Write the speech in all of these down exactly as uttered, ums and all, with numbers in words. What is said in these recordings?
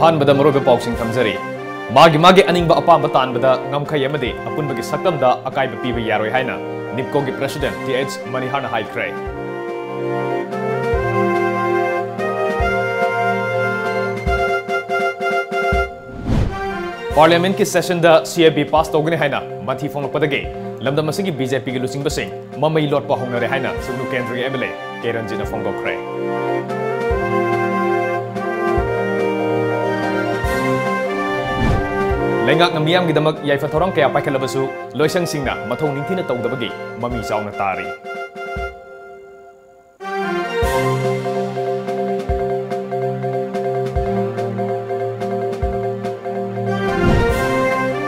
ꯑꯍꯥꯟꯕꯗ ꯃꯔꯨꯑꯣꯏꯕ ꯄꯥꯎꯁꯤꯡ ꯊꯝꯖꯔꯤ꯫ ꯃꯥꯒꯤ ꯃꯥꯒꯤ ꯑꯅꯤꯡꯕ ꯑꯄꯥꯝꯕ ꯇꯥꯟꯕꯗ ꯉꯝꯈꯩ ꯑꯃꯗꯤ ꯑꯄꯨꯟꯕꯒꯤ ꯁꯛꯇꯝꯗ ꯑꯀꯥꯏꯕ ꯄꯤꯕ ꯌꯥꯔꯣꯏ ꯍꯥꯏꯅ ꯅꯤꯞꯀꯣꯒꯤ president ꯇꯤ ꯑꯩꯆ ꯃꯅꯤꯍꯥꯔꯅ ꯍꯥꯏꯈ꯭ꯔꯦ꯫ Parliamentꯀꯤ sessionꯗ C A B pass ꯇꯧꯒꯅꯤ ꯍꯥꯏꯅ ꯃꯊꯤ ꯐꯣꯡꯂꯛꯄꯗꯒꯤ ꯂꯝꯗꯝ ꯑꯁꯤꯒꯤ B J Pꯒꯤ ꯂꯨꯆꯤꯡꯕꯁꯤꯡ ꯃꯃꯩ ꯂꯣꯠꯄ ꯍꯧꯅꯔꯦ ꯍꯥꯏꯅ ꯁꯨꯞꯅꯨ ꯀꯦꯟꯗ꯭ꯔꯒꯤ M L A ꯀꯦ ꯔꯟꯖꯤꯠꯅ ꯐꯣꯡꯗꯣꯛꯈ꯭ꯔꯦ꯫ ꯂꯩꯉꯥꯛꯅ ꯃꯤꯌꯥꯝꯒꯤꯗꯃꯛ ꯌꯥꯏꯐ ꯊꯧꯔꯥꯡ ꯀꯌꯥ ꯄꯥꯏꯈꯠꯂꯕꯁꯨ ꯂꯣꯏꯁꯪꯁꯤꯡꯅ ꯃꯊꯧ ꯅꯤꯡꯊꯤꯅ ꯇꯧꯗꯕꯒꯤ ꯃꯃꯤ ꯆꯥꯎꯅ ꯇꯥꯔꯤ꯫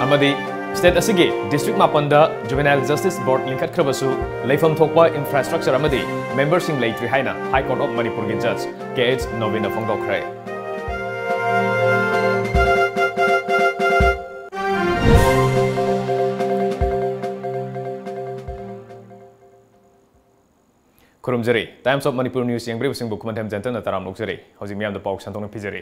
ꯑꯃꯗꯤ state ꯑꯁꯤꯒꯤ district ꯃꯥꯄꯟꯗ Juvenile Justice Board ꯂꯤꯡꯈꯠꯈ꯭ꯔꯕꯁꯨ ꯂꯩꯐꯝ ꯊꯣꯛꯄ infrastructure ꯑꯃꯗꯤ memberꯁꯤꯡ ꯂꯩꯇ꯭ꯔꯤ ꯍꯥꯏꯅ High Court of ꯃꯅꯤꯄꯨꯔꯒꯤ judge ꯀꯦ ꯑꯩꯆ ꯅꯣꯕꯤꯟꯅ ꯐꯣꯡꯗꯣꯛꯈ꯭ꯔꯦ꯫ ꯈꯨꯔꯨꯝꯖꯔꯤ꯫ Times of Manipur News ꯌꯦꯡꯕꯤꯔꯤꯕꯁꯤꯡꯕꯨ ꯈꯨꯃꯟꯊꯦꯝ ꯖꯦꯟꯇꯟꯅ ꯇꯔꯥꯝꯅ ꯑꯣꯛꯆꯔꯤ꯫ ꯍꯧꯖꯤꯛ ꯃꯤꯌꯥꯝꯗ ꯄꯥꯎ ꯁꯟꯗꯣꯛꯅ ꯄꯤꯖꯔꯤ꯫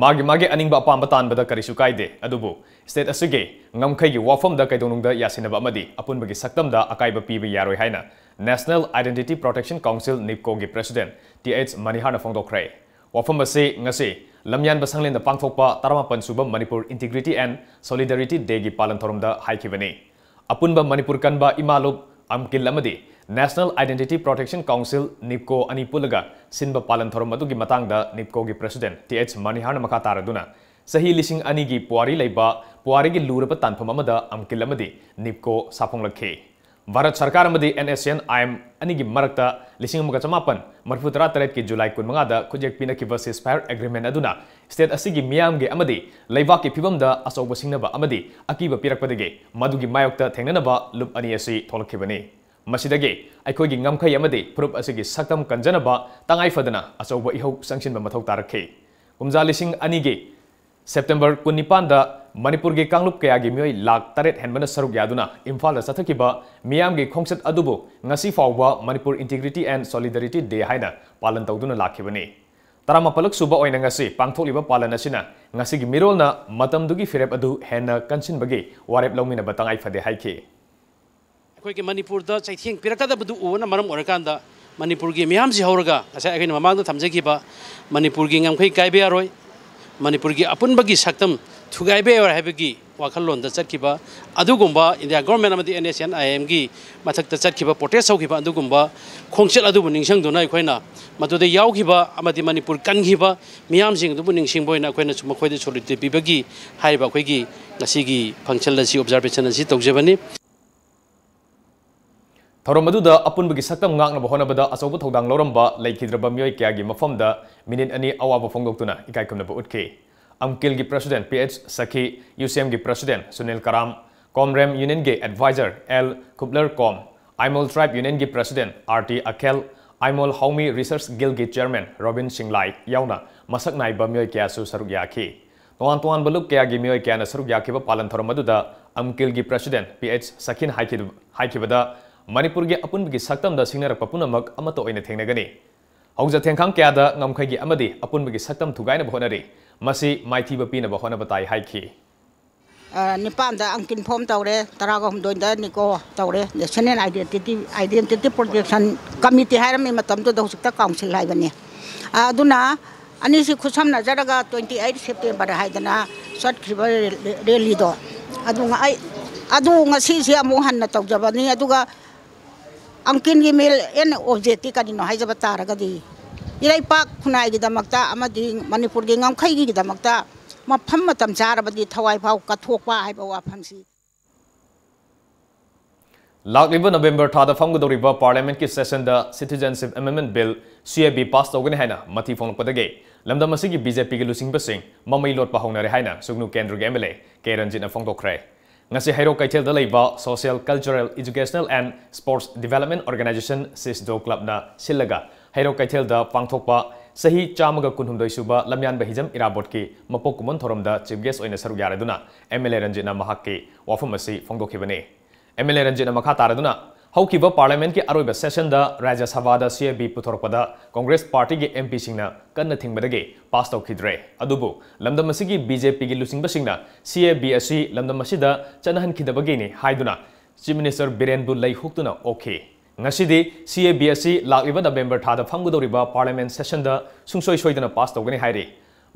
ꯃꯥꯒꯤ ꯃꯥꯒꯤ ꯑꯅꯤꯡꯕ ꯑꯄꯥꯝꯕ ꯇꯥꯟꯕꯗ ꯀꯔꯤꯁꯨ ꯀꯥꯏꯗꯦ, ꯑꯗꯨꯕꯨ state ꯑꯁꯤꯒꯤ ꯉꯝꯈꯩꯒꯤ ꯋꯥꯐꯝꯗ ꯀꯩꯗꯧꯅꯨꯡꯗ ꯌꯥꯁꯤꯟꯅꯕ ꯑꯃꯗꯤ ꯑꯄꯨꯟꯕꯒꯤ ꯁꯛꯇꯝꯗ ꯑꯀꯥꯏꯕ ꯄꯤꯕ ꯌꯥꯔꯣꯏ ꯍꯥꯏꯅ National Identity Protection Council, ꯅꯤꯞꯀꯣꯒꯤ president ꯇꯤ ꯑꯩꯆ ꯃꯅꯤꯍꯥꯔꯅ ꯐꯣꯡꯗꯣꯛꯈ꯭ꯔꯦ꯫ ꯋꯥꯐꯝ ꯑꯁꯤ ꯉꯁꯤ ꯂꯝꯌꯥꯟꯕ ꯁꯪꯂꯦꯟꯗ ꯄꯥꯡꯊꯣꯛꯄ ꯇꯔꯥꯃꯥꯄꯟ ꯁꯨꯕ Manipur Integrity and Solidarity Dayꯒꯤ ꯄꯥꯂꯟ ꯊꯧꯔꯝꯗ ꯍꯥꯏꯈꯤꯕꯅꯤ꯫ ꯑꯄꯨꯟꯕ ꯃꯅꯤꯄꯨꯔ ꯀꯟꯕ ꯏꯃꯥ ꯂꯨꯞ, ꯑꯝꯀꯤꯜ ꯑꯃꯗꯤ National Identity Protection Council, ꯅꯤꯞꯀꯣ ꯑꯅꯤ ꯄꯨꯜꯂꯒ ꯁꯤꯟꯕ ꯄꯥꯂꯟ ꯊꯧꯔꯝ ꯑꯗꯨꯒꯤ ꯃꯇꯥꯡꯗ ꯅꯤꯞꯀꯣꯒꯤ president ꯇꯤ ꯑꯩꯆ ꯃꯅꯤꯍꯥꯔꯅ ꯃꯈꯥ ꯇꯥꯔꯗꯨꯅ, ꯆꯍꯤ ꯂꯤꯁꯤꯡ ꯑꯅꯤꯒꯤ ꯄꯨꯋꯥꯔꯤ ꯂꯩꯕ, ꯄꯨꯋꯥꯔꯤꯒꯤ ꯂꯨꯔꯕ ꯇꯥꯟꯐꯝ ꯑꯃꯗ ꯑꯝꯀꯤꯜ ꯑꯃꯗꯤ ꯅꯤꯞꯀꯣ ꯁꯥꯐꯣꯡꯂꯛꯈꯤ꯫ ꯚꯥꯔꯠ ꯁꯔꯀꯥꯔ ꯑꯃꯗꯤ and S C and I M ꯑꯅꯤꯒꯤ ꯃꯔꯛꯇ ꯂꯤꯁꯤꯡ ꯑꯃꯒ ꯆꯃꯥꯄꯟ ꯃꯔꯤꯐꯨ ꯇꯔꯥ ꯇꯔꯦꯠꯀꯤ ꯖꯨꯂꯥꯏ ꯀꯨꯟꯃꯉꯥꯗ ꯈꯨꯠꯌꯦꯛ ꯄꯤꯅꯈꯤꯕ ceasefire agreement ꯑꯗꯨꯅ state ꯑꯁꯤꯒꯤ ꯃꯤꯌꯥꯝꯒꯤ ꯑꯃꯗꯤ ꯂꯩꯕꯥꯛꯀꯤ ꯐꯤꯕꯝꯗ ꯑꯆꯧꯕ ꯁꯤꯡꯅꯕ ꯑꯃꯗꯤ ꯑꯀꯤꯕ ꯄꯤꯔꯛꯄꯗꯒꯤ ꯃꯗꯨꯒꯤ ꯃꯥꯌꯣꯛꯇ ꯊꯦꯡꯅꯅꯕ ꯂꯨꯞ ꯑꯅꯤ ꯑꯁꯤ ꯊꯣꯛꯂꯛꯈꯤꯕꯅꯤ꯫ ꯃꯁꯤꯗꯒꯤ ꯑꯩꯈꯣꯏꯒꯤ ꯉꯝꯈꯩ ꯑꯃꯗꯤ ꯐꯨꯔꯨꯞ ꯑꯁꯤꯒꯤ ꯁꯛꯇꯝ ꯀꯟꯖꯅꯕ ꯇꯉꯥꯏ ꯐꯗꯅ ꯑꯆꯧꯕ ꯏꯍꯧ ꯆꯪꯁꯤꯟꯕ ꯃꯊꯧ ꯇꯥꯔꯛꯈꯤ꯫ ꯀꯨꯝꯖꯥ ꯂꯤꯁꯤꯡ ꯑꯅꯤꯒꯤ September ꯀꯨꯟꯅꯤꯄꯥꯟꯗ ꯃꯅꯤꯄꯨꯔꯒꯤ ꯀꯥꯡꯂꯨꯞ ꯀꯌꯥꯒꯤ ꯃꯤꯑꯣꯏ ꯂꯥꯈ ꯇꯔꯦꯠ ꯍꯦꯟꯕꯅ ꯁꯔꯨꯛ ꯌꯥꯗꯨꯅ ꯏꯝꯐꯥꯜꯗ ꯆꯠꯊꯈꯤꯕ ꯃꯤꯌꯥꯝꯒꯤ ꯈꯣꯡꯆꯠ ꯑꯗꯨꯕꯨ ꯉꯁꯤ ꯐꯥꯎꯕ Manipur Integrity and Solidarity Day ꯍꯥꯏꯅ ꯄꯥꯂꯟ ꯇꯧꯗꯨꯅ ꯂꯥꯛꯈꯤꯕꯅꯤ꯫ ꯇꯔꯥꯃꯥꯄꯜꯂꯛ ꯁꯨꯕ ꯑꯣꯏꯅ ꯉꯁꯤ ꯄꯥꯡꯊꯣꯛꯂꯤꯕ ꯄꯥꯂꯟ ꯑꯁꯤꯅ ꯉꯁꯤꯒꯤ ꯃꯤꯔꯣꯜꯅ ꯃꯇꯝꯗꯨꯒꯤ ꯐꯤꯔꯦꯞ ꯑꯗꯨ ꯍꯦꯟꯅ ꯀꯟꯁꯤꯟꯕꯒꯤ ꯋꯥꯔꯦꯞ ꯂꯧꯃꯤꯟꯅꯕ ꯇꯉꯥꯏ ꯐꯗꯦ ꯍꯥꯏꯈꯤ꯫ ꯑꯩꯈꯣꯏꯒꯤ ꯃꯅꯤꯄꯨꯔꯗ ꯆꯩꯊꯦꯡ ꯄꯤꯔꯛꯀꯗꯕꯗꯨ ꯎꯕꯅ ꯃꯔꯝ ꯑꯣꯏꯔꯀꯥꯟꯗ ꯃꯅꯤꯄꯨꯔꯒꯤ ꯃꯤꯌꯥꯝꯁꯤ ꯍꯧꯔꯒ ꯉꯁꯥꯏ ꯑꯩꯈꯣꯏꯅ ꯃꯃꯥꯡꯗ ꯊꯝꯖꯈꯤꯕ ꯃꯅꯤꯄꯨꯔꯒꯤ ꯉꯝꯈꯩ ꯀꯥꯏꯕ ꯌꯥꯔꯣꯏ, ꯃꯅꯤꯄꯨꯔꯒꯤ ꯑꯄꯨꯟꯕꯒꯤ ꯁꯛꯇꯝ ꯊꯨꯒꯥꯏꯕ ꯌꯥꯔꯣꯏ ꯍꯥꯏꯕꯒꯤ ꯋꯥꯈꯜꯂꯣꯟꯗ ꯆꯠꯈꯤꯕ ꯑꯗꯨꯒꯨꯝꯕ ꯏꯟꯗꯤꯌꯥ ꯒꯣꯔꯃꯦꯟ ꯑꯃꯗꯤ NSCN IM ꯒꯤ ꯃꯊꯛꯇ ꯆꯠꯈꯤꯕ, ꯄ꯭ꯔꯣꯇꯦꯁ ꯇꯧꯈꯤꯕ ꯑꯗꯨꯒꯨꯝꯕ ꯈꯣꯡꯆꯠ ꯑꯗꯨꯕꯨ ꯅꯤꯡꯁꯤꯡꯗꯨꯅ ꯑꯩꯈꯣꯏꯅ ꯃꯗꯨꯗ ꯌꯥꯎꯈꯤꯕ ꯑꯃꯗꯤ ꯃꯅꯤꯄꯨꯔ ꯀꯟꯈꯤꯕ ꯃꯤꯌꯥꯝꯁꯤꯡ ꯑꯗꯨꯕꯨ ꯅꯤꯡꯁꯤꯡꯕ ꯑꯣꯏꯅ ꯑꯩꯈꯣꯏꯅꯁꯨ ꯃꯈꯣꯏꯗ solidarity ꯄꯤꯕꯒꯤ ꯍꯥꯏꯔꯤꯕ ꯑꯩꯈꯣꯏꯒꯤ ꯉꯁꯤꯒꯤ function ꯑꯁꯤ, observation ꯑꯁꯤ ꯇꯧꯖꯕꯅꯤ꯫ ꯊꯧꯔꯝ ꯑꯗꯨꯗ ꯑꯄꯨꯟꯕꯒꯤ ꯁꯛꯇꯝ ꯉꯥꯛꯅꯕ ꯍꯣꯠꯅꯕꯗ ꯑꯆꯧꯕ ꯊꯧꯗꯥꯡ ꯂꯧꯔꯝꯕ ꯂꯩꯈꯤꯗ꯭ꯔꯕ ꯃꯤꯑꯣꯏ ꯀꯌꯥꯒꯤ ꯃꯐꯝꯗ ꯃꯤꯅꯤꯠ ꯑꯅꯤ ꯑꯋꯥꯕ ꯐꯣꯡꯗꯣꯛꯇꯨꯅ ꯏꯀꯥꯏ ꯈꯨꯝꯅꯕ ꯎꯠꯈꯤ꯫ ꯑꯝꯀꯤꯜꯒꯤ president P H Sakhi, UCM ꯒꯤ president ꯁꯨꯅꯤꯜ ꯀꯔꯥꯝ, ꯀꯣꯝꯔꯦꯝ Union ꯒꯤ advisor L Khuplar Kom, Aimol Tribe Union ꯒꯤ president R T Akhel, Aimol Haomi Research Guild ꯒꯤ chairman ꯔꯣꯕꯤꯟ ꯁꯤꯡꯂꯥꯏ ꯌꯥꯎꯅ ꯃꯁꯛ ꯅꯥꯏꯕ ꯃꯤꯑꯣꯏ ꯀꯌꯥꯁꯨ ꯁꯔꯨꯛ ꯌꯥꯈꯤ꯫ ꯇꯣꯉꯥꯟ ꯇꯣꯉꯥꯟꯕ ꯂꯨꯞ ꯀꯌꯥꯒꯤ ꯃꯤꯑꯣꯏ ꯀꯌꯥꯅ ꯁꯔꯨꯛ ꯌꯥꯈꯤꯕ ꯄꯥꯂꯟ ꯊꯧꯔꯝ ꯑꯗꯨꯗ ꯑꯝꯀꯤꯜꯒꯤ president P H ꯁꯈꯤꯟ ꯍꯥꯏꯈꯤꯗ-, ꯍꯥꯏꯈꯤꯕꯗ, ꯃꯅꯤꯄꯨꯔꯒꯤ ꯑꯄꯨꯟꯕꯒꯤ ꯁꯛꯇꯝꯗ ꯁꯤꯡꯅꯔꯛꯄ ꯄꯨꯝꯅꯃꯛ ꯑꯃꯠꯇ ꯑꯣꯏꯅ ꯊꯦꯡꯅꯒꯅꯤ꯫ ꯍꯧꯖ ꯊꯦꯡꯈꯥꯡ ꯀꯌꯥꯗ ꯉꯝꯈꯩꯒꯤ ꯑꯃꯗꯤ ꯑꯄꯨꯟꯕꯒꯤ ꯁꯛꯇꯝ ꯊꯨꯒꯥꯏꯅꯕ ꯍꯣꯠꯅꯔꯤ꯫ ꯃꯁꯤ ꯃꯥꯏꯊꯤꯕ ꯄꯤꯅꯕ ꯍꯣꯠꯅꯕ ꯇꯥꯏ ꯍꯥꯏꯈꯤ꯫ ꯑ, ꯅꯤꯄꯥꯟꯗ ꯑꯝꯀꯤꯟ form ꯇꯧꯔꯦ, ꯇꯔꯥꯒ ꯍꯨꯝꯗꯣꯏꯗ NICO ꯇꯧꯔꯦ, National Identity, Identity Protection Committee ꯍꯥꯏꯔꯝꯃꯤ ꯃꯇꯝꯗꯨꯗ, ꯍꯧꯖꯤꯛꯇ council ꯍꯥꯏꯕꯅꯤ꯫ ꯑ, ꯑꯗꯨꯅ ꯑꯅꯤꯁꯤ ꯈꯨꯠꯁꯝꯅꯖꯔꯒ twenty eight September ꯍꯥꯏꯗꯅ ꯆꯠꯈ꯭ꯔꯤꯕ rally-, rally-ꯗꯣ, ꯑꯗꯨ ꯉ-, ꯑꯩ, ꯑꯗꯨ ꯉꯁꯤꯁꯦ ꯑꯃꯨꯛ ꯍꯟꯅ ꯇꯧꯖꯕꯅꯤ꯫ ꯑꯗꯨꯒ ꯑꯝꯀꯤꯟꯒꯤ main object-ꯇꯤ ꯀꯔꯤꯅꯣ ꯍꯥꯏꯖꯕ ꯇꯥꯔꯒꯗꯤ, ꯏꯔꯩꯄꯥꯛ ꯈꯨꯟꯅꯥꯏꯒꯤꯗꯃꯛꯇ ꯑꯃꯗꯤ ꯃꯅꯤꯄꯨꯔꯒꯤ ꯉꯝꯈꯩꯒꯤꯗꯃꯛꯇ ꯃꯐꯝ ꯃꯇꯝ ꯆꯥꯔꯕꯗꯤ ꯊꯋꯥꯏ ꯐꯥꯎ ꯀꯠꯊꯣꯛꯄ ꯍꯥꯏꯕ ꯋꯥꯐꯝꯁꯤ꯫ ꯂꯥꯛꯂꯤꯕ November ꯊꯥꯗ ꯐꯝꯒꯗꯧꯔꯤꯕ Parliament-ꯀꯤ session-ꯗ Citizenship Amendment Bill, C A B, pass ꯇꯧꯒꯅꯤ ꯍꯥꯏꯅ ꯃꯊꯤ ꯐꯣꯡꯂꯛꯄꯗꯒꯤ ꯂꯝꯗꯝ ꯑꯁꯤꯒꯤ BJP-ꯒꯤ ꯂꯨꯆꯤꯡꯕꯁꯤꯡ ꯃꯃꯩ ꯂꯣꯠꯄ ꯍꯧꯅꯔꯦ ꯍꯥꯏꯅ ꯁꯨꯒꯅꯨ ꯀꯦꯟꯗ꯭ꯔꯒꯤ MLA ꯀꯦ ꯔꯟꯖꯤꯠꯅ ꯐꯣꯡꯗꯣꯛꯈ꯭ꯔꯦ꯫ ꯉꯁꯤ ꯍꯩꯔꯣꯛ ꯀꯩꯊꯦꯜꯗ ꯂꯩꯕ Social, Cultural, Educational and Sports Development Organization, CISDO Club-ꯅ ꯁꯤꯜꯂꯒ ꯍꯩꯔꯣꯛ ꯀꯩꯊꯦꯜꯗ ꯄꯥꯡꯊꯣꯛꯄ ꯆꯍꯤ ꯆꯥꯝꯃꯒ ꯀꯨꯟꯍꯨꯝꯗꯣꯏ ꯁꯨꯕ ꯂꯝꯌꯥꯟꯕ ꯍꯤꯖꯝ ꯏꯔꯥꯕꯣꯠꯀꯤ ꯃꯄꯣꯛ ꯀꯨꯝꯑꯣꯟ ꯊꯧꯔꯝꯗ chief guest ꯑꯣꯏꯅ ꯁꯔꯨꯛ ꯌꯥꯔꯗꯨꯅ MLA ꯔꯟꯖꯤꯠꯅ ꯃꯍꯥꯛꯀꯤ ꯋꯥꯐꯝ ꯑꯁꯤ ꯐꯣꯡꯗꯣꯛꯈꯤꯕꯅꯤ꯫ MLA ꯔꯟꯖꯤꯠꯅ ꯃꯈꯥ ꯇꯥꯔꯗꯨꯅ, ꯍꯧꯈꯤꯕ Parliament ꯀꯤ ꯑꯔꯣꯏꯕ session ꯗ ꯔꯥꯖ꯭ꯌ ꯁꯚꯥꯗ C A B ꯄꯨꯊꯣꯔꯛꯄꯗ Congress Party ꯒꯤ M P ꯁꯤꯡꯅ ꯀꯟꯅ ꯊꯤꯡꯕꯗꯒꯤ pass ꯇꯧꯈꯤꯗ꯭ꯔꯦ꯫ ꯑꯗꯨꯕꯨ ꯂꯝꯗꯝ ꯑꯁꯤꯒꯤ B J P ꯒꯤ ꯂꯨꯆꯤꯡꯕꯁꯤꯡꯅ C A B ꯑꯁꯤ ꯂꯝꯗꯝ ꯑꯁꯤꯗ ꯆꯠꯅꯍꯟꯈꯤꯗꯕꯒꯤꯅꯤ ꯍꯥꯏꯗꯨꯅ Chief Minister ꯕꯤꯔꯦꯟꯕꯨ ꯂꯩ ꯍꯨꯛꯇꯨꯅ ꯑꯣꯛꯈꯤ꯫ ꯉꯁꯤꯗꯤ C A B ꯑꯁꯤ ꯂꯥꯛꯂꯤꯕ November ꯊꯥꯗ ꯐꯝꯒꯗꯧꯔꯤꯕ Parliament session ꯗ ꯁꯨꯡꯁꯣꯏ ꯁꯣꯏꯗꯅ pass ꯇꯧꯒꯅꯤ ꯍꯥꯏꯔꯤ꯫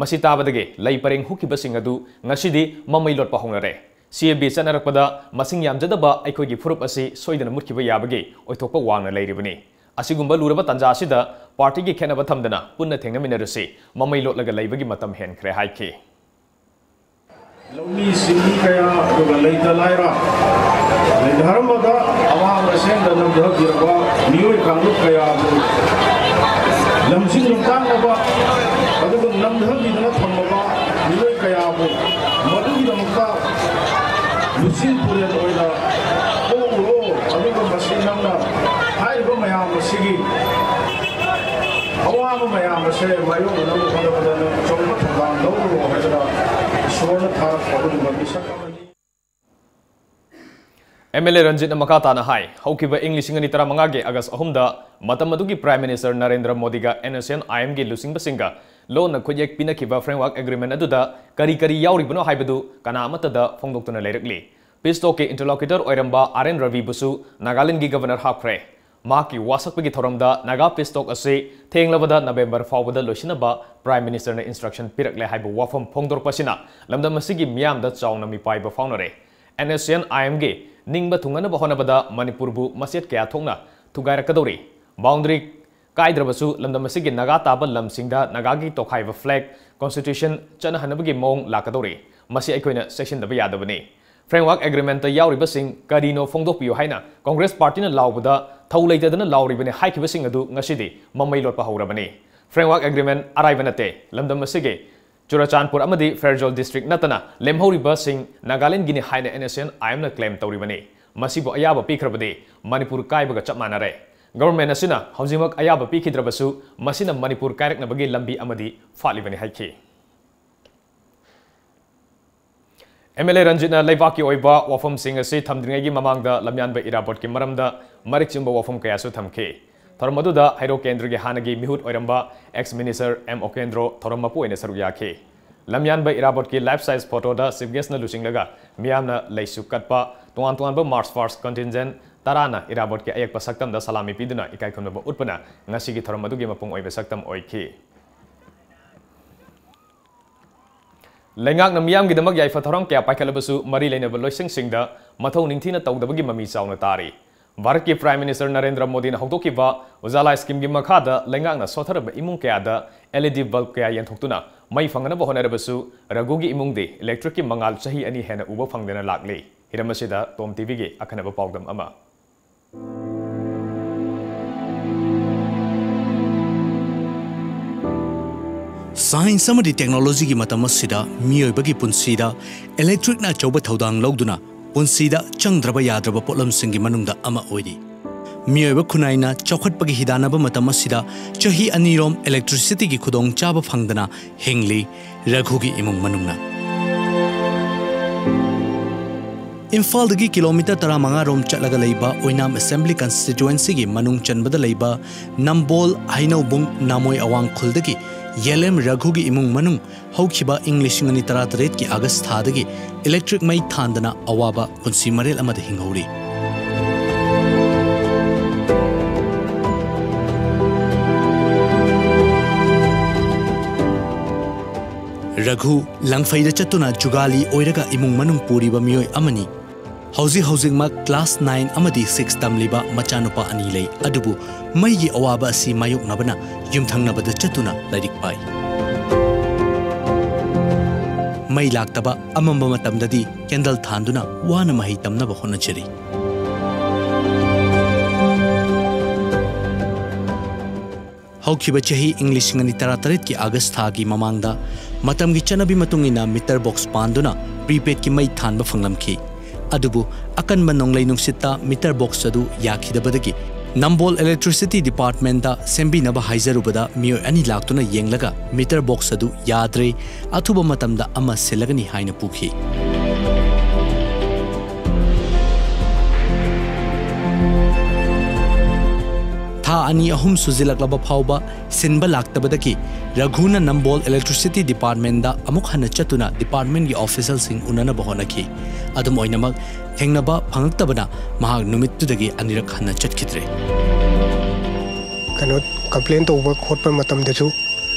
ꯃꯁꯤ ꯇꯥꯕꯗꯒꯤ ꯂꯩ ꯄꯔꯦꯡ ꯍꯨꯛꯈꯤꯕꯁꯤꯡ ꯑꯗꯨ ꯉꯁꯤꯗꯤ ꯃꯃꯩ ꯂꯣꯠꯄ ꯍꯧꯅꯔꯦ꯫ C A B ꯆꯠꯅꯔꯛꯄꯗ ꯃꯁꯤꯡ ꯌꯥꯝꯖꯗꯕ ꯑꯩꯈꯣꯏꯒꯤ ꯐꯨꯔꯨꯞ ꯑꯁꯤ ꯁꯣꯏꯗꯅ ꯃꯨꯠꯈꯤꯕ ꯌꯥꯕꯒꯤ ꯑꯣꯏꯊꯣꯛꯄ ꯋꯥꯡꯅ ꯂꯩꯔꯤꯕꯅꯤ꯫ ꯑꯁꯤꯒꯨꯝꯕ ꯂꯨꯔꯕ ꯇꯥꯟꯖꯥ ꯑꯁꯤꯗ party ꯒꯤ ꯈꯦꯠꯅꯕ ꯊꯝꯗꯅ ꯄꯨꯟꯅ ꯊꯦꯡꯅꯃꯤꯟꯅꯔꯁꯤ, ꯃꯃꯩ ꯂꯣꯠꯂꯒ ꯂꯩꯕꯒꯤ ꯃꯇꯝ ꯍꯦꯟꯈ꯭ꯔꯦ ꯍꯥꯏꯈꯤ꯫ ꯂꯧꯃꯤ ꯁꯤꯟꯃꯤ ꯀꯌꯥ, ꯑꯗꯨꯒ ꯂꯩꯇ ꯂꯥꯏꯔ, ꯂꯩꯇ ꯍꯔꯝꯕꯗ ꯑꯋꯥꯡ ꯑꯁꯦꯡꯗ ꯅꯝꯊꯕꯤꯔꯕ ꯃꯤꯑꯣꯏ ꯀꯥꯡꯂꯨꯞ ꯀꯌꯥꯕꯨ ꯂꯝꯖꯤꯡ ꯂꯝꯇꯥꯛꯅꯕ, ꯑꯗꯨꯒ ꯅꯝꯊꯕꯤꯗꯅ ꯊꯝꯃꯕ ꯃꯤꯑꯣꯏ ꯀꯌꯥꯕꯨ ꯃꯗꯨꯒꯤꯗꯃꯛꯇ ꯂꯨꯆꯤꯡ ꯄꯨꯔꯦꯜ ꯑꯣꯏꯅ ꯄꯣꯛꯎꯔꯣ꯫ ꯑꯗꯨꯒ ꯃꯁꯤ ꯅꯪꯅ ꯍꯥꯏꯔꯤꯕ ꯃꯌꯥꯝ ꯑꯁꯤꯒꯤ ꯑꯋꯥꯕ ꯃꯌꯥꯝ ꯑꯁꯦ ꯃꯥꯌꯣꯛꯅꯅꯕ ꯍꯣꯠꯅꯕꯗ ꯅꯪ ꯑꯆꯧꯕ ꯊꯧꯗꯥꯡ ꯂꯧꯔꯨꯔꯣ ꯍꯥꯏꯗꯅ ꯏꯁꯣꯔꯅ ꯊꯥꯔꯛꯄ ꯑꯗꯨꯒꯨꯝꯕ ꯃꯤꯁꯛ ꯑꯃꯅꯤ꯫ M L A ꯔꯟꯖꯤꯠꯅ ꯃꯈꯥ ꯇꯥꯅ ꯍꯥꯏ, ꯍꯧꯈꯤꯕ ꯏꯪ ꯂꯤꯁꯤꯡ ꯑꯅꯤ ꯇꯔꯥꯃꯉꯥꯒꯤ August ꯑꯍꯨꯝꯗ ꯃꯇꯝ ꯑꯗꯨꯒꯤ Prime Minister Narendra ꯃꯣꯗꯤꯒ N S N I M ꯒꯤ ꯂꯨꯆꯤꯡꯕꯁꯤꯡꯒ ꯂꯣꯟꯅ ꯈꯨꯠꯌꯦꯛ ꯄꯤꯅꯈꯤꯕ Framework Agreement ꯑꯗꯨꯗ ꯀꯔꯤ ꯀꯔꯤ ꯌꯥꯎꯔꯤꯕꯅꯣ ꯍꯥꯏꯕꯗꯨ ꯀꯅꯥ ꯑꯃꯠꯇꯗ ꯐꯣꯡꯗꯣꯛꯇꯨꯅ ꯂꯩꯔꯛꯂꯤ꯫ Peace talk ꯀꯤ interlocutor ꯑꯣꯏꯔꯝꯕ R N ꯔꯕꯤꯕꯨꯁꯨ ꯅꯥꯒꯥꯂꯦꯟꯗꯒꯤ Governor ꯍꯥꯞꯈ꯭ꯔꯦ꯫ ꯃꯍꯥꯛꯀꯤ ꯋꯥꯁꯛꯄꯒꯤ ꯊꯧꯔꯝꯗ ꯅꯥꯒꯥ Peace talk ꯑꯁꯤ ꯊꯦꯡꯂꯕꯗ November ꯐꯥꯎꯕꯗ ꯂꯣꯏꯁꯤꯟꯅꯕ Prime Minister ꯅ instruction ꯄꯤꯔꯛꯂꯦ ꯍꯥꯏꯕ ꯋꯥꯐꯝ ꯐꯣꯡꯗꯣꯔꯛꯄ ꯑꯁꯤꯅ ꯂꯝꯗꯝ ꯑꯁꯤꯒꯤ ꯃꯤꯌꯥꯝꯗ ꯆꯥꯎꯅ ꯃꯤꯄꯥꯏꯕ ꯐꯥꯎꯅꯔꯦ꯫ N S N I M ꯒꯤ ꯅꯤꯡꯕ ꯊꯨꯡꯍꯟꯅꯕ ꯍꯣꯠꯅꯕꯗ ꯃꯅꯤꯄꯨꯔꯕꯨ ꯃꯆꯦꯠ ꯀꯌꯥ ꯊꯣꯛꯅ ꯊꯨꯒꯥꯏꯔꯛꯀꯗꯧꯔꯤ꯫ Boundary ꯀꯥꯏꯗ꯭ꯔꯕꯁꯨ ꯂꯝꯗꯝ ꯑꯁꯤꯒꯤ ꯅꯥꯒꯥ ꯇꯥꯕ ꯂꯝꯁꯤꯡꯗ ꯅꯥꯒꯥꯒꯤ ꯇꯣꯈꯥꯏꯕ flag, constitution ꯆꯠꯅꯍꯟꯅꯕꯒꯤ ꯃꯑꯣꯡ ꯂꯥꯛꯀꯗꯧꯔꯤ꯫ ꯃꯁꯤ ꯑꯩꯈꯣꯏꯅ ꯆꯦꯛꯁꯤꯟꯗꯕ ꯌꯥꯗꯕꯅꯤ꯫ Framework Agreement ꯇ ꯌꯥꯎꯔꯤꯕꯁꯤꯡ ꯀꯔꯤꯅꯣ ꯐꯣꯡꯗꯣꯛꯄꯤꯌꯨ ꯍꯥꯏꯅ Congress Party ꯅ ꯂꯥꯎꯕꯗ ꯊꯧ ꯂꯩꯇꯗꯅ ꯂꯥꯎꯔꯤꯕꯅꯤ ꯍꯥꯏꯈꯤꯕꯁꯤꯡ ꯑꯗꯨ ꯉꯁꯤꯗꯤ ꯃꯃꯩ ꯂꯣꯠꯄ ꯍꯧꯔꯕꯅꯤ꯫ Framework Agreement ꯑꯔꯥꯏꯕ ꯅꯠꯇꯦ꯫ ꯂꯝꯗꯝ ꯑꯁꯤꯒꯤ ꯆꯨꯔꯆꯥꯟꯄꯨꯔ ꯑꯃꯗꯤ ꯐꯦꯔꯖꯣꯜ district ꯅꯠꯇꯅ ꯂꯦꯝꯍꯧꯔꯤꯕꯁꯤꯡ ꯅꯥꯒꯥꯂꯦꯟꯒꯤꯅꯤ ꯍꯥꯏꯅ N S N I M ꯅ claim ꯇꯧꯔꯤꯕꯅꯤ꯫ ꯃꯁꯤꯕꯨ ꯑꯌꯥꯕ ꯄꯤꯈ꯭ꯔꯕꯗꯤ ꯃꯅꯤꯄꯨꯔ ꯀꯥꯏꯕꯒ ꯆꯞ ꯃꯥꯟꯅꯔꯦ꯫ Government ꯑꯁꯤꯅ ꯍꯧꯖꯤꯛꯃꯛ ꯑꯌꯥꯕ ꯄꯤꯈꯤꯗ꯭ꯔꯕꯁꯨ ꯃꯁꯤꯅ ꯃꯅꯤꯄꯨꯔ ꯀꯥꯏꯔꯛꯅꯕꯒꯤ ꯂꯝꯕꯤ ꯑꯃꯗꯤ ꯐꯥꯠꯂꯤꯕꯅꯤ ꯍꯥꯏꯈꯤ꯫ ꯑꯦꯝ ꯑꯦꯜ ꯑꯦ ꯔꯟꯖꯤꯠꯅ ꯂꯩꯕꯥꯛꯀꯤ ꯑꯣꯏꯕ ꯋꯥꯐꯝꯁꯤꯡ ꯑꯁꯤ ꯊꯝꯗ꯭ꯔꯤꯉꯩꯒꯤ ꯃꯃꯥꯡꯗ ꯂꯝꯌꯥꯟꯕ ꯏꯔꯥꯕꯣꯠꯀꯤ ꯃꯔꯝꯗ ꯃꯔꯤꯛ ꯆꯨꯝꯕ ꯋꯥꯐꯝ ꯀꯌꯥꯁꯨ ꯊꯝꯈꯤ꯫ ꯊꯧꯔꯝ ꯑꯗꯨꯗ ꯍꯩꯔꯣꯛ ꯀꯦꯟꯗ꯭ꯔꯒꯤ ꯍꯥꯟꯅꯒꯤ ꯃꯤꯍꯨꯠ ꯑꯣꯏꯔꯝꯕ ex minister ꯑꯦꯝ ꯑꯣꯀꯦꯟꯗ꯭ꯔꯣ ꯊꯧꯔꯝ ꯃꯄꯨ ꯑꯣꯏꯅ ꯁꯔꯨꯛ ꯌꯥꯈꯤ꯫ ꯂꯝꯌꯥꯟꯕ ꯏꯔꯥꯕꯣꯠꯀꯤ life size photo ꯗ chief guest ꯅ ꯂꯨꯆꯤꯡꯂꯒ ꯃꯤꯌꯥꯝꯅ ꯂꯩꯁꯨ ꯀꯠꯄ, ꯇꯣꯉꯥꯟ ꯇꯣꯉꯥꯟꯕ march past contingent ꯇꯔꯥꯅ ꯏꯔꯥꯕꯣꯠꯀꯤ ꯑꯌꯦꯛꯄ ꯁꯛꯇꯝꯗ ꯁꯂꯥꯃꯤ ꯄꯤꯗꯨꯅ ꯏꯀꯥꯏ ꯈꯨꯝꯅꯕ ꯎꯠꯄꯅ ꯉꯁꯤꯒꯤ ꯊꯧꯔꯝ ꯑꯗꯨꯒꯤ ꯃꯄꯨꯡ ꯑꯣꯏꯕ ꯁꯛꯇꯝ ꯑꯣꯏꯈꯤ꯫ ꯂꯩꯉꯥꯛꯅ ꯃꯤꯌꯥꯝꯒꯤꯗꯃꯛ ꯌꯥꯏꯐ ꯊꯧꯔꯥꯡ ꯀꯌꯥ ꯄꯥꯏꯈꯠꯂꯕꯁꯨ ꯃꯔꯤ ꯂꯩꯅꯕ ꯂꯣꯏꯁꯪꯁꯤꯡꯗ ꯃꯊꯧ ꯅꯤꯡꯊꯤꯅ ꯇꯧꯗꯕꯒꯤ ꯃꯃꯤ ꯆꯥꯎꯅ ꯇꯥꯔꯤ꯫ ꯚꯥꯔꯠꯀꯤ Prime Minister ꯅꯔꯦꯟꯗ꯭ꯔ ꯃꯣꯗꯤꯅ ꯍꯧꯗꯣꯛꯈꯤꯕ ꯎꯖꯥꯂꯥ scheme ꯒꯤ ꯃꯈꯥꯗ ꯂꯩꯉꯥꯛꯅ ꯁꯣꯠꯊꯔꯕ ꯏꯃꯨꯡ ꯀꯌꯥꯗ L E D bulb ꯀꯌꯥ ꯌꯦꯟꯊꯣꯛꯇꯨꯅ ꯃꯩ ꯐꯪꯅꯅꯕ ꯍꯣꯠꯅꯔꯕꯁꯨ ꯔꯘꯨꯒꯤ ꯏꯃꯨꯡꯗꯤ electric ꯀꯤ ꯃꯉꯥꯜ ꯆꯍꯤ ꯑꯅꯤ ꯍꯦꯟꯅ ꯎꯕ ꯐꯪꯗꯅ ꯂꯥꯛꯂꯤ꯫ ꯍꯤꯔꯝ ꯑꯁꯤꯗ ꯇꯣꯝ ꯇꯤ ꯚꯤ ꯒꯤ ꯑꯈꯟꯅꯕ ꯄꯥꯎꯗꯝ ꯑꯃ꯫ Science ꯑꯃꯗꯤ technology ꯒꯤ ꯃꯇꯝ ꯑꯁꯤꯗ ꯃꯤꯑꯣꯏꯕꯒꯤ ꯄꯨꯟꯁꯤꯗ electric ꯅ ꯑꯆꯧꯕ ꯊꯧꯗꯥꯡ ꯂꯧꯗꯨꯅ ꯄꯨꯟꯁꯤꯗ ꯆꯪꯗ꯭ꯔꯕ ꯌꯥꯗ꯭ꯔꯕ ꯄꯣꯠꯂꯝꯁꯤꯡꯒꯤ ꯃꯅꯨꯡꯗ ꯑꯃ ꯑꯣꯏꯔꯤ꯫ ꯃꯤꯑꯣꯏꯕ ꯈꯨꯟꯅꯥꯏꯅ ꯆꯥꯎꯈꯠꯄꯒꯤ ꯍꯤꯗꯥꯟꯅꯕ ꯃꯇꯝ ꯑꯁꯤꯗ ꯆꯍꯤ ꯑꯅꯤꯔꯣꯝ electricity ꯒꯤ ꯈꯨꯗꯣꯡꯆꯥꯕ ꯐꯪꯗꯅ ꯍꯤꯡꯂꯤ ꯔꯘꯨꯒꯤ ꯏꯃꯨꯡ ꯃꯅꯨꯡꯅ꯫ ꯏꯝꯐꯥꯜꯗꯒꯤ kilometre ꯇꯔꯥꯃꯉꯥ ꯔꯣꯝ ꯆꯠꯂꯒ ꯂꯩꯕ ꯑꯣꯏꯅꯥꯝ Assembly Constituency ꯒꯤ ꯃꯅꯨꯡ ꯆꯟꯕꯗ ꯂꯩꯕ ꯅꯝꯕꯣꯜ ꯍꯩꯅꯧꯕꯨꯡ ꯅꯥꯃꯣꯏ ꯑꯋꯥꯡ ꯈꯨꯜꯗꯒꯤ ꯌꯦꯂꯦꯝ ꯔꯘꯨꯒꯤ ꯏꯃꯨꯡ ꯃꯅꯨꯡ ꯍꯧꯈꯤꯕ ꯏꯪ ꯂꯤꯁꯤꯡ ꯑꯅꯤ ꯇꯔꯥꯇꯔꯦꯠꯀꯤ August ꯊꯥꯗꯒꯤ electric ꯃꯩ ꯊꯥꯟꯗꯅ ꯑꯋꯥꯕ ꯄꯨꯟꯁꯤ ꯃꯔꯦꯜ ꯑꯃꯗ ꯍꯤꯡꯍꯧꯔꯤ꯫ ꯔꯘꯨ ꯂꯪꯐꯩꯗ ꯆꯠꯇꯨꯅ ꯖꯨꯒꯥꯂꯤ ꯑꯣꯏꯔꯒ ꯏꯃꯨꯡ ꯃꯅꯨꯡ ꯄꯨꯔꯤꯕ ꯃꯤꯑꯣꯏ ꯑꯃꯅꯤ꯫ ꯍꯧꯖꯤꯛ ꯍꯧꯖꯤꯛꯃꯛ class nine ꯑꯃꯗꯤ six ꯇꯝꯂꯤꯕ ꯃꯆꯥꯅꯨꯄꯥ ꯑꯅꯤ ꯂꯩ꯫ ꯑꯗꯨꯕꯨ ꯃꯩꯒꯤ ꯑꯋꯥꯕ ꯑꯁꯤ ꯃꯥꯌꯣꯛꯅꯕꯅ ꯌꯨꯝꯊꯪꯅꯕꯗ ꯆꯠꯇꯨꯅ ꯂꯥꯏꯔꯤꯛ ꯄꯥꯏ꯫ ꯃꯩ ꯂꯥꯛꯇꯕ ꯑꯃꯝꯕ ꯃꯇꯝꯗꯗꯤ candle ꯊꯥꯟꯗꯨꯅ ꯋꯥꯅ ꯃꯍꯩ ꯇꯝꯅꯕ ꯍꯣꯠꯅꯖꯔꯤ꯫ ꯍꯧꯈꯤꯕ ꯆꯍꯤ ꯏꯪ ꯂꯤꯁꯤꯡ ꯑꯅꯤ ꯇꯔꯥꯇꯔꯦꯠꯀꯤ August ꯊꯥꯒꯤ ꯃꯃꯥꯡꯗ ꯃꯇꯝꯒꯤ ꯆꯠꯅꯕꯤ ꯃꯇꯨꯡ ꯏꯟꯅ meter box ꯄꯥꯟꯗꯨꯅ prepaid ꯀꯤ ꯃꯩ ꯊꯥꯟꯕ ꯐꯪꯂꯝꯈꯤ꯫ ꯑꯗꯨꯕꯨ ꯑꯀꯟꯕ ꯅꯣꯡꯂꯩ ꯅꯨꯡꯁꯤꯠꯇ meter box ꯑꯗꯨ ꯌꯥꯈꯤꯗꯕꯗꯒꯤ ꯅꯝꯕꯣꯜ Electricity Department ꯇ ꯁꯦꯝꯕꯤꯅꯕ ꯍꯥꯏꯖꯔꯨꯕꯗ ꯃꯤꯑꯣꯏ ꯑꯅꯤ ꯂꯥꯛꯇꯨꯅ ꯌꯦꯡꯂꯒ meter box ꯑꯗꯨ ꯌꯥꯗ꯭ꯔꯦ, ꯑꯊꯨꯕ ꯃꯇꯝꯗ ꯑꯃ ꯁꯤꯜꯂꯒꯅꯤ ꯍꯥꯏꯅ ꯄꯨꯈꯤ꯫ ꯑꯅꯤ ꯑꯍꯨꯝ ꯁꯨꯖꯤꯜꯂꯛꯂꯕ ꯐꯥꯎꯕ ꯁꯤꯟꯕ ꯂꯥꯛꯇꯕꯗꯒꯤ ꯔꯘꯨꯅ ꯅꯝꯕꯣꯜ Electricity Departmentꯗ ꯑꯃꯨꯛ ꯍꯟꯅ ꯆꯠꯇꯨꯅ departmentꯒꯤ officialꯁꯤꯡ ꯎꯅꯅꯕ ꯍꯣꯠꯅꯈꯤ꯫ ꯑꯗꯨꯝ ꯑꯣꯏꯅꯃꯛ, ꯊꯦꯡꯅꯕ ꯐꯪꯂꯛꯇꯕꯅ ꯃꯍꯥꯛ ꯅꯨꯃꯤꯠꯇꯨꯗꯒꯤ ꯑꯅꯤꯔꯛ ꯍꯟꯅ ꯆꯠꯈꯤꯗ꯭ꯔꯦ꯫ ꯀꯩꯅꯣ, complain ꯇꯧꯕ ꯈꯣꯠꯄ ꯃꯇꯝꯗꯁꯨ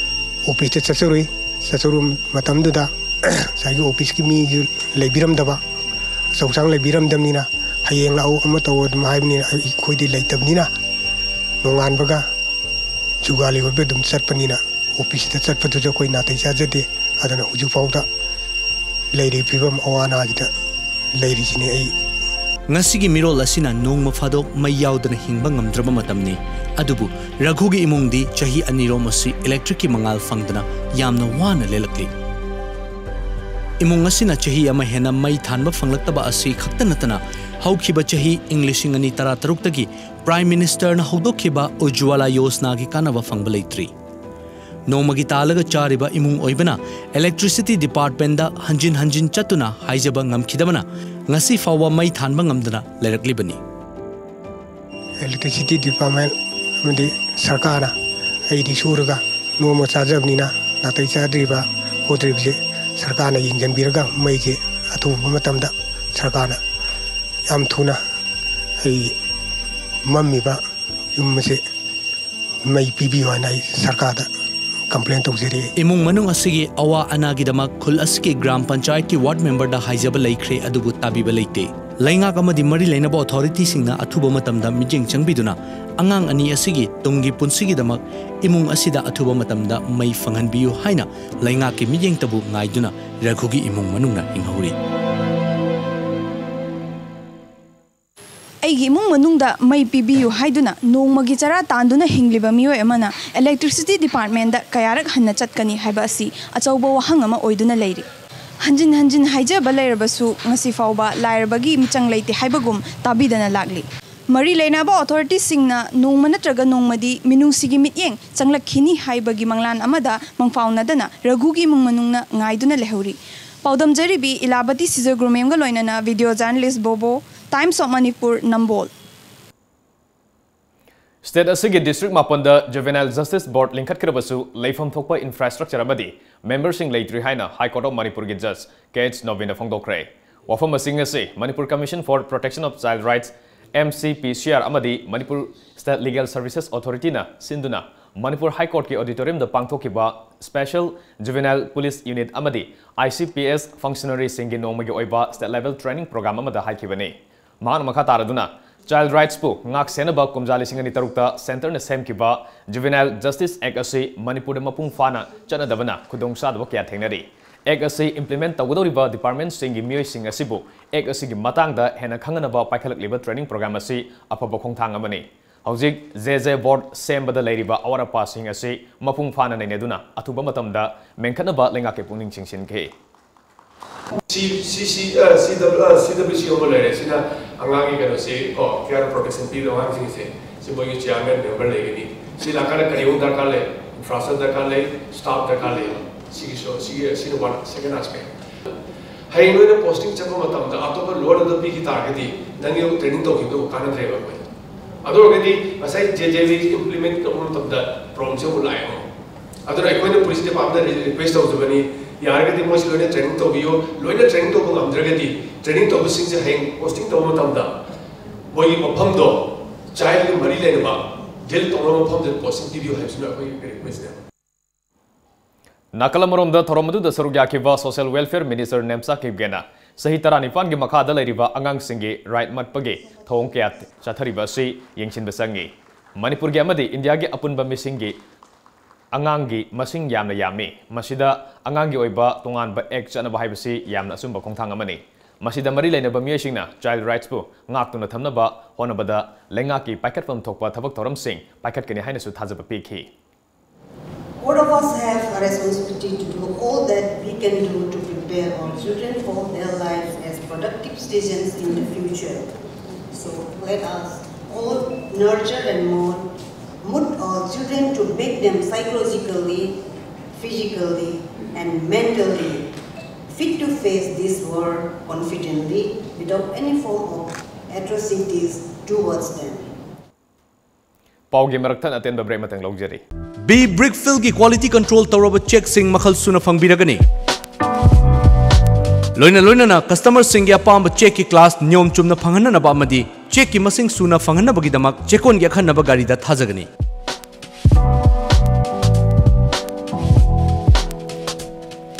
officeꯇ ꯆꯠꯆꯔꯨꯏ꯫ ꯆꯠꯆꯔꯨꯕ ꯃꯇꯝꯗꯨꯗ ꯉꯁꯥꯏꯒꯤ officeꯀꯤ ꯃꯤꯁꯨ ꯂꯩꯕꯤꯔꯝꯗꯕ, ꯑꯆꯧ ꯑꯁꯥꯡ ꯂꯩꯕꯤꯔꯝꯗꯕꯅꯤꯅ, "ꯍꯌꯦꯡ ꯂꯥꯛꯎ, ꯑꯃ ꯇꯧ" ꯑꯗꯨꯝ ꯍꯥꯏꯕꯅꯤꯅ, ꯑꯩꯈꯣꯏꯗꯤ ꯂꯩꯇꯕꯅꯤꯅ, ꯅꯣꯡꯉꯥꯟꯕꯒ ꯖꯨꯒꯥꯂꯤ ꯑꯣꯏꯕ ꯑꯗꯨꯝ ꯆꯠꯄꯅꯤꯅ, officeꯇ ꯆꯠꯄꯗꯨꯁꯨ ꯑꯩꯈꯣꯏ ꯅꯥꯇꯩ ꯆꯥꯖꯗꯦ꯫ ꯑꯗꯨꯅ ꯍꯧꯖꯤꯛꯐꯥꯎꯗ ꯂꯩꯔꯤꯕ ꯐꯤꯕꯝ ꯑꯋꯥ ꯑꯅꯥꯁꯤꯗ ꯂꯩꯔꯤꯁꯤꯅꯤ ꯑꯩ꯫ ꯉꯁꯤꯒꯤ ꯃꯤꯔꯣꯜ ꯑꯁꯤꯅ ꯅꯣꯡꯃ ꯐꯥꯗꯣꯛ ꯃꯩ ꯌꯥꯎꯗꯅ ꯍꯤꯡꯕ ꯉꯝꯗ꯭ꯔꯕ ꯃꯇꯝꯅꯤ꯫ ꯑꯗꯨꯕꯨ ꯔꯘꯨꯒꯤ ꯏꯃꯨꯡꯗꯤ ꯆꯍꯤ ꯑꯅꯤꯔꯣꯝ ꯑꯁꯤ electricꯀꯤ ꯃꯉꯥꯜ ꯐꯪꯗꯅ ꯌꯥꯝꯅ ꯋꯥꯅ ꯂꯦꯜꯂꯛꯂꯤ꯫ ꯏꯃꯨꯡ ꯑꯁꯤꯅ ꯆꯍꯤ ꯑꯃ ꯍꯦꯟꯅ ꯃꯩ ꯊꯥꯟꯕ ꯐꯪꯂꯛꯇꯕ ꯑꯁꯤ ꯈꯛꯇ ꯅꯠꯇꯅ, ꯍꯧꯈꯤꯕ ꯆꯍꯤ ꯏꯪ ꯂꯤꯁꯤꯡ ꯑꯅꯤ ꯇꯔꯥ ꯇꯔꯨꯛꯇꯒꯤ Prime Ministerꯅ ꯍꯧꯗꯣꯛꯈꯤꯕ ꯎꯖ꯭ꯋꯥꯂꯥ ꯌꯣꯖꯅꯥꯒꯤ ꯀꯥꯟꯅꯕ ꯐꯪꯕ ꯂꯩꯇ꯭ꯔꯤ꯫ ꯅꯣꯡꯃꯒꯤ ꯇꯥꯜꯂꯒ ꯆꯥꯔꯤꯕ ꯏꯃꯨꯡ ꯑꯣꯏꯕꯅ Electricity Departmentꯗ ꯍꯟꯖꯤꯟ ꯍꯟꯖꯤꯟ ꯆꯠꯇꯨꯅ ꯍꯥꯏꯖꯕ ꯉꯝꯈꯤꯗꯕꯅ ꯉꯁꯤ ꯐꯥꯎꯕ ꯃꯩ ꯊꯥꯟꯕ ꯉꯝꯗꯅ ꯂꯩꯔꯛꯂꯤꯕꯅꯤ꯫ Electricity Department ꯑꯃꯗꯤ ꯁꯔꯀꯥꯔꯅ ꯑꯩꯗꯤ ꯁꯨꯔꯒ ꯅꯣꯡꯃ ꯆꯥꯖꯕꯅꯤꯅ ꯅꯥꯇꯩ ꯆꯥꯗ꯭ꯔꯤꯕ ꯈꯣꯠꯇ꯭ꯔꯤꯕꯁꯦ ꯁꯔꯀꯥꯔꯅ ꯌꯦꯡꯁꯤꯟꯕꯤꯔꯒ ꯃꯩꯁꯦ ꯑꯊꯨꯕ ꯃꯇꯝꯗ ꯁꯔꯀꯥꯔꯅ ꯌꯥꯝ ꯊꯨꯅ ꯑꯩ ꯃꯝꯃꯤꯕ ꯌꯨꯝ ꯑꯁꯦ ꯃꯩ ꯄꯤꯕꯤꯌꯨ ꯍꯥꯏꯅ ꯑꯩ ꯁꯔꯀꯥꯔꯗ complain ꯇꯧꯖꯔꯤ꯫ ꯏꯃꯨꯡ ꯃꯅꯨꯡ ꯑꯁꯤꯒꯤ ꯑꯋꯥ ꯑꯅꯥꯒꯤꯗꯃꯛ ꯈꯨꯜ ꯑꯁꯤꯒꯤ ꯒ꯭ꯔꯥꯝ ꯄꯟꯆꯥꯌꯠꯀꯤ ward memberꯗ ꯍꯥꯏꯖꯕ ꯂꯩꯈ꯭ꯔꯦ, ꯑꯗꯨꯕꯨ ꯇꯥꯕꯤꯕ ꯂꯩꯇꯦ꯫ ꯂꯩꯉꯥꯛ ꯑꯃꯗꯤ ꯃꯔꯤ ꯂꯩꯅꯕ authorityꯁꯤꯡꯅ ꯑꯊꯨꯕ ꯃꯇꯝꯗ ꯃꯤꯠꯌꯦꯡ ꯆꯪꯕꯤꯗꯨꯅ ꯑꯉꯥꯡ ꯑꯅꯤ ꯑꯁꯤꯒꯤ ꯇꯨꯡꯒꯤ ꯄꯨꯟꯁꯤꯒꯤꯗꯃꯛ ꯏꯃꯨꯡ ꯑꯁꯤꯗ ꯑꯊꯨꯕ ꯃꯇꯝꯗ ꯃꯩ ꯐꯪꯍꯟꯕꯤꯌꯨ ꯍꯥꯏꯅ ꯂꯩꯉꯥꯛꯀꯤ ꯃꯤꯠꯌꯦꯡꯇꯕꯨ ꯉꯥꯏꯗꯨꯅ ꯔꯘꯨꯒꯤ ꯏꯃꯨꯡ ꯃꯅꯨꯡꯅ ꯍꯤꯡꯍꯧꯔꯤ꯫ ꯑꯩꯒꯤ ꯏꯃꯨꯡ ꯃꯅꯨꯡꯗ ꯃꯩ ꯄꯤꯕꯤꯌꯨ ꯍꯥꯏꯗꯨꯅ ꯅꯣꯡꯃꯒꯤ ꯆꯔꯥ ꯇꯥꯟꯗꯨꯅ ꯍꯤꯡꯂꯤꯕ ꯃꯤꯑꯣꯏ ꯑꯃꯅ Electricity Departmentꯗ ꯀꯌꯥꯔꯛ ꯍꯟꯅ ꯆꯠꯀꯅꯤ ꯍꯥꯏꯕ ꯑꯁꯤ ꯑꯆꯧꯕ ꯋꯥꯍꯪ ꯑꯃ ꯑꯣꯏꯗꯨꯅ ꯂꯩꯔꯤ꯫ ꯍꯟꯖꯤꯟ ꯍꯟꯖꯤꯟ ꯍꯥꯏꯖꯕ ꯂꯩꯔꯕꯁꯨ ꯉꯁꯤ ꯐꯥꯎꯕ ꯂꯥꯏꯔꯕꯒꯤ ꯃꯤꯆꯪ ꯂꯩꯇꯦ ꯍꯥꯏꯕꯒꯨꯝ ꯇꯥꯕꯤꯗꯅ ꯂꯥꯛꯂꯤ꯫ ꯃꯔꯤ ꯂꯩꯅꯕ authorityꯁꯤꯡꯅ ꯅꯣꯡꯃ ꯅꯠꯇ꯭ꯔꯒ ꯅꯣꯡꯃꯗꯤ ꯃꯤꯅꯨꯡꯁꯤꯒꯤ ꯃꯤꯠꯌꯦꯡ ꯆꯪꯂꯛꯈꯤꯅꯤ ꯍꯥꯏꯕꯒꯤ ꯃꯪꯂꯥꯟ ꯑꯃꯗ ꯃꯪꯐꯥꯎꯅꯗꯅ ꯔꯘꯨꯒꯤ ꯏꯃꯨꯡ ꯃꯅꯨꯡꯅ ꯉꯥꯏꯗꯨꯅ ꯂꯩꯍꯧꯔꯤ꯫ ꯄꯥꯎꯗꯝꯖꯔꯤꯕꯤ ꯏꯂꯥꯕꯇꯤ ꯁꯤꯖꯒ꯭ꯔꯨꯃꯦꯝꯒ ꯂꯣꯏꯅꯅ video journalist ꯕꯣꯕꯣ, Times of Manipur, Nambol. State ꯑꯁꯤꯒꯤ district ꯃꯥꯄꯟꯗ Juvenile Justice Board ꯂꯤꯡꯈꯠꯈ꯭ꯔꯕꯁꯨ ꯂꯩꯐꯝ ꯊꯣꯛꯄ infrastructure ꯑꯃꯗꯤ memberꯁꯤꯡ ꯂꯩꯇ꯭ꯔꯤ ꯍꯥꯏꯅ High Court of ꯃꯅꯤꯄꯨꯔꯒꯤ Judge K H ꯅꯣꯕꯤꯟꯅ ꯐꯣꯡꯗꯣꯛꯈ꯭ꯔꯦ꯫ ꯋꯥꯐꯝ ꯑꯁꯤꯡ ꯑꯁꯤ Manipur Commission for Protection of Child Rights, M C P C R, ꯑꯃꯗꯤ Manipur State Legal Services Authorityꯅ ꯁꯤꯟꯗꯨꯅ Manipur High Courtꯀꯤ auditoriumꯗ ꯄꯥꯡꯊꯣꯛꯈꯤꯕ Special Juvenile Police Unit ꯑꯃꯗꯤ I C P S functionaryꯁꯤꯡꯒꯤ ꯅꯣꯡꯃꯒꯤ ꯑꯣꯏꯕ state level training program ꯑꯃꯗ ꯍꯥꯏꯈꯤꯕꯅꯤ꯫ ꯃꯍꯥꯛꯅ ꯃꯈꯥ ꯇꯥꯔꯗꯨꯅ, child rightsꯄꯨ ꯉꯥꯛ ꯁꯦꯟꯅꯕ ꯀꯨꯝꯖꯥ ꯂꯤꯁꯤꯡ ꯑꯅꯤ ꯇꯔꯨꯛꯇ centreꯅ ꯁꯦꯝꯈꯤꯕ Juvenile Justice Act ꯑꯁꯤ ꯃꯅꯤꯄꯨꯔꯗ ꯃꯄꯨꯡ ꯐꯥꯅ ꯆꯠꯅꯗꯕꯅ ꯈꯨꯗꯣꯡꯆꯥꯗꯕ ꯀꯌꯥ ꯊꯦꯡꯅꯔꯤ꯫ Act ꯑꯁꯤ implement ꯇꯧꯒꯗꯧꯔꯤꯕ departmentꯁꯤꯡꯒꯤ ꯃꯤꯑꯣꯏꯁꯤꯡ ꯑꯁꯤꯕꯨ Act ꯑꯁꯤꯒꯤ ꯃꯇꯥꯡꯗ ꯍꯦꯟꯅ ꯈꯪꯍꯟꯅꯕ ꯄꯥꯏꯈꯠꯂꯛꯂꯤꯕ training program ꯑꯁꯤ ꯑꯐꯕ ꯈꯣꯡꯊꯥꯡ ꯑꯃꯅꯤ꯫ ꯍꯧꯖꯤꯛ J J Board ꯁꯦꯝꯕꯗ ꯂꯩꯔꯤꯕ ꯑꯋꯥꯠ ꯑꯄꯥꯁꯤꯡ ꯑꯁꯤ ꯃꯄꯨꯡ ꯐꯥꯅ ꯅꯩꯅꯗꯨꯅ ꯑꯊꯨꯕ ꯃꯇꯝꯗ ꯃꯦꯟꯈꯠꯅꯕ ꯂꯩꯉꯥꯛꯀꯤ ꯄꯨꯛꯅꯤꯡ ꯆꯤꯡꯁꯤꯟꯈꯤ꯫ ꯁꯤ ꯁꯤ ꯁꯤ ꯑ, ꯁꯤ ꯗꯕ꯭ꯂꯤꯎ ꯑ, ꯁꯤ ꯗꯕ꯭ꯂꯤꯎ ꯁꯤ ꯑꯃ ꯂꯩꯔꯦ꯫ ꯁꯤꯅ ꯑꯉꯥꯡꯒꯤ ꯀꯩꯅꯣꯁꯤ ꯀꯣ, care protection ꯄꯤꯕ ꯑꯉꯥꯡꯁꯤꯡꯁꯦ꯫ ꯁꯤ ꯃꯣꯏꯒꯤ chairman member ꯂꯩꯒꯅꯤ꯫ ꯁꯤ ꯂꯥꯛꯀꯥꯟꯗ ꯀꯔꯤꯒꯨꯝꯕ ꯗꯔꯀꯥꯔ ꯂꯩ? Infrastructure ꯗꯔꯀꯥꯔ ꯂꯩ, staff ꯗꯔꯀꯥꯔ ꯂꯩ꯫ ꯁꯤꯒꯤꯁꯨ, ꯁꯤꯒꯤ, ꯁꯤꯅ one, second aspect꯫ ꯍꯌꯦꯡ ꯅꯣꯏꯅ posting ꯆꯠꯄ ꯃꯇꯝꯗ ꯑꯇꯣꯞꯄ load ꯑꯗꯨ ꯄꯤꯈꯤ ꯇꯥꯔꯒꯗꯤ ꯅꯪꯒꯤ training ꯇꯧꯈꯤꯕꯗꯨ ꯀꯥꯟꯅꯗ꯭ꯔꯦꯕ ꯑꯩꯈꯣꯏꯗ꯫ ꯑꯗꯨ ꯑꯣꯏꯔꯒꯗꯤ ꯉꯁꯥꯏ J J B implement ꯇꯧꯕ ꯃꯇꯝꯗ problemꯁꯦ ꯑꯃꯨꯛ ꯂꯥꯛꯑꯦꯕ꯫ ꯑꯗꯨꯅ ꯑꯩꯈꯣꯏꯅ police departmentꯗ request ꯇꯧꯖꯕꯅꯤ, ꯌꯥꯔꯒꯗꯤ ꯃꯣꯏꯁꯤ ꯂꯣꯏꯅ training ꯇꯧꯕꯤꯌꯨ꯫ ꯂꯣꯏꯅ training ꯇꯧꯕ ꯉꯝꯗ꯭ꯔꯒꯗꯤ training ꯇꯧꯕꯁꯤꯡꯁꯦ ꯍꯌꯦꯡ posting ꯇꯧꯕ ꯃꯇꯝꯗ ꯃꯣꯏꯒꯤ ꯃꯐꯝꯗꯣ childꯒ ꯃꯔꯤ ꯂꯩꯅꯕ deal ꯇꯧꯅꯕ ꯃꯐꯝꯗ posting ꯄꯤꯕꯤꯌꯨ ꯍꯥꯏꯕꯁꯤꯅ ꯑꯩꯈꯣꯏꯒꯤ requestꯅꯦ꯫ ꯅꯥꯀꯜ ꯑꯃꯔꯣꯝꯗ ꯊꯧꯔꯝ ꯑꯗꯨꯗ ꯁꯔꯨꯛ ꯌꯥꯈꯤꯕ Social Welfare Minister ꯅꯦꯝꯆꯥ ꯀꯤꯞꯒꯦꯅ ꯆꯍꯤ ꯇꯔꯥꯅꯤꯄꯥꯟꯒꯤ ꯃꯈꯥꯗ ꯂꯩꯔꯤꯕ ꯑꯉꯥꯡꯁꯤꯡꯒꯤ right ꯃꯠꯄꯒꯤ ꯊꯧꯑꯣꯡ ꯀꯌꯥ ꯆꯠꯊꯔꯤꯕ ꯑꯁꯤ ꯌꯦꯡꯁꯤꯟꯕ ꯆꯪꯏ꯫ ꯃꯅꯤꯄꯨꯔꯒꯤ ꯑꯃꯗꯤ ꯏꯟꯗꯤꯌꯥꯒꯤ ꯑꯄꯨꯟꯕ ꯃꯤꯁꯤꯡꯒꯤ ꯑꯉꯥꯡꯒꯤ ꯃꯁꯤꯡ ꯌꯥꯝꯅ ꯌꯥꯝꯃꯤ꯫ ꯃꯁꯤꯗ ꯑꯉꯥꯡꯒꯤ ꯑꯣꯏꯕ ꯇꯣꯉꯥꯟꯕ act ꯆꯠꯅꯕ ꯍꯥꯏꯕꯁꯤ ꯌꯥꯝꯅ ꯑꯆꯨꯝꯕ ꯈꯣꯡꯊꯥꯡ ꯑꯃꯅꯤ꯫ ꯃꯁꯤꯗ ꯃꯔꯤ ꯂꯩꯅꯕ ꯃꯤꯑꯣꯏꯁꯤꯡꯅ child rightsꯄꯨ ꯉꯥꯛꯇꯨꯅ ꯊꯝꯅꯕ ꯍꯣꯠꯅꯕꯗ ꯂꯩꯉꯥꯛꯀꯤ ꯄꯥꯏꯈꯠꯐꯝ ꯊꯣꯛꯄ ꯊꯕꯛ ꯊꯧꯔꯝꯁꯤꯡ ꯄꯥꯏꯈꯠꯀꯅꯤ ꯍꯥꯏꯅꯁꯨ ꯊꯥꯖꯕ ꯄꯤꯈꯤ꯫ All of us have a responsibility to do all that we can do to prepare our children for their lives as productive citizens in the future. So let us all nurture and mold, mould our children to make them psychologically, physically, and mentally fit to face this world confidently without any form of atrocities towards them. ꯄꯥꯎꯒꯤ ꯃꯔꯛ ꯊꯠꯅ ꯑꯇꯦꯟꯕ break ꯑꯃꯇꯪ ꯂꯧꯖꯔꯤ꯫ B Brickfield ꯒꯤ quality control ꯇꯧꯔꯕ cheque ꯁꯤꯡ ꯃꯈꯜ ꯁꯨꯅ ꯐꯪꯕꯤꯔꯒꯅꯤ꯫ ꯂꯣꯏꯅ ꯂꯣꯏꯅꯅ customer ꯁꯤꯡꯒꯤ ꯑꯄꯥꯝꯕ cheque ꯀꯤ class ꯅꯤꯌꯣꯝ ꯆꯨꯝꯅ ꯐꯪꯍꯟꯅꯅꯕ ꯑꯃꯗꯤ cheque ꯀꯤ ꯃꯁꯤꯡ ꯁꯨꯅ ꯐꯪꯍꯟꯅꯕꯒꯤꯗꯃꯛ ꯆꯦꯛꯀꯣꯟꯒꯤ ꯑꯈꯟꯅꯕ ꯒꯥꯔꯤꯗ ꯊꯥꯖꯒꯅꯤ꯫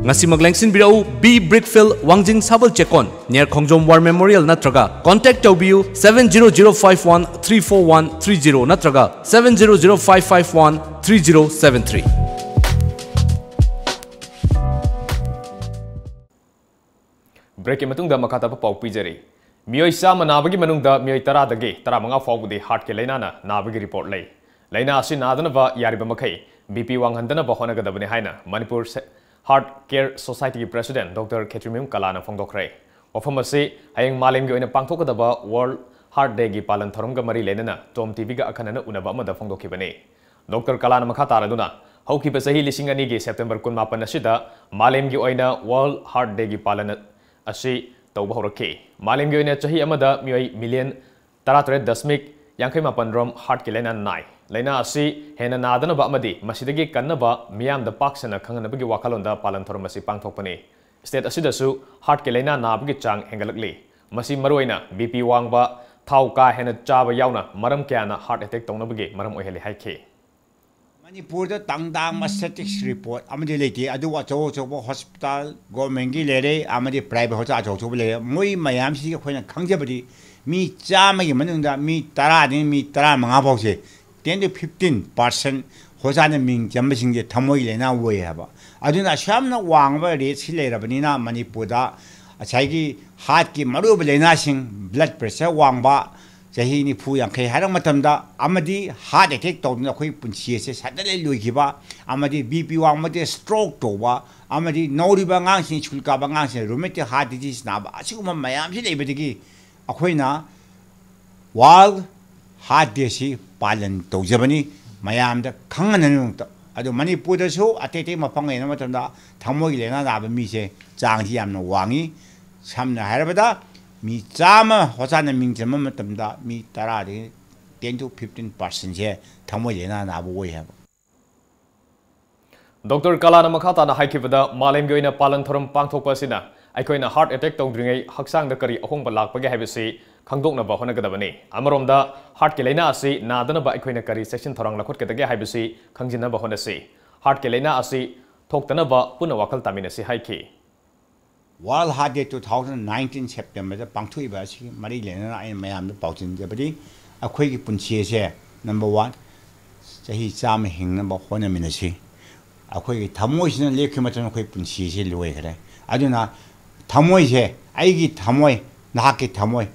ꯉꯁꯤꯃꯛ ꯂꯦꯡꯁꯤꯟꯕꯤꯔꯛꯎ, B Brickfield, ꯋꯥꯡꯖꯤꯡ ꯁꯥꯕꯜ ꯆꯦꯛꯀꯣꯟ, near ꯈꯣꯡꯖꯣꯝ War Memorial, ꯅꯠꯇ꯭ꯔꯒ contact ꯇꯧꯕꯤꯌꯨ, seven zero zero five one three four one three zero ꯅꯠꯇ꯭ꯔꯒ seven zero zero five five one three zero seven three꯫ Break ꯀꯤ ꯃꯇꯨꯡꯗ ꯃꯈꯥ ꯇꯥꯕ ꯄꯥꯎ ꯄꯤꯖꯔꯤ꯫ ꯃꯤꯑꯣꯏ ꯆꯥꯝꯃ ꯅꯥꯕꯒꯤ ꯃꯅꯨꯡꯗ ꯃꯤꯑꯣꯏ ꯇꯔꯥꯗꯒꯤ ꯇꯔꯥꯃꯉꯥ ꯐꯥꯎꯕꯗꯤ heart ꯀꯤ ꯂꯥꯏꯅꯥꯅ ꯅꯥꯕꯒꯤ report ꯂꯩ꯫ ꯂꯥꯏꯅꯥ ꯑꯁꯤ ꯅꯥꯗꯅꯕ ꯌꯥꯔꯤꯕ ꯃꯈꯩ B P ꯋꯥꯡꯍꯟꯗꯅꯕ ꯍꯣꯠꯅꯒꯗꯕꯅꯤ ꯍꯥꯏꯅ ꯃꯅꯤꯄꯨꯔ ꯁꯦ-, Heart Care Society ꯒꯤ president Doctor ꯈꯦꯇ꯭ꯔꯤꯃꯌꯨꯝ ꯀꯂꯥꯅ ꯐꯣꯡꯗꯣꯛꯈ꯭ꯔꯦ꯫ ꯋꯥꯐꯝ ꯑꯁꯤ ꯍꯌꯦꯡ ꯃꯥꯂꯦꯝꯒꯤ ꯑꯣꯏꯅ ꯄꯥꯡꯊꯣꯛꯀꯗꯕ World Heart Day ꯒꯤ ꯄꯥꯂꯟ ꯊꯧꯔꯝꯒ ꯃꯔꯤ ꯂꯩꯅꯅ ꯇꯣꯝ T V ꯒ ꯑꯈꯟꯅꯅ ꯎꯅꯕ ꯑꯃꯗ ꯐꯣꯡꯗꯣꯛꯈꯤꯕꯅꯤ꯫ Doctor ꯀꯂꯥꯅ ꯃꯈꯥ ꯇꯥꯔꯗꯨꯅ, ꯍꯧꯈꯤꯕ ꯆꯍꯤ ꯂꯤꯁꯤꯡ ꯑꯅꯤꯒꯤ September ꯀꯨꯟꯃꯥꯄꯟ ꯑꯁꯤꯗ ꯃꯥꯂꯦꯝꯒꯤ ꯑꯣꯏꯅ World Heart Day ꯒꯤ ꯄꯥꯂꯟ ꯑꯁꯤ ꯇꯧꯕ ꯍꯧꯔꯛꯈꯤ꯫ ꯃꯥꯂꯦꯝꯒꯤ ꯑꯣꯏꯅ ꯆꯍꯤ ꯑꯃꯗ ꯃꯤꯑꯣꯏ million ꯇꯔꯥꯇꯔꯦꯠ ꯗꯁꯃꯤꯛ ꯌꯥꯡꯈꯩ ꯃꯥꯄꯟ ꯔꯣꯝ heart ꯀꯤ ꯂꯥꯏꯅꯥ ꯅꯥꯏ꯫ ꯂꯥꯏꯅꯥ ꯑꯁꯤ ꯍꯦꯟꯅ ꯅꯥꯗꯅꯕ ꯑꯃꯗꯤ ꯃꯁꯤꯗꯒꯤ ꯀꯟꯅꯕ ꯃꯤꯌꯥꯝꯗ ꯄꯥꯛ ꯁꯟꯅ ꯈꯪꯍꯟꯅꯕꯒꯤ ꯋꯥꯈꯜꯂꯣꯟꯗ ꯄꯥꯂꯟ ꯊꯧꯔꯝ ꯑꯁꯤ ꯄꯥꯡꯊꯣꯛꯄꯅꯤ꯫ State ꯑꯁꯤꯗꯁꯨ heart ꯀꯤ ꯂꯥꯏꯅꯥ ꯅꯥꯕꯒꯤ ꯆꯥꯡ ꯍꯦꯟꯒꯠꯂꯛꯂꯤ꯫ ꯃꯁꯤ ꯃꯔꯨꯑꯣꯏꯅ B P ꯋꯥꯡꯕ, ꯊꯥꯎ ꯀꯥ ꯍꯦꯟꯅ ꯆꯥꯕ ꯌꯥꯎꯅ ꯃꯔꯝ ꯀꯌꯥꯅ heart attack ꯇꯧꯅꯕꯒꯤ ꯃꯔꯝ ꯑꯣꯏꯍꯜꯂꯤ ꯍꯥꯏꯈꯤ꯫ ꯃꯅꯤꯄꯨꯔꯗ ꯇꯥꯡ ꯇꯥꯡꯕ statistics report ꯑꯃꯗꯤ ꯂꯩꯇꯦ, ꯑꯗꯨꯕꯨ ꯑꯆꯧ ꯑꯆꯧꯕ hospital, government ꯀꯤ ꯂꯩꯔꯦ, ꯑꯃꯗꯤ private hospital ꯑꯆꯧ ꯑꯆꯧꯕ ꯂꯩꯔꯦ꯫ ꯃꯣꯏ ꯃꯌꯥꯝꯁꯤꯒꯤ ꯑꯩꯈꯣꯏꯅ ꯈꯪꯖꯕꯗꯤ ꯃꯤ ꯆꯥꯝꯃꯒꯤ ꯃꯅꯨꯡꯗ ꯃꯤ ꯇꯔꯥꯗꯒꯤ ꯃꯤ ꯇꯔꯥꯃꯉꯥ ꯐꯥꯎꯁꯦ, ten to fifteen percent ꯍꯣꯁꯄꯤꯇꯥꯜꯗ ꯃꯤꯡ ꯆꯟꯕꯁꯤꯡꯁꯦ ꯊꯃꯣꯏꯒꯤ ꯂꯥꯏꯅꯥ ꯑꯣꯏ ꯍꯥꯏꯕ꯫ ꯑꯗꯨꯅ ꯑꯁꯨꯛ ꯌꯥꯝꯅ ꯋꯥꯡꯕ rate ꯁꯤ ꯂꯩꯔꯕꯅꯤꯅ ꯃꯅꯤꯄꯨꯔꯗ ꯉꯁꯥꯏꯒꯤ heart ꯀꯤ ꯃꯔꯨꯑꯣꯏꯕ ꯂꯥꯏꯅꯥꯁꯤꯡ, blood pressure ꯋꯥꯡꯕ, ꯆꯍꯤ ꯅꯤꯐꯨ ꯌꯥꯡꯈꯩ ꯍꯥꯏꯔ ꯃꯇꯝꯗ, ꯑꯃꯗꯤ heart attack ꯇꯧꯗꯨꯅ ꯑꯩꯈꯣꯏ ꯄꯨꯟꯁꯤ ꯑꯁꯦ suddenly ꯂꯣꯏꯈꯤꯕ, ꯑꯃꯗꯤ B P ꯋꯥꯡꯕꯗ stroke ꯇꯧꯕ, ꯑꯃꯗꯤ ꯅꯧꯔꯤꯕ ꯑꯉꯥꯡꯁꯤꯡ, school ꯀꯥꯕ ꯑꯉꯥꯡꯁꯤꯡ rheumatic heart disease ꯅꯥꯕ, ꯑꯁꯤꯒꯨꯝꯕ ꯃꯌꯥꯝꯁꯤ ꯂꯩꯕꯗꯒꯤ ꯑꯩꯈꯣꯏꯅ World Heart Day ꯁꯤ ꯄꯥꯂꯟ ꯇꯧꯖꯕꯅꯤ, ꯃꯌꯥꯝꯗ ꯈꯪꯍꯟꯅꯕꯒꯤꯗꯃꯛꯇ꯫ ꯑꯗꯨ ꯃꯅꯤꯄꯨꯔꯗꯁꯨ ꯑꯇꯩ ꯑꯇꯩ ꯃꯐꯝꯒ ꯌꯦꯡꯅꯕ ꯃꯇꯝꯗ ꯊꯃꯣꯏꯒꯤ ꯂꯥꯏꯅꯥ ꯅꯥꯕ ꯃꯤꯁꯦ ꯆꯥꯡꯁꯤ ꯌꯥꯝꯅ ꯋꯥꯡꯉꯤ꯫ ꯁꯝꯅ ꯍꯥꯏꯔꯕꯗ, ꯃꯤ ꯆꯥꯝꯃ ꯍꯣꯁꯄꯤꯇꯥꯜꯗ ꯃꯤꯡ ꯆꯟꯕ ꯃꯇꯝꯗ ꯃꯤ ꯇꯔꯥꯗꯒꯤ ten to fifteen percent ꯁꯦ ꯊꯃꯣꯏ ꯂꯥꯏꯅꯥ ꯅꯥꯕ ꯑꯣꯏ ꯍꯥꯏꯕ꯫ ꯗꯣꯛꯇꯔ ꯀꯂꯥꯅ ꯃꯈꯥ ꯇꯥꯅ ꯍꯥꯏꯈꯤꯕꯗ, ꯃꯥꯂꯦꯝꯒꯤ ꯑꯣꯏꯅ ꯄꯥꯂꯟ ꯊꯧꯔꯝ ꯄꯥꯡꯊꯣꯛꯄ ꯑꯁꯤꯅ ꯑꯩꯈꯣꯏꯅ heart attack ꯇꯧꯗ꯭ꯔꯤꯉꯩ ꯍꯛꯆꯥꯡꯗ ꯀꯔꯤ ꯑꯍꯣꯡꯕ ꯂꯥꯛꯄꯒꯦ ꯍꯥꯏꯕꯁꯤ ꯈꯪꯗꯣꯛꯅꯕ ꯍꯣꯠꯅꯒꯗꯕꯅꯤ꯫ ꯑꯃꯔꯣꯝꯗ, heart ꯀꯤ ꯂꯥꯏꯅꯥ ꯑꯁꯤ ꯅꯥꯗꯅꯕ ꯑꯩꯈꯣꯏꯅ ꯀꯔꯤ ꯆꯦꯛꯁꯤꯟ ꯊꯧꯔꯥꯡ ꯂꯧꯈꯠꯀꯗꯒꯦ ꯍꯥꯏꯕꯁꯤ ꯈꯪꯖꯤꯟꯅꯕ ꯍꯣꯠꯅꯁꯤ꯫ Heart ꯀꯤ ꯂꯥꯏꯅꯥ ꯑꯁꯤ ꯊꯣꯛꯇꯅꯕ ꯄꯨꯟꯅ ꯋꯥꯈꯜ ꯇꯥꯃꯤꯟꯅꯁꯤ ꯍꯥꯏꯈꯤ꯫ World Heart Day two thousand nineteen September ꯗ ꯄꯥꯡꯊꯣꯛꯏꯕ ꯑꯁꯤꯒꯤ ꯃꯔꯤ ꯂꯩꯅꯅ ꯑꯩꯅ ꯃꯌꯥꯝꯗ ꯄꯥꯎꯖꯦꯟꯖꯕꯗꯤ, ꯑꯩꯈꯣꯏꯒꯤ ꯄꯨꯟꯁꯤ ꯑꯁꯦ, number one, ꯆꯍꯤ ꯆꯥꯝꯃ ꯍꯤꯡꯅꯕ ꯍꯣꯠꯅꯃꯤꯟꯅꯁꯤ꯫ ꯑꯩꯈꯣꯏꯒꯤ ꯊꯃꯣꯏꯁꯤꯅ ꯂꯦꯞꯈꯤꯕ ꯃꯇꯝꯗ ꯑꯩꯈꯣꯏ ꯄꯨꯟꯁꯤꯁꯤ ꯂꯣꯏꯈ꯭ꯔꯦ꯫ ꯑꯗꯨꯅ ꯊꯃꯣꯏꯁꯦ, ꯑꯩꯒꯤ ꯊꯃꯣꯏ, ꯅꯍꯥꯛꯀꯤ ꯊꯃꯣꯏ,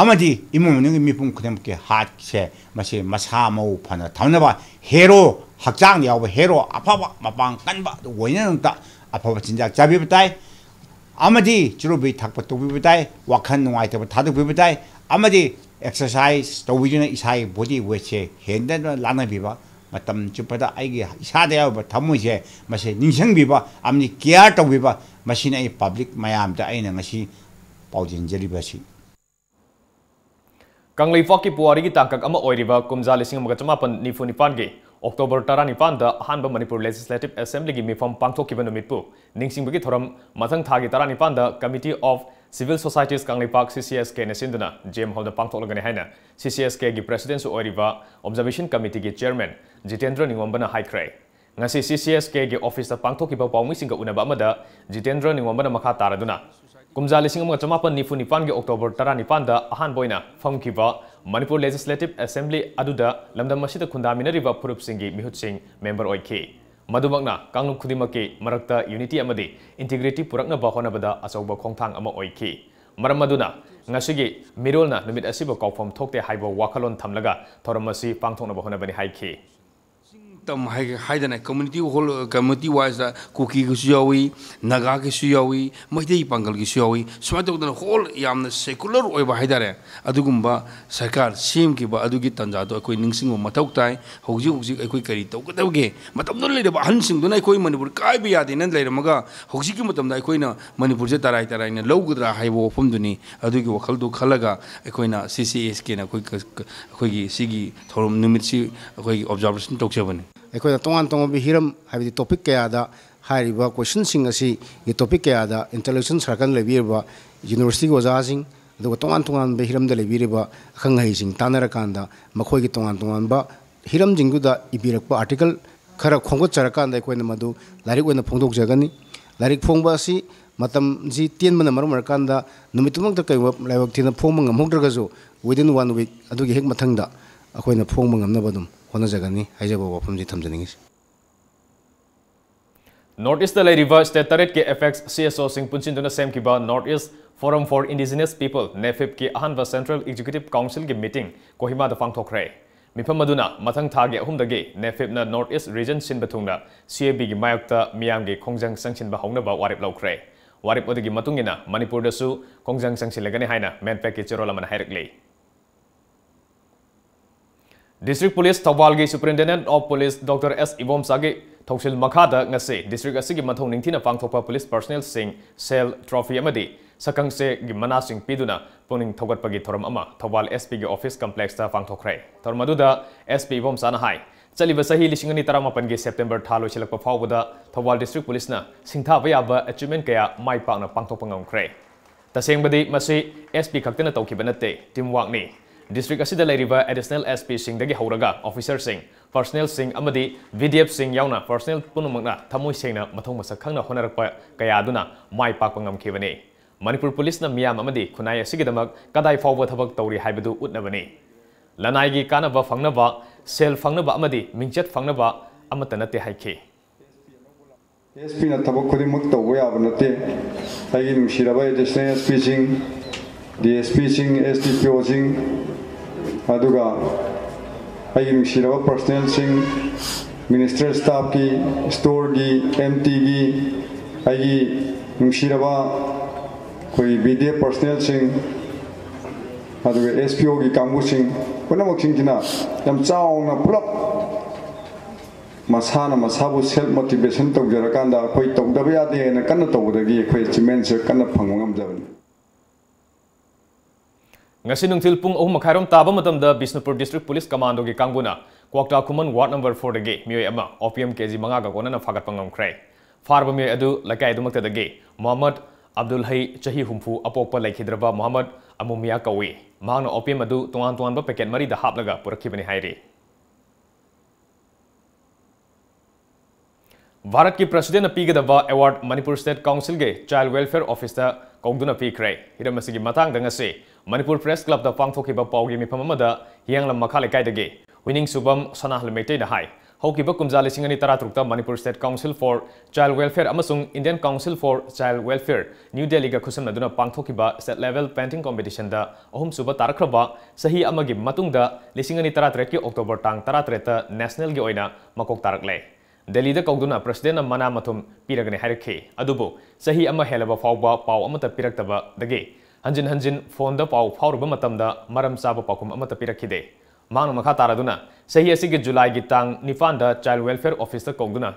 ꯑꯃꯗꯤ ꯏꯃꯨꯡ ꯃꯅꯨꯡꯒꯤ ꯃꯤꯄꯨꯝ ꯈꯨꯗꯤꯡꯃꯛꯀꯤ heart ꯁꯦ, ꯃꯁꯤ ꯃꯁꯥ ꯃꯎ ꯐꯅ ꯊꯝꯅꯕ, hero, ꯍꯛꯆꯥꯡꯗ ꯌꯥꯎꯕ hero, ꯑꯐꯕ, ꯃꯄꯥꯡ ꯀꯟꯕ ꯑꯗꯨ ꯑꯣꯏꯅꯕꯒꯤꯗꯃꯛꯇ ꯑꯐꯕ ꯆꯤꯟꯖꯥꯛ ꯆꯥꯕꯤꯕ ꯇꯥꯏ꯫ ꯑꯃꯗꯤ ꯆꯨꯔꯨꯞ ꯕꯤꯔꯤ ꯊꯛꯄ ꯇꯣꯛꯄꯤꯕ ꯇꯥꯏ, ꯋꯥꯈꯜ ꯅꯨꯡꯉꯥꯏꯇꯕ ꯊꯥꯗꯣꯛꯄꯤꯕ ꯇꯥꯏ, ꯑꯃꯗꯤ exercise ꯇꯧꯕꯤꯗꯨꯅ ꯏꯁꯥꯒꯤ body weight ꯁꯦ ꯍꯦꯟꯗꯅ ꯂꯥꯟꯅꯕꯤꯕ, ꯃꯇꯝ ꯆꯨꯞꯄꯗ ꯑꯩꯒꯤ ꯏꯁꯥꯗ ꯌꯥꯎꯔꯤꯕ ꯊꯃꯣꯏꯁꯦ ꯃꯁꯤ ꯅꯤꯡꯁꯤꯡꯕꯤꯕ ꯑꯃꯗꯤ care ꯇꯧꯕꯤꯕ, ꯃꯁꯤꯅ ꯑꯩ public ꯃꯌꯥꯝꯗ ꯑꯩꯅ ꯉꯁꯤ ꯄꯥꯎꯖꯦꯟꯖꯔꯤꯕꯁꯤ꯫ ꯀꯪꯂꯩꯄꯥꯛꯀꯤ ꯄꯨꯋꯥꯔꯤꯒꯤ ꯇꯥꯡꯀꯛ ꯑꯃ ꯑꯣꯏꯔꯤꯕ ꯀꯨꯝꯖꯥ ꯂꯤꯁꯤꯡ ꯑꯃꯒ ꯆꯃꯥꯄꯟ ꯅꯤꯐꯨ ꯅꯤꯄꯥꯟꯒꯤ October ꯇꯔꯥꯅꯤꯄꯥꯟꯗ ꯑꯍꯥꯟꯕ Manipur Legislative Assembly ꯒꯤ ꯃꯤꯐꯝ ꯄꯥꯡꯊꯣꯛꯈꯤꯕ ꯅꯨꯃꯤꯠꯄꯨ ꯅꯤꯡꯁꯤꯡꯕꯒꯤ ꯊꯧꯔꯝ ꯃꯊꯪ ꯊꯥꯒꯤ ꯇꯔꯥꯅꯤꯄꯥꯟꯗ Committee of Civil Societies Kangleipak, C C S K ꯅ ꯁꯤꯟꯗꯨꯅ J M Hall ꯗ ꯄꯥꯡꯊꯣꯛꯂꯒꯅꯤ ꯍꯥꯏꯅ C C S K ꯒꯤ President ꯁꯨ ꯑꯣꯏꯔꯤꯕ Observation Committee ꯒꯤ Chairman ꯖꯤꯇꯦꯟꯗ꯭ꯔ ꯅꯤꯡꯉꯣꯝꯕꯅ ꯍꯥꯏꯈ꯭ꯔꯦ꯫ ꯉꯁꯤ C C S K ꯒꯤ office ꯇ ꯄꯥꯡꯊꯣꯛꯈꯤꯕ ꯄꯥꯎꯃꯤꯁꯤꯡꯒ ꯎꯅꯕ ꯑꯃꯗ ꯖꯤꯇꯦꯟꯗ꯭ꯔ ꯅꯤꯡꯉꯣꯝꯕꯅ ꯃꯈꯥ ꯇꯥꯔꯗꯨꯅ, ꯀꯨꯝꯖꯥ ꯂꯤꯁꯤꯡ ꯑꯃꯒ ꯆꯃꯥꯄꯟ ꯅꯤꯐꯨ ꯅꯤꯄꯥꯟꯒꯤ October ꯇꯔꯥꯅꯤꯄꯥꯟꯗ ꯑꯍꯥꯟꯕ ꯑꯣꯏꯅ ꯐꯝꯈꯤꯕ Manipur Legislative Assembly ꯑꯗꯨꯗ ꯂꯝꯗꯝ ꯑꯁꯤꯗ ꯈꯨꯟꯗꯥꯃꯤꯟꯅꯔꯤꯕ ꯐꯨꯔꯨꯞꯁꯤꯡꯒꯤ ꯃꯤꯍꯨꯠꯁꯤꯡ member ꯑꯣꯏꯈꯤ꯫ ꯃꯗꯨꯃꯛꯅ ꯀꯥꯡꯂꯨꯞ ꯈꯨꯗꯤꯡꯃꯛꯀꯤ ꯃꯔꯛꯇ unity ꯑꯃꯗꯤ integrity ꯄꯨꯔꯛꯅꯕ ꯍꯣꯠꯅꯕꯗ ꯑꯆꯧꯕ ꯈꯣꯡꯊꯥꯡ ꯑꯃ ꯑꯣꯏꯈꯤ꯫ ꯃꯔꯝ ꯑꯗꯨꯅ ꯉꯁꯤꯒꯤ ꯃꯤꯔꯣꯜꯅ ꯅꯨꯃꯤꯠ ꯑꯁꯤꯕꯨ ꯀꯥꯎꯐꯝ ꯊꯣꯛꯇꯦ ꯍꯥꯏꯕ ꯋꯥꯈꯜꯂꯣꯟ ꯊꯝꯂꯒ ꯊꯧꯔꯝ ꯑꯁꯤ ꯄꯥꯡꯊꯣꯛꯅꯕ ꯍꯣꯠꯅꯕꯅꯤ ꯍꯥꯏꯈꯤ꯫ ꯇꯝ ꯍꯥꯏ-, ꯍꯥꯏꯗꯅ community hall, community wiseꯇ ꯀꯨꯀꯤꯒꯤꯁꯨ ꯌꯥꯎꯏ, ꯅꯥꯒꯥꯒꯤꯁꯨ ꯌꯥꯎꯏ, ꯃꯩꯇꯩ ꯄꯥꯡꯒꯜꯒꯤꯁꯨ ꯌꯥꯎꯏ꯫ ꯁꯨꯃꯥꯏꯅ ꯇꯧꯗꯅ whole ꯌꯥꯝꯅ secular ꯑꯣꯏꯕ ꯍꯥꯏꯇꯥꯔꯦ, ꯑꯗꯨꯒꯨꯝꯕ ꯁꯔꯀꯥꯔ ꯁꯦꯝꯈꯤꯕ ꯑꯗꯨꯒꯤ ꯇꯥꯟꯖꯥꯗꯣ ꯑꯩꯈꯣꯏ ꯅꯤꯡꯁꯤꯡꯕ ꯃꯊꯧ ꯇꯥꯏ꯫ ꯍꯧꯖꯤꯛ ꯍꯧꯖꯤꯛ ꯑꯩꯈꯣꯏ ꯀꯔꯤ ꯇꯧꯒꯗꯕꯒꯦ? ꯃꯇꯝꯗꯨꯗ ꯂꯩꯔꯤꯕ ꯑꯍꯟꯁꯤꯡꯗꯨꯅ ꯑꯩꯈꯣꯏ ꯃꯅꯤꯄꯨꯔ ꯀꯥꯏꯕ ꯌꯥꯗꯦꯅ ꯂꯩꯔꯝꯃꯒ, ꯍꯧꯖꯤꯛꯀꯤ ꯃꯇꯝꯗ ꯑꯩꯈꯣꯏꯅ ꯃꯅꯤꯄꯨꯔꯁꯦ ꯇꯔꯥꯏ ꯇꯔꯥꯏꯅ ꯂꯧꯒꯗ꯭ꯔꯥ ꯍꯥꯏꯕ ꯋꯥꯐꯝꯗꯨꯅꯤ꯫ ꯑꯗꯨꯒꯤ ꯋꯥꯈꯜꯗꯨ ꯈꯜꯂꯒ ꯑꯩꯈꯣꯏꯅ C C S Kꯅ ꯑꯩꯈꯣꯏ ꯀ-, ꯀ-, ꯑꯩꯈꯣꯏꯒꯤ ꯁꯤꯒꯤ ꯊꯧꯔꯝ ꯅꯨꯃꯤꯠꯁꯤ ꯑꯩꯈꯣꯏꯒꯤ observation ꯇꯧꯖꯕꯅꯤ꯫ ꯑꯩꯈꯣꯏꯅ ꯇꯣꯉꯥꯟ ꯇꯣꯉꯥꯟꯕ ꯍꯤꯔꯝ, ꯍꯥꯏꯕꯗꯤ topic ꯀꯌꯥꯗ ꯍꯥꯏꯔꯤꯕ questionꯁꯤꯡ ꯑꯁꯤꯒꯤ topic ꯀꯌꯥꯗ intellectual circle ꯂꯩꯕꯤꯔꯤꯕ universityꯒꯤ ꯑꯣꯖꯥꯁꯤꯡ, ꯑꯗꯨꯒ ꯇꯣꯉꯥꯟ ꯇꯣꯉꯥꯟꯕ ꯍꯤꯔꯝꯗ ꯂꯩꯕꯤꯔꯤꯕ ꯑꯈꯪ ꯑꯍꯩꯁꯤꯡ ꯇꯥꯟꯅꯔꯀꯥꯟꯗ, ꯃꯈꯣꯏꯒꯤ ꯇꯣꯉꯥꯟ ꯇꯣꯉꯥꯟꯕ ꯍꯤꯔꯝꯁꯤꯡꯗꯨꯗ ꯏꯕꯤꯔꯛꯄ article ꯈꯔ ꯈꯣꯝꯒꯠꯆꯔꯀꯥꯟꯗ ꯑꯩꯈꯣꯏꯅ ꯃꯗꯨ ꯂꯥꯏꯔꯤꯛ ꯑꯣꯏꯅ ꯐꯣꯡꯗꯣꯛꯆꯒꯅꯤ꯫ ꯂꯥꯏꯔꯤꯛ ꯐꯣꯡꯕ ꯑꯁꯤ ꯃꯇꯝꯁꯤ ꯇꯦꯟꯕꯅ ꯃꯔꯝ ꯑꯣꯏꯔꯀꯥꯟꯗ ꯅꯨꯃꯤꯠꯇꯨꯃꯛꯇ ꯀꯩꯒꯨꯝꯕ ꯂꯥꯏꯕꯛ ꯊꯤꯅ ꯐꯣꯡꯕ ꯉꯝꯍꯧꯗ꯭ꯔꯒꯁꯨ, within one week, ꯑꯗꯨꯒꯤ ꯍꯦꯛ ꯃꯊꯪꯗ ꯑꯩꯈꯣꯏꯅ ꯐꯣꯡꯕ ꯉꯝꯅꯕ ꯑꯗꯨꯝ ꯍꯣꯠꯅꯖꯒꯅꯤ ꯍꯥꯏꯖꯕ ꯋꯥꯐꯝꯁꯤ ꯊꯝꯖꯅꯤꯡꯉꯤ꯫ North Eastꯇ ꯂꯩꯔꯤꯕ state ꯇꯔꯦꯠꯀꯤ apex C S Oꯁꯤꯡ ꯄꯨꯟꯁꯤꯟꯗꯨꯅ ꯁꯦꯝꯈꯤꯕ North East Forum for Indigenous People, NEFIPꯀꯤ ꯑꯍꯥꯟꯕ Central Executive Councilꯒꯤ meeting ꯀꯣꯍꯤꯃꯥꯗ ꯄꯥꯡꯊꯣꯛꯈ꯭ꯔꯦ꯫ ꯃꯤꯐꯝ ꯑꯗꯨꯅ ꯃꯊꯪ ꯊꯥꯒꯤ ꯑꯍꯨꯝꯗꯒꯤ NEFIPꯅ North East region ꯁꯤꯟꯕ ꯊꯨꯡꯅ C A Bꯒꯤ ꯃꯥꯌꯣꯛꯇ ꯃꯤꯌꯥꯝꯒꯤ ꯈꯣꯡꯖꯪ ꯆꯪꯁꯤꯟꯕ ꯍꯧꯅꯕ ꯋꯥꯔꯦꯞ ꯂꯧꯈ꯭ꯔꯦ꯫ ꯋꯥꯔꯦꯞ ꯑꯗꯨꯒꯤ ꯃꯇꯨꯡ ꯏꯟꯅ ꯃꯅꯤꯄꯨꯔꯗꯁꯨ ꯈꯣꯡꯖꯪ ꯆꯪꯁꯤꯜꯂꯒꯅꯤ ꯍꯥꯏꯅ ꯃꯦꯟꯄꯦꯛꯀꯤ ꯆꯦꯔꯣꯜ ꯑꯃꯅ ꯍꯥꯏꯔꯛꯂꯤ꯫ District Police ꯊꯧꯕꯥꯜꯒꯤ Superintendent of Police Doctor S ꯏꯕꯣꯝꯆꯥꯒꯤ ꯊꯧꯁꯤꯜ ꯃꯈꯥꯗ ꯉꯁꯤ district ꯑꯁꯤꯒꯤ ꯃꯊꯧ ꯅꯤꯡꯊꯤꯅ ꯄꯥꯡꯊꯣꯛꯄ police personnelꯁꯤꯡ ꯁꯦꯜ, trophy ꯑꯃꯗꯤ ꯁꯛꯈꯪꯆꯦꯒꯤ ꯃꯅꯥꯁꯤꯡ ꯄꯤꯗꯨꯅ ꯄꯨꯛꯅꯤꯡ ꯊꯧꯒꯠꯄꯒꯤ ꯊꯧꯔꯝ ꯑꯃ ꯊꯧꯕꯥꯜ S Pꯒꯤ office complexꯇ ꯄꯥꯡꯊꯣꯛꯈ꯭ꯔꯦ꯫ ꯊꯧꯔꯝ ꯑꯗꯨꯗ S P ꯏꯕꯣꯝꯆꯥꯅ ꯍꯥꯏ, ꯆꯠꯂꯤꯕ ꯆꯍꯤ ꯂꯤꯁꯤꯡ ꯑꯅꯤ ꯇꯔꯥꯃꯥꯄꯟꯒꯤ September ꯊꯥ ꯂꯣꯏꯁꯤꯜꯂꯛꯄ ꯐꯥꯎꯕꯗ ꯊꯧꯕꯥꯜ District Policeꯅ ꯁꯤꯡꯊꯥꯕ ꯌꯥꯕ achievement ꯀꯌꯥ ꯃꯥꯏ ꯄꯥꯛꯅ ꯄꯥꯡꯊꯣꯛꯄ ꯉꯝꯈ꯭ꯔꯦ꯫ ꯇꯁꯦꯡꯕꯗꯤ ꯃꯁꯤ S P ꯈꯛꯇꯅ ꯇꯧꯈꯤꯕ ꯅꯠꯇꯦ, team workꯅꯤ꯫ District ꯑꯁꯤꯗ ꯂꯩꯔꯤꯕ additional S Pꯁꯤꯡꯗꯒꯤ ꯍꯧꯔꯒ officerꯁꯤꯡ, personnelꯁꯤꯡ ꯑꯃꯗꯤ V D Fꯁꯤꯡ ꯌꯥꯎꯅ personnel ꯄꯨꯝꯅꯃꯛꯅ ꯊꯃꯣꯏ ꯁꯦꯡꯅ ꯃꯊꯧ ꯃꯁꯛ ꯈꯪꯅ ꯍꯣꯠꯅꯔꯛꯄ ꯀꯌꯥ ꯑꯗꯨꯅ ꯃꯥꯏ ꯄꯥꯛꯄ ꯉꯝꯈꯤꯕꯅꯤ꯫ ꯃꯅꯤꯄꯨꯔ Policeꯅ ꯃꯤꯌꯥꯝ ꯑꯃꯗꯤ ꯈꯨꯟꯅꯥꯏ ꯑꯁꯤꯒꯤꯗꯃꯛ ꯀꯗꯥꯏ ꯐꯥꯎꯕ ꯊꯕꯛ ꯇꯧꯔꯤ ꯍꯥꯏꯕꯗꯨ ꯎꯠꯅꯕꯅꯤ꯫ ꯂꯅꯥꯏꯒꯤ ꯀꯥꯟꯅꯕ ꯐꯪꯅꯕ, ꯁꯦꯜ ꯐꯪꯅꯕ ꯑꯃꯗꯤ ꯃꯤꯡꯆꯠ ꯐꯪꯅꯕ ꯑꯃꯠꯇ ꯅꯠꯇꯦ ꯍꯥꯏꯈꯤ꯫ S Pꯅ ꯊꯕꯛ ꯈꯨꯗꯤꯡꯃꯛ ꯇꯧꯕ ꯌꯥꯕ ꯅꯠꯇꯦ꯫ ꯑꯩꯒꯤ ꯅꯨꯡꯁꯤꯔꯕ additional S Pꯁꯤꯡ, D S Pꯁꯤꯡ, S D P Oꯁꯤꯡ, ꯑꯗꯨꯒ ꯑꯩꯒꯤ ꯅꯨꯡꯁꯤꯔꯕ personnelꯁꯤꯡ, Minister staffꯀꯤ, storeꯒꯤ, MTꯒꯤ, ꯑꯩꯒꯤ ꯅꯨꯡꯁꯤꯔꯕ ꯑꯩꯈꯣꯏ BDF personnelꯁꯤꯡ, ꯑꯗꯨꯒ SPOꯒꯤ ꯀꯥꯡꯕꯨꯁꯤꯡ ꯄꯨꯝꯅꯃꯛꯁꯤꯡꯁꯤꯅ ꯌꯥꯝ ꯆꯥꯎꯅ ꯄꯨꯂꯞ ꯃꯁꯥꯅ ꯃꯁꯥꯕꯨ self motivation ꯇꯧꯖꯔꯀꯥꯟꯗ ꯑꯩꯈꯣꯏ ꯇꯧꯗꯕ ꯌꯥꯗꯦꯅ ꯀꯟꯅ ꯇꯧꯕꯗꯒꯤ ꯑꯩꯈꯣꯏ achievementꯁꯦ ꯀꯟꯅ ꯐꯪꯕ ꯉꯝꯖꯕꯅꯤ꯫ ꯉꯁꯤ ꯅꯨꯡꯊꯤꯜ ꯄꯨꯡ ꯑꯍꯨꯝ ꯃꯈꯥꯏꯔꯣꯝ ꯇꯥꯕ ꯃꯇꯝꯗ ꯕꯤꯁꯅꯨꯄꯨꯔ District Police Commandoꯒꯤ ꯀꯥꯡꯕꯨꯅ ꯀ꯭ꯋꯥꯛꯇꯥ ꯈꯨꯃꯟ Ward number fourꯗꯒꯤ ꯃꯤꯑꯣꯏ ꯑꯃ opium KG ꯃꯉꯥꯒ ꯀꯣꯟꯅꯅ ꯐꯥꯒꯠꯄ ꯉꯝꯈ꯭ꯔꯦ꯫ ꯐꯥꯔꯕ ꯃꯤꯑꯣꯏ ꯑꯗꯨ ꯂꯩꯀꯥꯏ ꯑꯗꯨꯃꯛꯇꯗꯒꯤ ꯃꯣꯍꯝꯃꯗ ꯑꯕꯗꯨꯜ ꯍꯩ, ꯆꯍꯤ ꯍꯨꯝꯐꯨ, ꯑꯄꯣꯛꯄ ꯂꯩꯈꯤꯗ꯭ꯔꯕ ꯃꯣꯍꯝꯃꯗ ꯑꯃꯨꯃꯤꯌꯥ ꯀꯧꯏ꯫ ꯃꯍꯥꯛꯅ opium ꯑꯗꯨ ꯇꯣꯉꯥꯟ ꯇꯣꯉꯥꯟꯕ packet ꯃꯔꯤꯗ ꯍꯥꯞꯂꯒ ꯄꯨꯔꯛꯈꯤꯕꯅꯤ ꯍꯥꯏꯔꯤ꯫ ꯚꯥꯔꯠꯀꯤ Presidentꯅ ꯄꯤꯒꯗꯕ award Manipur State Councilꯒꯤ Child Welfare Officeꯇ ꯀꯧꯗꯨꯅ ꯄꯤꯈ꯭ꯔꯦ꯫ ꯍꯤꯔꯝ ꯑꯁꯤꯒꯤ ꯃꯇꯥꯡꯗ ꯉꯁꯤ ꯃꯅꯤꯄꯨꯔ Press Clubꯇ ꯄꯥꯡꯊꯣꯛꯈꯤꯕ ꯄꯥꯎꯒꯤ ꯃꯤꯐꯝ ꯑꯃꯗ ꯍꯤꯌꯥꯡꯂꯝ ꯃꯈꯥ ꯂꯩꯀꯥꯏꯗꯒꯤ ꯍꯨꯏꯅꯤꯡꯁꯨꯕꯝ ꯁꯅꯥꯍꯜ ꯃꯩꯇꯩꯅ ꯍꯥꯏ, ꯍꯧꯈꯤꯕ ꯀꯨꯝꯖꯥ ꯂꯤꯁꯤꯡ ꯑꯅꯤ ꯇꯔꯥꯇꯔꯨꯛꯇ Manipur State Council for Child Welfare ꯑꯃꯁꯨꯡ Indian Council for Child Welfare, New Delhiꯒ ꯈꯨꯠꯁꯝꯅꯗꯨꯅ ꯄꯥꯡꯊꯣꯛꯈꯤꯕ state level painting competitionꯗ ꯑꯍꯨꯝꯁꯨꯕ ꯇꯥꯔꯛꯈ꯭ꯔꯕ ꯆꯍꯤ ꯑꯃꯒꯤ ꯃꯇꯨꯡꯗ ꯂꯤꯁꯤꯡ ꯑꯅꯤ ꯇꯔꯥꯇꯔꯦꯠꯀꯤ October ꯇꯥꯡ ꯇꯔꯥꯇꯔꯦꯠꯇ nationalꯒꯤ ꯑꯣꯏꯅ ꯃꯀꯣꯛ ꯇꯥꯔꯛꯂꯦ꯫ ꯗꯦꯜꯂꯤꯗ ꯀꯧꯗꯨꯅ Presidentꯅ ꯃꯅꯥ ꯃꯊꯨꯝ ꯄꯤꯔꯒꯅꯤ ꯍꯥꯏꯔꯛꯈꯤ꯫ ꯑꯗꯨꯕꯨ ꯆꯍꯤ ꯑꯃ ꯍꯦꯜꯂꯕ ꯐꯥꯎꯕ ꯄꯥꯎ ꯑꯃꯠꯇ ꯄꯤꯔꯛꯇꯕꯗꯒꯤ ꯍꯟꯖꯤꯟ ꯍꯟꯖꯤꯟ phoneꯗ ꯄꯥꯎ ꯐꯥꯎꯔꯨꯕ ꯃꯇꯝꯗ ꯃꯔꯝ ꯆꯥꯕ ꯄꯥꯎꯈꯨꯝ ꯑꯃꯠꯇ ꯄꯤꯔꯛꯈꯤꯗꯦ꯫ ꯃꯍꯥꯛꯅ ꯃꯈꯥ ꯇꯥꯔꯗꯨꯅ, ꯆꯍꯤ ꯑꯁꯤꯒꯤ Julyꯒꯤ ꯇꯥꯡ ꯅꯤꯄꯥꯟꯗ Child Welfare Officeꯇ ꯀꯧꯗꯨꯅ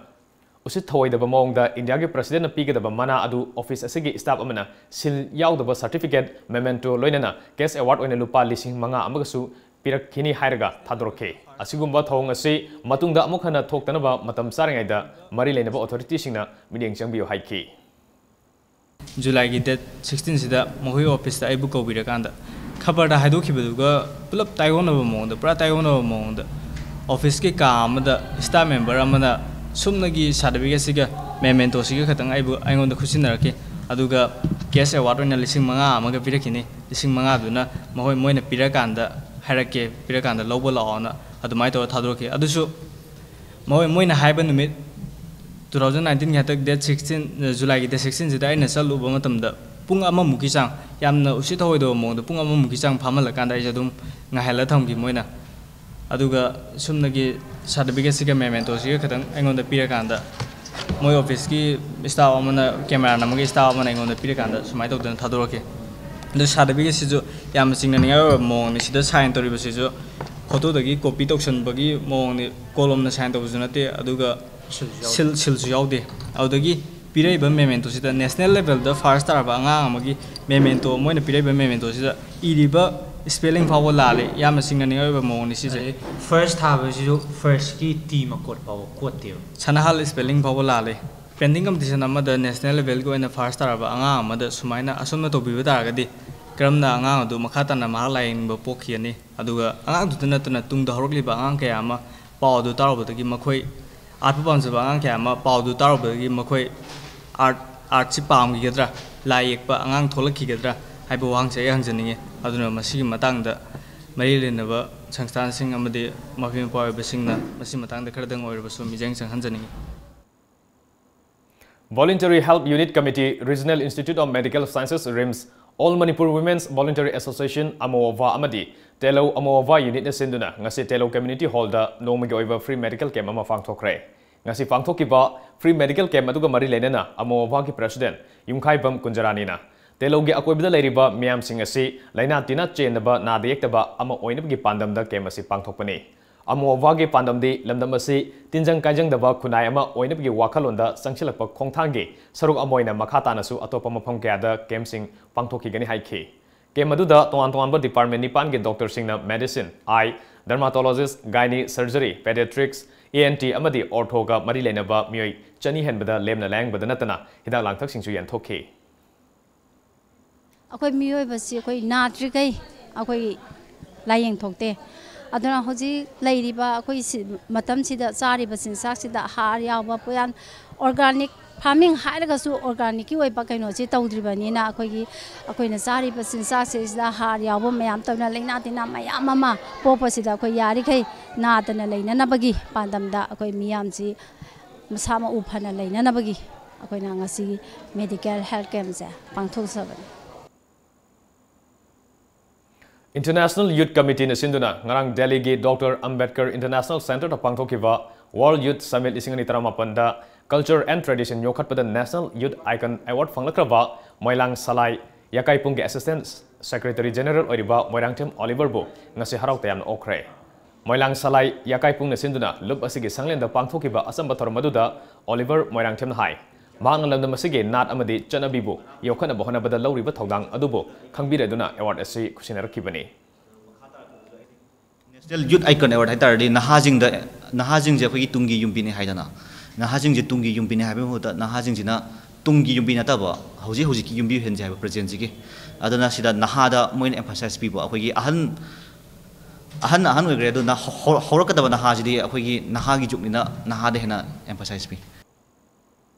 ꯎꯁꯤꯠ ꯊꯑꯣꯏꯗꯕ ꯃꯑꯣꯡꯗ Indiaꯒꯤ Presidentꯅ ꯄꯤꯒꯗꯕ ꯃꯅꯥ ꯑꯗꯨ office ꯑꯁꯤꯒꯤ staff ꯑꯃꯅ seal ꯌꯥꯎꯗꯕ certificate, memento ꯂꯣꯏꯅꯅ cash award ꯑꯣꯏꯅ ꯂꯨꯄꯥ ꯂꯤꯁꯤꯡ ꯃꯉꯥ ꯑꯃꯒꯁꯨ ꯄꯤꯔꯛꯈꯤꯅꯤ ꯍꯥꯏꯔꯒ ꯊꯥꯗꯣꯔꯛꯈꯤ꯫ ꯑꯁꯤꯒꯨꯝꯕ ꯊꯧꯑꯣꯡ ꯑꯁꯤ ꯃꯇꯨꯡꯗ ꯑꯃꯨꯛ ꯍꯟꯅ ꯊꯣꯛꯇꯅꯕ ꯃꯇꯝ ꯆꯥꯔꯤꯉꯩꯗ ꯃꯔꯤ ꯂꯩꯅꯕ authorityꯁꯤꯡꯅ ꯃꯤꯠꯌꯦꯡ ꯆꯪꯕꯤꯌꯨ ꯍꯥꯏꯈꯤ꯫ Julyꯒꯤ date sixteenꯁꯤꯗ ꯃꯈꯣꯏ officeꯇ ꯑꯩꯕꯨ ꯀꯧꯕꯤꯔꯀꯥꯟꯗ ꯈꯕꯔꯗ ꯍꯥꯏꯗꯣꯛꯈꯤꯕꯗꯨꯒ ꯄꯨꯂꯞ ꯇꯥꯏꯑꯣꯟꯅꯕ ꯃꯑꯣꯡꯗ, ꯄꯨꯔꯥ ꯇꯥꯏꯑꯣꯟꯅꯕ ꯃꯑꯣꯡꯗ, officeꯀꯤ ꯀꯥ ꯑꯃꯗ staff member ꯑꯃꯅ ꯁꯨꯞꯅꯒꯤ certificateꯁꯤꯒ mementoꯁꯤꯒ ꯈꯛꯇꯪ ꯑꯩꯕꯨ, ꯑꯩꯉꯣꯟꯗ ꯈꯨꯠꯁꯤꯟꯅꯔꯛꯈꯤ꯫ ꯑꯗꯨꯒ cash award ꯑꯣꯏꯅ ꯂꯤꯁꯤꯡ ꯃꯉꯥ ꯑꯃꯒ ꯄꯤꯔꯛꯈꯤꯅꯤ꯫ ꯂꯤꯁꯤꯡ ꯃꯉꯥꯗꯨꯅ ꯃꯈꯣꯏ, ꯃꯣꯏꯅ ꯄꯤꯔꯀꯥꯟꯗ ꯍꯥꯏꯔꯛꯀꯦ, ꯄꯤꯔꯀꯥꯟꯗ ꯂꯧꯕ ꯂꯥꯛꯑꯣꯅ ꯑꯗꯨꯃꯥꯏꯅ ꯇꯧꯔ ꯊꯥꯗꯣꯔꯛꯈꯤ꯫ ꯑꯗꯨꯁꯨ ꯃꯈꯣꯏ, ꯃꯣꯏꯅ ꯍꯥꯏꯕ ꯅꯨꯃꯤꯠ, two thousand nineteenꯒꯤ ꯍꯟꯗꯛ date sixteen, Julyꯒꯤ date sixteenꯁꯤꯗ ꯑꯩꯅ ꯆꯠꯂꯨꯕ ꯃꯇꯝꯗ ꯄꯨꯡ ꯑꯃꯃꯨꯛꯀꯤ ꯆꯥꯡ, ꯌꯥꯝꯅ ꯎꯁꯤꯠ ꯊꯑꯣꯏꯗꯕ ꯃꯑꯣꯡꯗ ꯄꯨꯡ ꯑꯃꯃꯨꯛꯀꯤ ꯆꯥꯡ ꯐꯝꯍꯜꯂꯀꯥꯟꯗ ꯑꯩꯁꯦ ꯑꯗꯨꯝ ꯉꯥꯏꯍꯜꯂ ꯊꯝꯈꯤ ꯃꯣꯏꯅ꯫ ꯑꯗꯨꯒ ꯁꯨꯞꯅꯒꯤ ꯁꯥꯔꯇꯤꯐꯤꯀꯦꯠꯁꯤꯒ ꯃꯦꯃꯦꯟꯇꯣꯁꯤꯒ ꯈꯛꯇꯪ ꯑꯩꯉꯣꯟꯗ ꯄꯤꯔꯀꯥꯟꯗ, ꯃꯣꯏ ꯑꯣꯐꯤꯁꯀꯤ ꯁ꯭ꯇꯥꯐ ꯑꯃꯅ ꯀꯦꯃꯦꯔꯥ ꯅꯝꯃꯒ ꯁ꯭ꯇꯥꯐ ꯑꯃꯅ ꯑꯩꯉꯣꯟꯗ ꯄꯤꯔꯀꯥꯟꯗ ꯁꯨꯃꯥꯏꯅ ꯇꯧꯗꯅ ꯊꯥꯗꯣꯔꯛꯈꯤ꯫ ꯑꯗꯨ ꯁꯥꯔꯇꯤꯐꯤꯀꯦꯠꯁꯤꯁꯨ ꯌꯥꯝꯅ ꯆꯤꯡꯅꯅꯤꯡꯉꯥꯏ ꯑꯣꯏꯕ ꯃꯑꯣꯡꯅꯤ꯫ ꯁꯤꯗ ꯁꯥꯏꯟ ꯇꯧꯔꯤꯕꯁꯤꯁꯨ ꯐꯣꯇꯣꯗꯒꯤ ꯀꯣꯄꯤ ꯇꯧꯁꯟꯕꯒꯤ ꯃꯑꯣꯡꯅꯤ, ꯀꯣꯂꯣꯝꯅ ꯁꯥꯏꯟ ꯇꯧꯕꯁꯨ ꯅꯠꯇꯦ, ꯑꯗꯨꯒ ꯁꯤꯜꯁꯨ ꯌꯥꯎꯗꯦ꯫ ꯁꯤꯜ, ꯁꯤꯜꯁꯨ ꯌꯥꯎꯗꯦ꯫ ꯑꯗꯨꯗꯒꯤ ꯄꯤꯔꯛꯏꯕ ꯃꯦꯃꯦꯟꯇꯣꯁꯤꯗ ꯅꯦꯁꯅꯦꯜ ꯂꯦꯚꯦꯜꯗ ꯐꯥꯔꯁ ꯇꯥꯔꯕ ꯑꯉꯥꯡ ꯑꯃꯒꯤ ꯃꯦꯃꯦꯟꯇꯣ, ꯃꯣꯏꯅ ꯄꯤꯔꯛꯏꯕ ꯃꯦꯃꯦꯟꯇꯣꯁꯤꯗ ꯏꯔꯤꯕ ꯁ꯭ꯄꯦꯂꯤꯡ ꯐꯥꯎꯕ ꯂꯥꯜꯂꯤ꯫ ꯌꯥꯝꯅ ꯆꯤꯡꯅꯅꯤꯡꯉꯥꯏ ꯑꯣꯏꯕ ꯃꯑꯣꯡꯅꯤ ꯁꯤꯁꯦ꯫ ꯑꯗꯩ ꯐꯥꯔꯁ ꯊꯥꯕꯁꯤꯁꯨ ꯐꯥꯔꯁꯀꯤ ꯇꯤ ꯃꯀꯣꯠ ꯐꯥꯎꯕ ꯀꯣꯠꯇꯦꯕ꯫ ꯁꯅꯥꯍꯥꯜ ꯁ꯭ꯄꯦꯂꯤꯡ ꯐꯥꯎꯕ ꯂꯥꯜꯂꯤ꯫ ꯄꯦꯟꯇꯤꯡ ꯀꯝꯄꯤꯇꯤꯁꯟ ꯑꯃꯗ ꯅꯦꯁꯅꯦꯜ ꯂꯦꯚꯦꯜꯒꯤ ꯑꯣꯏꯅ ꯐꯥꯔꯁ ꯇꯥꯔꯕ ꯑꯉꯥꯡ ꯑꯃꯗ ꯁꯨꯃꯥꯏꯅ ꯑꯁꯨꯝꯅ ꯇꯧꯕꯤꯕ ꯇꯥꯔꯒꯗꯤ ꯀꯔꯝꯅ ꯑꯉꯥꯡ ꯑꯗꯨ ꯃꯈꯥ ꯇꯥꯅ ꯃꯍꯥꯛ ꯂꯥꯏꯌꯦꯡꯅꯤꯡꯕ ꯄꯣꯛꯈꯤꯒꯅꯤ? ꯑꯗꯨꯒ ꯑꯉꯥꯡꯗꯨꯗ ꯅꯠꯇꯅ ꯇꯨꯡꯗ ꯍꯧꯔꯛꯂꯤꯕ ꯑꯉꯥꯡ ꯀꯌꯥ ꯑꯃ ꯄꯥꯎ ꯑꯗꯨ ꯇꯥꯔꯨꯕꯗꯒꯤ ꯃꯈꯣꯏ ꯑꯥꯔꯠꯄꯨ ꯄꯥꯝꯖꯕ ꯑꯉꯥꯡ ꯀꯌꯥ ꯑꯃ ꯄꯥꯎ ꯑꯗꯨ ꯇꯥꯔꯨꯕꯗꯒꯤ ꯃꯈꯣꯏ ꯑꯥꯔꯠ, ꯑꯥꯔꯠꯁꯤ ꯄꯥꯝꯈꯤꯒꯗ꯭ꯔꯥ, ꯂꯥꯏ ꯌꯦꯛꯄ ꯑꯉꯥꯡ ꯊꯣꯛꯂꯛꯈꯤꯒꯗ꯭ꯔꯥ ꯍꯥꯏꯕ ꯋꯥꯍꯪꯁꯦ ꯑꯩ ꯍꯪꯖꯅꯤꯡꯉꯤ꯫ ꯑꯗꯨꯅ ꯃꯁꯤꯒꯤ ꯃꯇꯥꯡꯗ ꯃꯔꯤ ꯂꯩꯅꯕ ꯁꯪꯁꯊꯥꯟꯁꯤꯡ ꯑꯃꯗꯤ ꯃꯄꯤ ꯃꯄꯥ ꯑꯣꯏꯕꯁꯤꯡꯅ ꯃꯁꯤ ꯃꯇꯥꯡꯗ ꯈꯔꯗꯪ ꯑꯣꯏꯔꯕꯁꯨ ꯃꯤꯠꯌꯦꯡ ꯆꯪꯍꯟꯖꯅꯤꯡꯉꯤ꯫ Voluntary Help Unit Committee, Regional Institute of Medical Sciences, RIMS, All Manipur Women's Voluntary Association, ꯑꯃꯣꯋꯥ, ꯑꯃꯗꯤ ꯇꯦꯂꯧ ꯑꯃꯣꯋꯥ ꯌꯨꯅꯤꯠꯅ ꯁꯤꯟꯗꯨꯅ ꯉꯁꯤ ꯇꯦꯂꯧ ꯀꯝꯃ꯭ꯌꯨꯅꯤꯇꯤ ꯍꯣꯜꯗ ꯅꯣꯡꯃꯒꯤ ꯑꯣꯏꯕ ꯐ꯭ꯔꯤ ꯃꯦꯗꯤꯀꯦꯜ ꯀꯦꯝꯞ ꯑꯃ ꯄꯥꯡꯊꯣꯛꯈ꯭ꯔꯦ꯫ ꯉꯁꯤ ꯄꯥꯡꯊꯣꯛꯈꯤꯕ ꯐ꯭ꯔꯤ ꯃꯦꯗꯤꯀꯦꯜ ꯀꯦꯝꯞ ꯑꯗꯨꯒ ꯃꯔꯤ ꯂꯩꯅꯅ ꯑꯃꯣꯋꯥꯒꯤ ꯄ꯭ꯔꯦꯁꯤꯗꯦꯟꯠ ꯌꯨꯝꯈꯥꯏꯕꯝ ꯀꯨꯟꯖꯔꯥꯅꯤꯅ ꯇꯦꯂꯧꯒꯤ ꯑꯀꯣꯏꯕꯗ ꯂꯩꯔꯤꯕ ꯃꯤꯌꯥꯝꯁꯤꯡ ꯑꯁꯤ ꯂꯥꯏꯅꯥ ꯇꯤꯟꯅ ꯆꯦꯟꯗꯕ, ꯅꯥꯗ ꯌꯦꯛꯇꯕ ꯑꯃ ꯑꯣꯏꯅꯕꯒꯤ ꯄꯥꯟꯗꯝꯗ ꯀꯦꯝꯞ ꯑꯁꯤ ꯄꯥꯡꯊꯣꯛꯄꯅꯤ꯫ ꯑꯃꯣꯋꯥꯒꯤ ꯄꯥꯟꯗꯝꯗꯤ ꯂꯝꯗꯝ ꯑꯁꯤ ꯇꯤꯟꯖꯪ ꯀꯥꯏꯖꯪꯗꯕ ꯈꯨꯟꯅꯥꯏ ꯑꯃ ꯑꯣꯏꯅꯕꯒꯤ ꯋꯥꯈꯜꯂꯣꯟꯗ ꯆꯪꯁꯤꯜꯂꯛꯄ ꯈꯣꯡꯊꯥꯡꯒꯤ ꯁꯔꯨꯛ ꯑꯃ ꯑꯣꯏꯅ ꯃꯈꯥ ꯇꯥꯅꯁꯨ ꯑꯇꯣꯞꯄ ꯃꯐꯝ ꯀꯌꯥꯗ ꯀꯦꯝꯞꯁꯤꯡ ꯄꯥꯡꯊꯣꯛꯈꯤꯒꯅꯤ ꯍꯥꯏꯈꯤ꯫ ꯀꯦꯝꯞ ꯑꯗꯨꯗ ꯇꯣꯉꯥꯟ ꯇꯣꯉꯥꯟꯕ department ꯅꯤꯄꯥꯟꯒꯤ ꯗꯣꯛꯇꯔꯁꯤꯡꯅ medicine, eye, dermatologist, gynae, surgery, pediatrics, E N T ꯑꯃꯗꯤ orthoꯒ ꯃꯔꯤ ꯂꯩꯅꯕ ꯃꯤꯑꯣꯏ ꯆꯅꯤ ꯍꯦꯟꯕꯗ ꯂꯦꯝꯅ ꯂꯥꯌꯦꯡꯕꯗ ꯅꯠꯇꯅ ꯍꯤꯗꯥꯛ ꯂꯥꯡꯊꯛꯁꯤꯡꯁꯨ ꯌꯦꯟꯊꯣꯛꯈꯤ꯫ ꯑꯩꯈꯣꯏ ꯃꯤꯑꯣꯏꯕꯁꯤ ꯑꯩꯈꯣꯏ ꯅꯥꯗ꯭ꯔꯤꯈꯩ ꯑꯩꯈꯣꯏ ꯂꯥꯏꯌꯦꯡ ꯊꯣꯛꯇꯦ꯫ ꯑꯗꯨꯅ ꯍꯧꯖꯤꯛ ꯂꯩꯔꯤꯕ ꯑꯩꯈꯣꯏ ꯁꯤ-, ꯃꯇꯝꯁꯤꯗ ꯆꯥꯔꯤꯕ ꯆꯤꯟꯖꯥꯛꯁꯤꯗ ꯍꯥꯔ ꯌꯥꯎꯕ ꯄꯣꯠꯌꯥꯟ, organic farming ꯍꯥꯏꯔꯒꯁꯨ organicꯀꯤ ꯑꯣꯏꯕ ꯀꯩꯅꯣꯁꯤ ꯇꯧꯗ꯭ꯔꯤꯕꯅꯤꯅ ꯑꯩꯈꯣꯏꯒꯤ, ꯑꯩꯈꯣꯏꯅ ꯆꯥꯔꯤꯕ ꯆꯤꯟꯖꯥꯛꯁꯤꯗ ꯍꯥꯔ ꯌꯥꯎꯕ ꯃꯌꯥꯝ ꯇꯧꯅ ꯂꯥꯏꯅꯥ ꯇꯤꯟꯅꯥ ꯃꯌꯥꯝ ꯑꯃ ꯄꯣꯛꯄꯁꯤꯗ ꯑꯩꯈꯣꯏ ꯌꯥꯔꯤꯈꯩ ꯅꯥꯗꯅ ꯂꯩꯅꯅꯕꯒꯤ ꯄꯥꯟꯗꯝꯗ ꯑꯩꯈꯣꯏ ꯃꯤꯌꯥꯝꯁꯤ ꯃꯁꯥ ꯃꯎ ꯐꯅ ꯂꯩꯅꯅꯕꯒꯤ ꯑꯩꯈꯣꯏꯅ ꯉꯁꯤ medical health campꯁꯦ ꯄꯥꯡꯊꯣꯛꯆꯕꯅꯤ꯫ International Youth Committeeꯅ ꯁꯤꯟꯗꯨꯅ ꯉꯔꯥꯡ ꯗꯦꯜꯂꯤꯒꯤ ꯗꯣꯛꯇꯔ ꯑꯝꯕꯦꯗꯀꯔ International Centreꯗ ꯄꯥꯡꯊꯣꯛꯈꯤꯕ World Youth Summit ꯂꯤꯁꯤꯡ ꯑꯅꯤ ꯇꯔꯥꯃꯥꯄꯟꯗ Culture and Tradition ꯌꯣꯛꯈꯠꯄꯗ National Youth Icon Award ꯐꯪꯂꯛꯈ꯭ꯔꯕ ꯃꯣꯏꯂꯥꯡ Salai ꯌꯥꯀꯥꯏꯄꯨꯡꯒꯤ Assistant Secretary General ꯑꯣꯏꯔꯤꯕ ꯃꯣꯏꯔꯥꯡꯊꯦꯝ ꯑꯣꯂꯤꯚꯔꯕꯨ ꯉꯁꯤ ꯍꯔꯥꯎ ꯇꯌꯥꯝꯅ ꯑꯣꯛꯈ꯭ꯔꯦ꯫ ꯃꯣꯏꯂꯥꯡ ꯁꯂꯥꯏ ꯌꯥꯀꯥꯏꯄꯨꯡꯅ ꯁꯤꯟꯗꯨꯅ ꯂꯨꯞ ꯑꯁꯤꯒꯤ ꯁꯪꯂꯦꯟꯗ ꯄꯥꯡꯊꯣꯛꯈꯤꯕ ꯑꯆꯝꯕ ꯊꯧꯔꯝ ꯑꯗꯨꯗ ꯑꯣꯂꯤꯚꯔ ꯃꯣꯏꯔꯥꯡꯊꯦꯝꯅ ꯍꯥꯏ, ꯃꯍꯥꯛꯅ ꯂꯝꯗꯝ ꯑꯁꯤꯒꯤ ꯅꯥꯠ ꯑꯃꯗꯤ ꯆꯠꯅꯕꯤꯕꯨ ꯌꯣꯛꯈꯠꯅꯕ ꯍꯣꯠꯅꯕꯗ ꯂꯧꯔꯤꯕ ꯊꯧꯗꯥꯡ ꯑꯗꯨꯕꯨ ꯈꯪꯕꯤꯔꯗꯨꯅ award ꯑꯁꯤ ꯈꯨꯁꯤꯟꯅꯔꯛꯈꯤꯕꯅꯤ꯫ National Youth Icon Award ꯍꯥꯏꯇꯥꯔꯗꯤ ꯅꯍꯥꯁꯤꯡꯗ, ꯅꯍꯥꯁꯤꯡꯁꯦ ꯑꯩꯈꯣꯏꯒꯤ ꯇꯨꯡꯒꯤ ꯌꯨꯝꯕꯤꯅꯤ ꯍꯥꯏꯗꯅ, ꯅꯍꯥꯁꯤꯡꯁꯦ ꯇꯨꯡꯒꯤ ꯌꯨꯝꯕꯤꯅꯤ ꯍꯥꯏꯕꯒꯤ ꯃꯍꯨꯠꯇ ꯅꯍꯥꯁꯤꯡꯁꯤꯅ ꯇꯨꯡꯒꯤ ꯌꯨꯝꯕꯤ ꯅꯠꯇꯕ ꯍꯧꯖꯤꯛ ꯍꯧꯖꯤꯛꯀꯤ ꯌꯨꯝꯕꯤ ꯑꯣꯏꯍꯟꯁꯦ ꯍꯥꯏꯕ presentꯁꯤꯒꯤ꯫ ꯑꯗꯨꯅ ꯁꯤꯗ ꯅꯍꯥꯗ ꯃꯣꯏꯅ emphasize ꯄꯤꯕ, ꯑꯩꯈꯣꯏꯒꯤ ꯑꯍꯟ, ꯑꯍꯟꯅ ꯑꯍꯟ ꯑꯣꯏꯈ꯭ꯔꯦ, ꯑꯗꯨꯅ ꯍꯧ-, ꯍꯧꯔꯛꯀꯗꯕ ꯅꯍꯥꯁꯤꯗꯤ ꯑꯩꯈꯣꯏꯒꯤ ꯅꯍꯥꯒꯤ ꯖꯨꯒꯅꯤꯅ ꯅꯍꯥꯗ ꯍꯦꯟꯅ emphasize ꯄꯤ꯫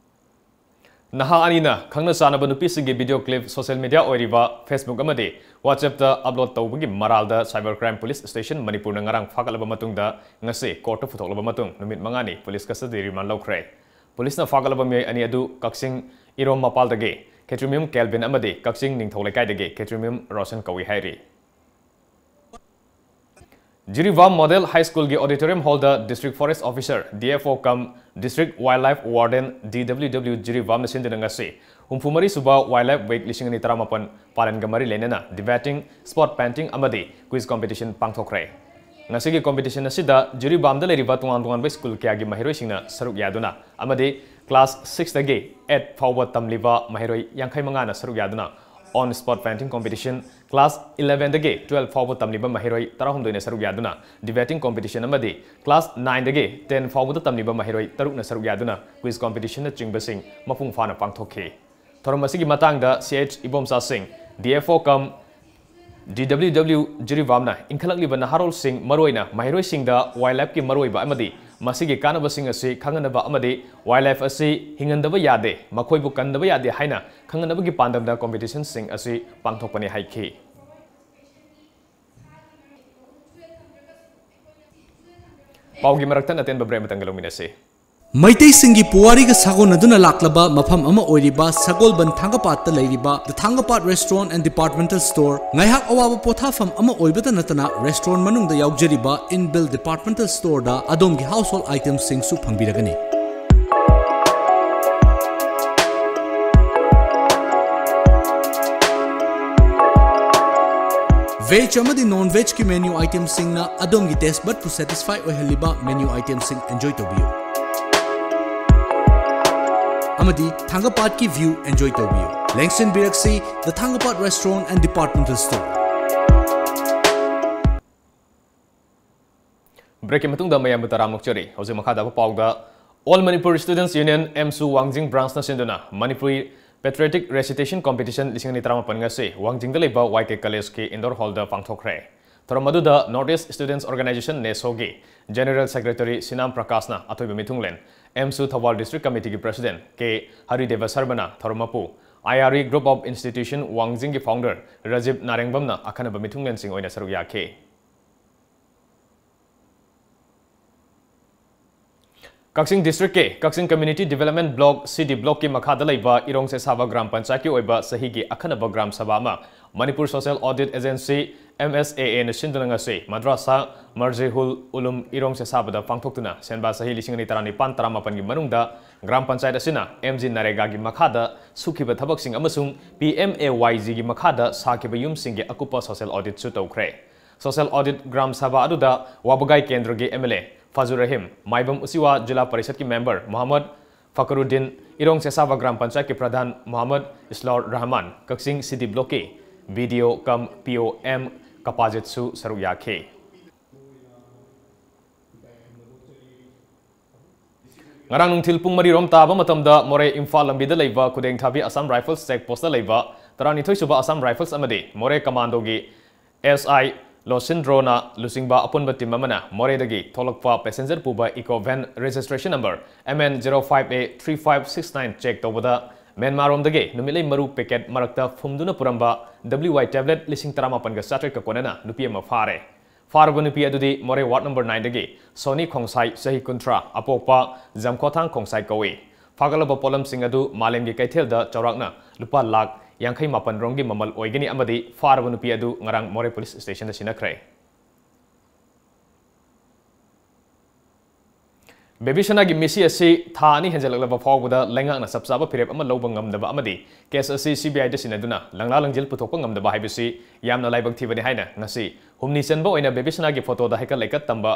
ꯅꯍꯥ ꯑꯅꯤꯅ ꯈꯪꯅ ꯆꯥꯟꯅꯕ ꯅꯨꯄꯤꯁꯤꯡꯒꯤ video clip social media ꯑꯣꯏꯔꯤꯕ Facebook ꯑꯃꯗꯤ WhatsAppꯇ upload ꯇꯧꯕꯒꯤ ꯃꯔꯥꯜꯗ Cyber Crime Police Station ꯃꯅꯤꯄꯨꯔꯅ ꯉꯔꯥꯡ ꯐꯥꯒꯠꯂꯕ ꯃꯇꯨꯡꯗ ꯉꯁꯤ courtꯇ ꯄꯨꯊꯣꯛꯂꯕ ꯃꯇꯨꯡ ꯅꯨꯃꯤꯠ ꯃꯉꯥꯅꯤ police custody remand ꯂꯧꯈ꯭ꯔꯦ꯫ Policeꯅ ꯐꯥꯒꯠꯂꯕ ꯃꯤꯑꯣꯏ ꯑꯅꯤ ꯑꯗꯨ ꯀꯛꯆꯤꯡ ꯏꯔꯣꯝ ꯃꯄꯥꯜꯗꯒꯤ ꯈꯦꯇ꯭ꯔꯤꯃꯌꯨꯝ ꯀꯦꯜꯚꯤꯟ ꯑꯃꯗꯤ ꯀꯛꯆꯤꯡ ꯅꯤꯡꯊꯧ ꯂꯩꯀꯥꯏꯗꯒꯤ ꯈꯦꯇ꯭ꯔꯤꯃꯌꯨꯝ ꯔꯣꯁꯟ ꯀꯧꯏ ꯍꯥꯏꯔꯤ꯫ Jiribam Model High Schoolꯒꯤ auditorium hallꯗ District Forest Officer, DFO cum District Wildlife Warden, DWW ꯖꯤꯔꯤꯕꯥꯝꯅ ꯁꯤꯟꯗꯨꯅ ꯉꯁꯤ ꯍꯨꯝꯐꯨ ꯃꯔꯤ ꯁꯨꯕ Wildlife Week ꯂꯤꯁꯤꯡ ꯑꯅꯤ ꯇꯔꯥꯃꯥꯄꯟ ꯄꯥꯂꯟꯒ ꯃꯔꯤ ꯂꯩꯅꯅ debating, spot painting ꯑꯃꯗꯤ quiz competition ꯄꯥꯡꯊꯣꯛꯈ꯭ꯔꯦ꯫ ꯉꯁꯤꯒꯤ competition ꯑꯁꯤꯗ ꯖꯤꯔꯤꯕꯥꯝꯗ ꯂꯩꯔꯤꯕ ꯇꯣꯉꯥꯟ ꯇꯣꯉꯥꯟꯕ school ꯀꯌꯥꯒꯤ ꯃꯍꯩꯔꯣꯏꯁꯤꯡꯅ ꯁꯔꯨꯛ ꯌꯥꯗꯨꯅ ꯑꯃꯗꯤ class sixꯇꯒꯤ eight ꯐꯥꯎꯕ ꯇꯝꯂꯤꯕ ꯃꯍꯩꯔꯣꯏ ꯌꯥꯡꯈꯩ ꯃꯉꯥꯅ ꯁꯔꯨꯛ ꯌꯥꯗꯨꯅ on spot painting competition, class elevenꯗꯒꯤ twelve ꯐꯥꯎꯕ ꯇꯝꯂꯤꯕ ꯃꯍꯩꯔꯣꯏ ꯇꯔꯥꯍꯨꯝꯗꯣꯏꯅ ꯁꯔꯨꯛ ꯌꯥꯗꯨꯅ debating competition ꯑꯃꯗꯤ class nineꯗꯒꯤ ten ꯐꯥꯎꯕꯗ ꯇꯝꯂꯤꯕ ꯃꯍꯩꯔꯣꯏ ꯇꯔꯨꯛꯅ ꯁꯔꯨꯛ ꯌꯥꯗꯨꯅ quiz competitionꯅꯆꯤꯡꯕꯁꯤꯡ ꯃꯄꯨꯡ ꯐꯥꯅ ꯄꯥꯡꯊꯣꯛꯈꯤ꯫ ꯊꯧꯔꯝ ꯑꯁꯤꯒꯤ ꯃꯇꯥꯡꯗ ꯁꯤ ꯑꯩꯆ ꯏꯕꯣꯝꯆꯥ ꯁꯤꯡ, DFO cum DWW ꯖꯤꯔꯤꯕꯥꯝꯅ ꯏꯟꯈꯠꯂꯛꯂꯤꯕ ꯅꯍꯥꯔꯣꯜꯁꯤꯡ, ꯃꯔꯨꯑꯣꯏꯅ ꯃꯍꯩꯔꯣꯏꯁꯤꯡꯗ wildlifeꯀꯤ ꯃꯔꯨꯑꯣꯏꯕ ꯑꯃꯗꯤ ꯃꯁꯤꯒꯤ ꯀꯥꯟꯅꯕꯁꯤꯡ ꯑꯁꯤ ꯈꯪꯍꯟꯅꯕ ꯑꯃꯗꯤ wildlife ꯑꯁꯤ ꯍꯤꯡꯍꯟꯗꯕ ꯌꯥꯗꯦ, ꯃꯈꯣꯏꯕꯨ ꯀꯟꯗꯕ ꯌꯥꯗꯦ ꯍꯥꯏꯅ ꯈꯪꯍꯟꯅꯕꯒꯤ ꯄꯥꯟꯗꯝꯗ competitionꯁꯤꯡ ꯑꯁꯤ ꯄꯥꯡꯊꯣꯛꯄꯅꯤ ꯍꯥꯏꯈꯤ꯫ ꯄꯥꯎꯒꯤ ꯃꯔꯛꯇ ꯑꯇꯦꯟꯕ break ꯑꯃꯇꯪꯒ ꯂꯧꯃꯤꯟꯅꯁꯤ꯫ ꯃꯩꯇꯩꯁꯤꯡꯒꯤ ꯄꯨꯋꯥꯔꯤꯒ ꯁꯥꯒꯣꯟꯅꯗꯨꯅ ꯂꯥꯛꯂꯕ ꯃꯐꯝ ꯑꯃ ꯑꯣꯏꯔꯤꯕ ꯁꯒꯣꯜꯕꯟ ꯊꯥꯡꯒꯄꯥꯠꯇ ꯂꯩꯔꯤꯕ The Thangapad Restaurant and Departmental Store ꯉꯥꯏꯍꯥꯛ ꯑꯋꯥꯕ ꯄꯣꯊꯥꯐꯝ ꯑꯃ ꯑꯣꯏꯕꯇ ꯅꯠꯇꯅ restaurant ꯃꯅꯨꯡꯗ ꯌꯥꯎꯖꯔꯤꯕ inbuilt departmental storeꯗ ꯑꯗꯣꯝꯒꯤ household itemꯁꯤꯡꯁꯨ ꯐꯪꯕꯤꯔꯒꯅꯤ꯫ Veg ꯑꯃꯗꯤ non vegꯀꯤ menu itemꯁꯤꯡꯅ ꯑꯗꯣꯝꯒꯤ taste budꯄꯨ satisfy ꯑꯣꯏꯍꯜꯂꯤꯕ menu itemꯁꯤꯡ enjoy ꯇꯧꯕꯤꯌꯨ꯫ ꯑꯃꯗꯤ ꯊꯥꯡꯒꯄꯥꯠꯀꯤ view enjoy ꯇꯧꯕꯤꯌꯨ꯫ ꯂꯦꯡꯁꯤꯟꯕꯤꯔꯛꯁꯤ The Thangapad Restaurant and Departmental Store꯫ Breakꯀꯤ ꯃꯇꯨꯡꯗ ꯃꯌꯥꯝꯕꯨ ꯇꯔꯥꯝꯅ ꯑꯣꯛꯆꯔꯤ꯫ ꯍꯧꯖꯤꯛ ꯃꯈꯥ ꯇꯥꯕ ꯄꯥꯎꯗ, All Manipur Students Union, AMSU ꯋꯥꯡꯖꯤꯡ branchꯅ ꯁꯤꯟꯗꯨꯅ Manipuri Patriotic Recitation Competition ꯂꯤꯁꯤꯡ ꯑꯅꯤ ꯇꯔꯥꯃꯥꯄꯟ ꯉꯁꯤ ꯋꯥꯡꯖꯤꯡꯗ ꯂꯩꯕ ꯋꯥꯏ ꯀꯦ ꯀꯣꯂꯦꯖꯀꯤ indoor hallꯗ ꯄꯥꯡꯊꯣꯛꯈ꯭ꯔꯦ꯫ ꯊꯧꯔꯝ ꯑꯗꯨꯗ North East Students Organization, NESOꯒꯤ General Secretary ꯁꯤꯅꯥꯝ ꯄ꯭ꯔꯀꯥꯁꯅ ꯑꯊꯣꯏꯕ ꯃꯤꯊꯨꯡꯂꯦꯟ, AMSU ꯊꯧꯕꯥꯜ District Committeeꯒꯤ President ꯀꯦ ꯍꯔꯤꯗꯦꯕ ꯁꯔꯃꯅ ꯊꯧꯔꯝ ꯃꯄꯨ, I R E Group of Institution ꯋꯥꯡꯖꯤꯡꯒꯤ founder ꯔꯖꯤꯕ ꯅꯥꯔꯦꯡꯕꯝꯅ ꯑꯈꯟꯅꯕ ꯃꯤꯊꯨꯡꯂꯦꯟꯁꯤꯡ ꯑꯣꯏꯅ ꯁꯔꯨꯛ ꯌꯥꯈꯤ꯫ ꯀꯛꯆꯤꯡ Districtꯀꯤ ꯀꯛꯆꯤꯡ Community Development Block, C D Blockꯀꯤ ꯃꯈꯥꯗ ꯂꯩꯕ ꯏꯔꯣꯡ ꯁꯦꯁꯥꯕ ꯒ꯭ꯔꯥꯝ ꯄꯟꯆꯥꯌꯠꯀꯤ ꯑꯣꯏꯕ ꯆꯍꯤꯒꯤ ꯑꯈꯟꯅꯕ ꯒ꯭ꯔꯥꯝ ꯁꯚꯥ ꯑꯃ Manipur Social Audit Agency, M S A Aꯅ ꯁꯤꯟꯗꯨꯅ ꯉꯁꯤ ꯃꯗ꯭ꯔꯥꯁꯥ ꯃꯔꯖꯤꯍꯨꯜ ꯎꯂꯨꯝ ꯏꯔꯣꯡ ꯁꯦꯁꯥꯕꯗ ꯄꯥꯡꯊꯣꯛꯇꯨꯅ ꯁꯦꯟꯕꯥ ꯆꯍꯤ ꯂꯤꯁꯤꯡ ꯑꯅꯤ ꯇꯔꯥꯅꯤꯄꯥꯟ ꯇꯔꯥꯃꯥꯄꯟꯒꯤ ꯃꯅꯨꯡꯗ ꯒ꯭ꯔꯥꯝ ꯄꯟꯆꯥꯌꯠ ꯑꯁꯤꯅ M G NREGAꯒꯤ ꯃꯈꯥꯗ ꯁꯨꯈꯤꯕ ꯊꯕꯛꯁꯤꯡ ꯑꯃꯁꯨꯡ P M A Y Gꯒꯤ ꯃꯈꯥꯗ ꯁꯥꯈꯤꯕ ꯌꯨꯝꯁꯤꯡꯒꯤ ꯑꯀꯨꯞꯄ social auditꯁꯨ ꯇꯧꯈ꯭ꯔꯦ꯫ Social Audit ꯒ꯭ꯔꯥꯝ ꯁꯚꯥ ꯑꯗꯨꯗ ꯋꯥꯕꯒꯥꯏ ꯀꯦꯟꯗ꯭ꯔꯒꯤ M L A Fajur Rahim, Maibam Uchiwa zila ꯄꯔꯤꯁꯠꯀꯤ member ꯃꯣꯍꯝꯃꯗ ꯐꯀꯔꯨꯗꯤꯟ, ꯏꯔꯣꯡ ꯁꯦꯁꯥꯕ ꯒ꯭ꯔꯥꯝ ꯄꯟꯆꯥꯌꯠꯀꯤ ꯄ꯭ꯔꯙꯥꯟ ꯃꯣꯍꯝꯃꯗ ꯏꯁꯂꯥꯎꯔ ꯔꯍꯃꯥꯟ, ꯀꯛꯆꯤꯡ C D Blockꯀꯤ B D O cum P O M ꯀꯄꯥꯖꯤꯠꯁꯨ ꯁꯔꯨꯛ ꯌꯥꯈꯤ꯫ ꯉꯔꯥꯡ ꯅꯨꯡꯊꯤꯜ ꯄꯨꯡ ꯃꯔꯤ ꯔꯣꯝ ꯇꯥꯕ ꯃꯇꯝꯗ ꯃꯣꯔꯦ ꯏꯝꯐꯥꯜ ꯂꯝꯕꯤꯗ ꯂꯩꯕ ꯈꯨꯗꯦꯡꯊꯥꯕꯤ Assam Rifles check postꯇ ꯂꯩꯕ ꯇꯔꯥꯅꯤꯊꯣꯏ ꯁꯨꯕ Assam Rifles ꯑꯃꯗꯤ ꯃꯣꯔꯦ commandoꯒꯤ S I ꯂꯣꯁꯤꯟꯗ꯭ꯔꯣꯅ ꯂꯨꯆꯤꯡꯕ ꯑꯄꯨꯟꯕ team ꯑꯃꯅ ꯃꯣꯔꯦꯗꯒꯤ ꯊꯣꯛꯂꯛꯄ passenger ꯄꯨꯕ Eeco van registration number M N zero five A three five six nine check ꯇꯧꯕꯗ ꯃ꯭ꯌꯥꯟꯃꯥꯔꯔꯣꯝꯗꯒꯤ ꯅꯨꯃꯤꯠꯂꯩ ꯃꯔꯨ packet ꯃꯔꯛꯇ ꯐꯨꯝꯗꯨꯅ ꯄꯨꯔꯝꯕ W Y tablet ꯂꯤꯁꯤꯡ ꯇꯔꯥꯃꯥꯄꯟꯒ ꯆꯥꯇ꯭ꯔꯦꯠꯀ ꯀꯣꯟꯅꯅ ꯅꯨꯄꯤ ꯑꯃ ꯐꯥꯔꯦ꯫ ꯐꯥꯔꯕ ꯅꯨꯄꯤ ꯑꯗꯨꯗꯤ ꯃꯣꯔꯦ ꯋꯥꯔꯗ ꯅꯝꯕꯔ ꯅꯥꯏꯟꯗꯒꯤ ꯁꯣꯅꯤ ꯈꯣꯡꯁꯥꯏ, ꯆꯍꯤ ꯀꯨꯟꯊ꯭ꯔꯥ, ꯑꯄꯣꯛꯄ ꯖꯝꯈꯣꯊꯥꯡ ꯈꯣꯡꯁꯥꯏ ꯀꯧꯏ꯫ ꯐꯥꯒꯠꯂꯕ ꯄꯣꯠꯂꯝꯁꯤꯡ ꯑꯗꯨ ꯃꯥꯂꯦꯝꯒꯤ ꯀꯩꯊꯦꯜꯗ ꯆꯥꯎꯔꯥꯛꯅ ꯂꯨꯄꯥ ꯂꯥꯈ ꯌꯥꯡꯈꯩ ꯃꯥꯄꯟ ꯔꯣꯝꯒꯤ ꯃꯃꯜ ꯑꯣꯏꯒꯅꯤ ꯑꯃꯗꯤ ꯐꯥꯔꯕ ꯅꯨꯄꯤ ꯑꯗꯨ ꯉꯔꯥꯡ ꯃꯣꯔꯦ ꯄꯨꯂꯤꯁ ꯁ꯭ꯇꯦꯁꯟꯗ ꯁꯤꯟꯅꯈ꯭ꯔꯦ꯫ ꯕꯦꯕꯤ ꯁꯅꯥꯒꯤ ꯃꯤꯁꯤ ꯑꯁꯤ ꯊꯥ ꯑꯅꯤ ꯍꯦꯟꯖꯜꯂꯛꯂꯕ ꯐꯥꯎꯕꯗ ꯂꯩꯉꯥꯛꯅ ꯆꯞ ꯆꯥꯕ ꯐꯤꯔꯦꯞ ꯑꯃ ꯂꯧꯕ ꯉꯝꯗꯕ ꯑꯃꯗꯤ ꯀꯦꯁ ꯑꯁꯤ ꯁꯤ ꯕꯤ ꯑꯥꯏꯗ ꯁꯤꯟꯅꯗꯨꯅ ꯂꯪꯂꯥ ꯂꯪꯖꯤꯜ ꯄꯨꯊꯣꯛꯄ ꯉꯝꯗꯕ ꯍꯥꯏꯕꯁꯤ ꯌꯥꯝꯅ ꯂꯥꯏꯕꯛ ꯊꯤꯕꯅꯤ ꯍꯥꯏꯅ ꯉꯁꯤ ꯍꯨꯝꯅꯤ ꯆꯟꯕ ꯑꯣꯏꯅ ꯕꯦꯕꯤ ꯁꯅꯥꯒꯤ ꯐꯣꯇꯣꯗ ꯍꯩꯀꯠ ꯂꯩꯀꯠ ꯇꯝꯕ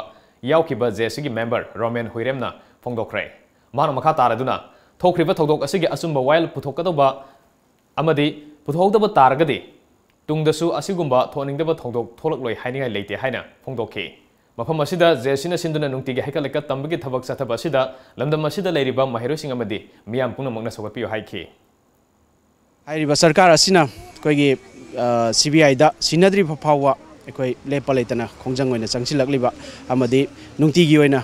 ꯌꯥꯎꯈꯤꯕ ꯖꯦ ꯑꯦꯁ ꯁꯤꯒꯤ ꯃꯦꯝꯕꯔ ꯔꯣꯃꯦꯟ ꯍꯨꯏꯔꯦꯝꯅ ꯐꯣꯡꯗꯣꯛꯈ꯭ꯔꯦ꯫ ꯃꯍꯥꯛꯅ ꯃꯈꯥ ꯇꯥꯔꯗꯨꯅ, ꯊꯣꯛꯈ꯭ꯔꯤꯕ ꯊꯧꯗꯣꯛ ꯑꯁꯤꯒꯤ ꯑꯆꯨꯝꯕ ꯋꯥꯌꯦꯜ ꯄꯨꯊꯣꯛꯀꯗꯧꯕ ꯑꯃꯗꯤ ꯄꯨꯊꯣꯛꯍꯧꯗꯕ ꯇꯥꯔꯒꯗꯤ ꯇꯨꯡꯗꯁꯨ ꯑꯁꯤꯒꯨꯝꯕ ꯊꯣꯛꯍꯟꯅꯤꯡꯗꯕ ꯊꯧꯗꯣꯛ ꯊꯣꯛꯂꯛꯂꯣꯏ ꯍꯥꯏꯅꯤꯡꯉꯥꯏ ꯂꯩꯇꯦ ꯍꯥꯏꯅ ꯐꯣꯡꯗꯣꯛꯈꯤ꯫ ꯃꯐꯝ ꯑꯁꯤꯗ ꯖꯦ ꯑꯦꯁ ꯁꯤꯅ ꯁꯤꯟꯗꯨꯅ ꯅꯨꯡꯇꯤꯒꯤ ꯍꯩꯀꯠ ꯂꯩꯀꯠ ꯇꯝꯕꯒꯤ ꯊꯕꯛ ꯆꯠꯊꯕ ꯑꯁꯤꯗ ꯂꯝꯗꯝ ꯑꯁꯤꯗ ꯂꯩꯔꯤꯕ ꯃꯍꯩꯔꯣꯏꯁꯤꯡ ꯑꯃꯗꯤ ꯃꯤꯌꯥꯝ ꯄꯨꯝꯅꯃꯛꯅ ꯁꯧꯒꯠꯄꯤꯌꯨ ꯍꯥꯏꯈꯤ꯫ ꯍꯥꯏꯔꯤꯕ ꯁꯔꯀꯥꯔ ꯑꯁꯤꯅ ꯑꯩꯈꯣꯏꯒꯤ, ꯑ, ꯁꯤ ꯕꯤ ꯑꯥꯏꯗ ꯁꯤꯟꯅꯗ꯭ꯔꯤꯕ ꯐꯥꯎꯕ ꯑꯩꯈꯣꯏ ꯂꯦꯞꯄ ꯂꯩꯇꯅ ꯈꯣꯡꯖꯪ ꯑꯣꯏꯅ ꯆꯪꯁꯤꯜꯂꯛꯂꯤꯕ ꯑꯃꯗꯤ ꯅꯨꯡꯇꯤꯒꯤ ꯑꯣꯏꯅ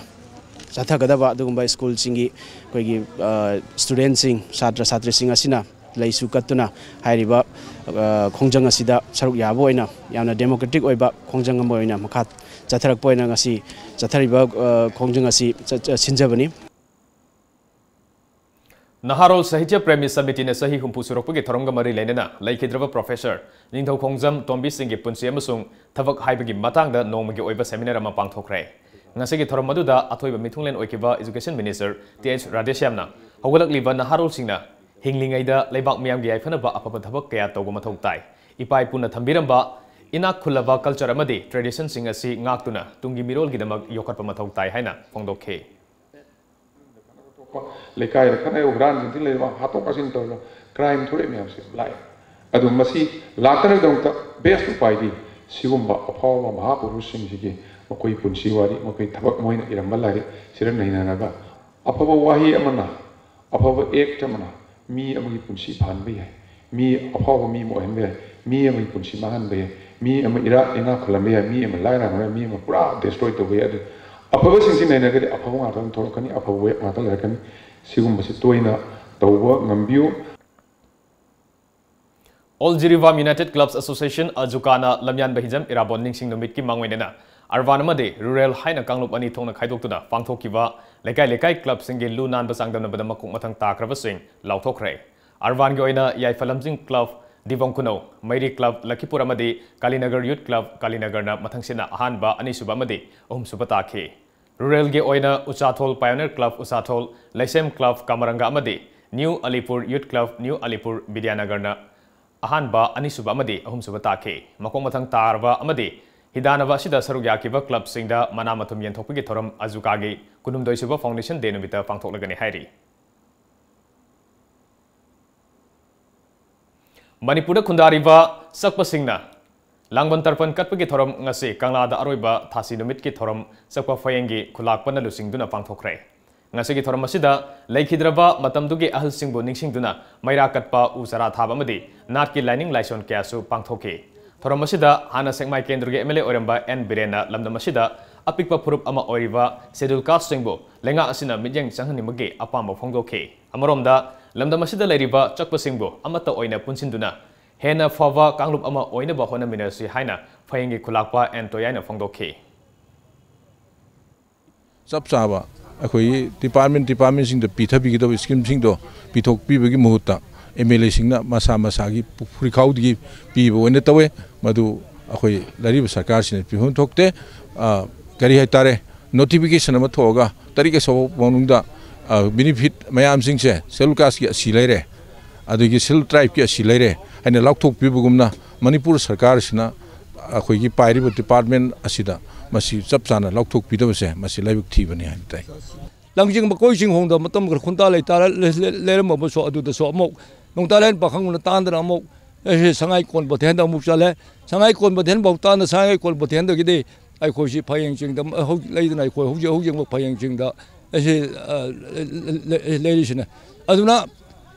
ꯆꯠꯊꯒꯗꯕ ꯑꯗꯨꯒꯨꯝꯕ ꯁ꯭ꯀꯨꯜꯁꯤꯡꯒꯤ ꯑꯩꯈꯣꯏꯒꯤ, ꯑ, ꯁ꯭ꯇꯨꯗꯦꯟꯠꯁꯤꯡ, ꯁꯥꯇ꯭ꯔ ꯁꯥꯇ꯭ꯔꯤꯁꯤꯡ ꯑꯁꯤꯅ ꯂꯩꯁꯨ ꯀꯠꯇꯨꯅ ꯍꯥꯏꯔꯤꯕ, ꯑ, ꯈꯣꯡꯖꯪ ꯑꯁꯤꯗ ꯁꯔꯨꯛ ꯌꯥꯕ ꯑꯣꯏꯅ ꯌꯥꯝꯅ ꯗꯦꯃꯣꯀ꯭ꯔꯦꯇꯤꯛ ꯑꯣꯏꯕ ꯈꯣꯡꯖꯪ ꯑꯃ ꯑꯣꯏꯅ ꯃꯈꯥ ꯆꯠꯊꯔꯛꯄ ꯑꯣꯏꯅ ꯉꯁꯤ ꯆꯠꯊꯔꯤꯕ, ꯑ, ꯈꯣꯡꯖꯪ ꯑꯁꯤ ꯆꯠ-, ꯆꯠ-, ꯁꯤꯟꯖꯕꯅꯤ꯫ ꯅꯍꯥꯔꯣꯜ ꯁꯥꯍꯤꯇ꯭ꯌ ꯄ꯭ꯔꯦꯃꯤ ꯁꯃꯤꯇꯤꯅ ꯆꯍꯤ ꯍꯨꯝꯐꯨ ꯁꯨꯔꯛꯄꯒꯤ ꯊꯧꯔꯝꯒ ꯃꯔꯤ ꯂꯩꯅꯅ ꯂꯩꯈꯤꯗ꯭ꯔꯕ ꯄ꯭ꯔꯣꯐꯦꯁꯔ ꯅꯤꯡꯊꯧꯈꯣꯡꯖꯝ ꯇꯣꯝꯕꯤ ꯁꯤꯡꯒꯤ ꯄꯨꯟꯁꯤ ꯑꯃꯁꯨꯡ ꯊꯕꯛ ꯍꯥꯏꯕꯒꯤ ꯃꯇꯥꯡꯗ ꯅꯣꯡꯃꯒꯤ ꯑꯣꯏꯕ ꯁꯦꯃꯤꯅꯥꯔ ꯑꯃ ꯄꯥꯡꯊꯣꯛꯈ꯭ꯔꯦ꯫ ꯉꯁꯤꯒꯤ ꯊꯧꯔꯝ ꯑꯗꯨꯗ ꯑꯊꯣꯏꯕ ꯃꯤꯊꯨꯡꯂꯦꯟ ꯑꯣꯏꯈꯤꯕ ꯏꯖꯨꯀꯦꯁꯟ ꯃꯤꯅꯤꯁꯇꯔ ꯇꯤ ꯑꯩꯆ ꯔꯥꯙꯦꯁ꯭ꯌꯥꯝꯅ ꯍꯧꯒꯠꯂꯛꯂꯤꯕ ꯅꯍꯥꯔꯣꯜꯁꯤꯡꯅ ꯍꯤꯡꯂꯤꯉꯩꯗ ꯂꯩꯕꯥꯛ ꯃꯤꯌꯥꯝꯒꯤ ꯌꯥꯏꯐꯅꯕ ꯑꯐꯕ ꯊꯕꯛ ꯀꯌꯥ ꯇꯧꯕ ꯃꯊꯧ ꯇꯥꯏ꯫ ꯏꯄꯥ ꯏꯄꯨꯅ ꯊꯝꯕꯤꯔꯝꯕ ꯏꯅꯥꯛ ꯈꯨꯜꯂꯕ ꯀꯜꯆꯔ ꯑꯃꯗꯤ ꯇ꯭ꯔꯦꯗꯤꯁꯟꯁꯤꯡ ꯑꯁꯤ ꯉꯥꯛꯇꯨꯅ ꯇꯨꯡꯒꯤ ꯃꯤꯔꯣꯜꯒꯤꯗꯃꯛ ꯌꯣꯛꯈꯠꯄ ꯃꯊꯧ ꯇꯥꯏ ꯍꯥꯏꯅ ꯐꯣꯡꯗꯣꯛꯈꯤ꯫ ꯑꯇꯣꯞꯄ ꯂꯩꯀꯥꯏꯗ ꯈꯠꯅ ꯍꯨꯔꯥꯟ ꯆꯤꯟꯊꯤ ꯂꯩꯕ, ꯍꯥꯠꯇꯣꯛ ꯀꯥꯁꯤꯟ ꯇꯧꯔꯒ ꯀ꯭ꯔꯥꯏꯝ ꯊꯣꯛꯂꯛꯏ ꯃꯌꯥꯝꯁꯦ ꯂꯥꯛꯑꯦ꯫ ꯑꯗꯨ ꯃꯁꯤ ꯂꯥꯛꯇꯅꯕꯒꯤꯗꯃꯛꯇ ꯕꯦꯁ ꯎꯄꯥꯏꯗꯤ ꯁꯤꯒꯨꯝꯕ ꯑꯐꯥꯎꯕ ꯃꯍꯥꯄꯨꯔꯨꯁꯁꯤꯡꯁꯤꯒꯤ ꯃꯈꯣꯏ ꯄꯨꯟꯁꯤ ꯋꯥꯔꯤ, ꯃꯈꯣꯏ ꯊꯕꯛ, ꯃꯣꯏꯅ ꯏꯔꯝꯕ ꯂꯥꯏꯔꯤꯛ ꯁꯤꯗ ꯅꯩꯅꯔꯒ ꯑꯐꯕ ꯋꯥꯍꯩ ꯑꯃꯅ, ꯑꯐꯕ ꯑꯦꯛ ꯑꯃꯅ ꯃꯤ ꯑꯃꯒꯤ ꯄꯨꯟꯁꯤ ꯐꯍꯟꯕ ꯌꯥꯏ꯫ ꯃꯤ ꯑꯐꯥꯎꯕ ꯃꯤ ꯑꯃ ꯑꯣꯏꯍꯟꯕ ꯌꯥꯏ꯫ ꯃꯤ ꯑꯃꯒꯤ ꯄꯨꯟꯁꯤ ꯃꯥꯡꯍꯟꯕ ꯌꯥꯏ꯫ ꯃꯤ ꯑꯃ ꯏꯔꯥ ꯏꯅꯥꯛ ꯈꯨꯜꯍꯟꯕ ꯌꯥꯏ꯫ ꯃꯤ ꯑꯃ ꯂꯥꯏꯔꯍꯟꯕ ꯌꯥꯏ꯫ ꯃꯤ ꯑꯃ ꯄꯨꯔꯥ ꯗꯦꯁꯇ꯭ꯔꯣꯏ ꯇꯧꯕ ꯌꯥꯏ꯫ ꯑꯗꯨ ꯑꯐꯕꯁꯤꯡꯁꯤ ꯅꯩꯅꯔꯒꯗꯤ ꯑꯐꯕ ꯉꯥꯛꯇ ꯑꯗꯨꯝ ꯊꯣꯛꯂꯛꯀꯅꯤ, ꯑꯐꯕ ꯋꯦꯕ ꯉꯥꯛꯇ ꯂꯩꯔꯛꯀꯅꯤ꯫ ꯁꯤꯒꯨꯝꯕꯁꯤ ꯇꯣꯏꯅ ꯇꯧꯕ ꯉꯝꯕꯤꯌꯨ꯫ All Jiribam United Clubs Association, ꯑꯖꯨꯀꯥꯅ ꯂꯝꯌꯥꯟꯕ ꯍꯤꯖꯝ ꯏꯔꯥꯕꯣꯟ ꯅꯤꯡꯁꯤꯡ ꯅꯨꯃꯤꯠꯀꯤ ꯃꯥꯡꯑꯣꯏꯅꯅ ꯑꯔꯕꯥꯟ ꯑꯃꯗꯤ ꯔꯨꯔꯦꯜ ꯍꯥꯏꯅ ꯀꯥꯡꯂꯨꯞ ꯑꯅꯤ ꯊꯣꯛꯅ ꯈꯥꯏꯗꯣꯛꯇꯨꯅ ꯄꯥꯡꯊꯣꯛꯈꯤꯕ ꯂꯩꯀꯥꯏ ꯂꯩꯀꯥꯏ ꯀ꯭ꯂꯕꯁꯤꯡꯒꯤ ꯂꯨ ꯅꯥꯟꯕ ꯆꯥꯡꯗꯝꯅꯕꯗ ꯃꯀꯣꯛ ꯃꯊꯪ ꯇꯥꯈ꯭ꯔꯕꯁꯤꯡ ꯂꯥꯎꯊꯣꯛꯈ꯭ꯔꯦ꯫ ꯑꯔꯕꯥꯟꯒꯤ ꯑꯣꯏꯅ ꯌꯥꯏꯐ ꯂꯝꯖꯤꯡ ꯀ꯭ꯂꯕ ꯗꯤꯕꯣꯡ ꯈꯨꯅꯧ, ꯃꯩꯔꯤ ꯀ꯭ꯂꯕ ꯂꯈꯤꯄꯨꯔ ꯑꯃꯗꯤ ꯀꯥꯂꯤꯅꯒꯔ ꯌꯨꯠ ꯀ꯭ꯂꯕ ꯀꯥꯂꯤꯅꯒꯔꯅ ꯃꯊꯪꯁꯤꯠꯅ ꯑꯍꯥꯟꯕ, ꯑꯅꯤꯁꯨꯕ ꯑꯃꯗꯤ ꯑꯍꯨꯝꯁꯨꯕ ꯇꯥꯈꯤ꯫ ꯔꯨꯔꯦꯜꯒꯤ ꯑꯣꯏꯅ ꯎꯆꯥꯊꯣꯜ ꯄꯥꯏꯑꯣꯅꯤꯌꯔ ꯀ꯭ꯂꯕ ꯎꯆꯥꯊꯣꯜ, ꯂꯩꯁꯦꯝ ꯀ꯭ꯂꯕ ꯀꯥꯃꯔꯪꯒ ꯑꯃꯗꯤ ꯅ꯭ꯌꯨ ꯑꯂꯤꯄꯨꯔ ꯌꯨꯠ ꯀ꯭ꯂꯕ ꯅ꯭ꯌꯨ ꯑꯂꯤꯄꯨꯔ ꯕꯤꯗ꯭ꯌꯥꯅꯒꯔꯅ ꯑꯍꯥꯟꯕ, ꯑꯅꯤꯁꯨꯕ ꯑꯃꯗꯤ ꯑꯍꯨꯝꯁꯨꯕ ꯇꯥꯈꯤ꯫ ꯃꯈꯣꯡ ꯃꯊꯪ ꯇꯥꯔꯕ ꯑꯃꯗꯤ ꯍꯤꯗꯥꯟꯅꯕ ꯑꯁꯤꯗ ꯁꯔꯨꯛ ꯌꯥꯈꯤꯕ ꯀ꯭ꯂꯕꯁꯤꯡꯗ ꯃꯅꯥ ꯃꯊꯨꯝ ꯌꯦꯟꯊꯣꯛꯄꯒꯤ ꯊꯧꯔꯝ ꯑꯖꯨꯀꯥꯒꯤ ꯀꯨꯟꯍꯨꯝꯗꯣꯏꯁꯨꯕ Foundation Day ꯅꯨꯃꯤꯠꯇ ꯄꯥꯡꯊꯣꯛꯂꯒꯅꯤ ꯍꯥꯏꯔꯤ꯫ ꯃꯅꯤꯄꯨꯔꯗ ꯈꯨꯟꯗꯥꯔꯤꯕ ꯆꯛꯄꯁꯤꯡꯅ ꯂꯥꯡꯕꯟ ꯇꯔꯄꯟ ꯀꯠꯄꯒꯤ ꯊꯧꯔꯝ ꯉꯁꯤ ꯀꯪꯂꯥꯗ ꯑꯔꯣꯏꯕ ꯊꯥꯁꯤ ꯅꯨꯃꯤꯠꯀꯤ ꯊꯧꯔꯝ ꯆꯛꯄ ꯐꯌꯦꯡꯒꯤ ꯈꯨꯂꯥꯛꯄꯅ ꯂꯨꯆꯤꯡꯗꯨꯅ ꯄꯥꯡꯊꯣꯛꯈ꯭ꯔꯦ꯫ ꯉꯁꯤꯒꯤ ꯊꯧꯔꯝ ꯑꯁꯤꯗ ꯂꯩꯈꯤꯗ꯭ꯔꯕ ꯃꯇꯝꯗꯨꯒꯤ ꯑꯍꯜꯁꯤꯡꯕꯨ ꯅꯤꯡꯁꯤꯡꯗꯨꯅ ꯃꯩꯔꯥ ꯀꯠꯄ, ꯎ ꯆꯥꯔꯥ ꯊꯥꯕ ꯑꯃꯗꯤ ꯅꯥꯠꯀꯤ ꯂꯥꯏꯅꯤꯡ ꯂꯥꯏꯁꯣꯟ ꯀꯌꯥꯁꯨ ꯄꯥꯡꯊꯣꯛꯈꯤ꯫ ꯊꯧꯔꯝ ꯑꯁꯤꯗ ꯍꯥꯟꯅ ꯁꯦꯛꯃꯥꯏ ꯀꯦꯟꯗ꯭ꯔꯒꯤ M L A ꯑꯣꯏꯔꯝꯕ ꯑꯦꯟ ꯕꯤꯔꯦꯟꯅ ꯂꯝꯗꯝ ꯑꯁꯤꯗ ꯑꯄꯤꯛꯄ ꯐꯨꯔꯨꯞ ꯑꯃ ꯑꯣꯏꯔꯤꯕ Scheduled Casteꯁꯤꯡꯕꯨ ꯂꯩꯉꯥꯛ ꯑꯁꯤꯅ ꯃꯤꯠꯌꯦꯡ ꯆꯪꯍꯟꯅꯤꯡꯕꯒꯤ ꯑꯄꯥꯝꯕ ꯐꯣꯡꯗꯣꯛꯈꯤ꯫ ꯑꯃꯔꯣꯝꯗ, ꯂꯝꯗꯝ ꯑꯁꯤꯗ ꯂꯩꯔꯤꯕ ꯆꯛꯄꯁꯤꯡꯕꯨ ꯑꯃꯠꯇ ꯑꯣꯏꯅ ꯄꯨꯟꯁꯤꯟꯗꯨꯅ ꯍꯦꯟꯅ ꯐꯕ ꯀꯥꯡꯂꯨꯞ ꯑꯃ ꯑꯣꯏꯅꯕ ꯍꯣꯠꯅꯃꯤꯟꯅꯁꯤ ꯍꯥꯏꯅ ꯐꯌꯦꯡꯒꯤ ꯈꯨꯂꯥꯛꯄ ꯑꯦꯟ ꯇꯣꯌꯥꯏꯅ ꯐꯣꯡꯗꯣꯛꯈꯤ꯫ ꯆꯞ ꯆꯥꯕ ꯑꯩꯈꯣꯏꯒꯤ department departmentꯁꯤꯡꯗ ꯄꯤꯊꯕꯤꯒꯗꯕ schemeꯁꯤꯡꯗꯣ ꯄꯤꯊꯣꯛꯄꯤꯕꯒꯤ ꯃꯍꯨꯠꯇ M L Aꯁꯤꯡꯅ ꯃꯁꯥ ꯃꯁꯥꯒꯤ ꯄꯨꯈ꯭ꯔꯤꯈꯥꯎꯗꯒꯤ ꯄꯤꯕ ꯑꯣꯏꯅ ꯇꯧꯋꯦ꯫ ꯃꯗꯨ ꯑꯩꯈꯣꯏ ꯂꯩꯔꯤꯕ ꯁꯔꯀꯥꯔꯁꯤꯅ ꯄꯤꯐꯝ ꯊꯣꯛꯇꯦ꯫ ꯑ, ꯀꯔꯤ ꯍꯥꯏꯇꯥꯔꯦ, notification ꯑꯃ ꯊꯣꯛꯑꯒ ꯇꯔꯤꯛ ꯑꯁꯨꯛ ꯐꯥꯎ ꯃꯅꯨꯡꯗ, ꯑ, benefit ꯃꯌꯥꯝꯁꯤꯡꯁꯦ Scheduled Casteꯀꯤ ꯑꯁꯤ ꯂꯩꯔꯦ, ꯑꯗꯒꯤ Scheduled Tribeꯀꯤ ꯑꯁꯤ ꯂꯩꯔꯦ ꯍꯥꯏꯅ ꯂꯥꯎꯊꯣꯛꯄꯤꯕꯒꯨꯝꯅ ꯃꯅꯤꯄꯨꯔ ꯁꯔꯀꯥꯔꯁꯤꯅ ꯑꯩꯈꯣꯏꯒꯤ ꯄꯥꯏꯔꯤꯕ department ꯑꯁꯤꯗ ꯃꯁꯤ ꯆꯞ ꯆꯥꯅ ꯂꯥꯎꯊꯣꯛꯄꯤꯗꯕꯁꯦ ꯃꯁꯤ ꯂꯥꯏꯕꯛ ꯊꯤꯕꯅꯤ ꯍꯥꯏꯅ ꯇꯥꯏ꯫ ꯂꯥꯡꯖꯤꯡ ꯃꯀꯣꯏ ꯆꯤꯡꯈꯣꯡꯗ ꯃꯇꯝ ꯈꯔ ꯈꯨꯟꯗꯥ ꯂꯩꯇꯥꯔ-, ꯂꯩ-, ꯂꯩ-, ꯂꯩꯔꯝꯃꯕꯁꯨ ꯑꯗꯨꯗꯁꯨ ꯑꯃꯨꯛ ꯅꯣꯡꯇꯥꯂꯦꯟ ꯄꯥꯈꯪꯕꯅ ꯇꯥꯟꯗꯅ ꯑꯃꯨꯛ ꯑꯩꯁꯦ ꯁꯉꯥꯏ ꯀꯣꯟ ꯕꯣꯊꯦꯟꯗ ꯑꯃꯨꯛ ꯆꯠꯂꯦ꯫ ꯁꯉꯥꯏ ꯀꯣꯟ ꯕꯣꯊꯦꯟ ꯐꯥꯎ ꯇꯥꯟꯅ ꯁꯉꯥꯏ ꯀꯣꯟ ꯕꯣꯊꯦꯟꯗꯒꯤꯗꯤ ꯑꯩꯈꯣꯏꯁꯤ ꯐꯌꯦꯡ ꯆꯤꯡꯗ ꯍꯧꯖꯤꯛ ꯂꯩꯗꯅ ꯑꯩꯈꯣꯏ ꯍꯧꯖꯤꯛ ꯍꯧꯖꯤꯛꯃꯛ ꯐꯌꯦꯡ ꯆꯤꯡꯗ ꯑꯩꯁꯦ, ꯑ, ꯂꯩ-, ꯂꯩ-, ꯂꯩꯔꯤꯁꯤꯅ꯫ ꯑꯗꯨꯅ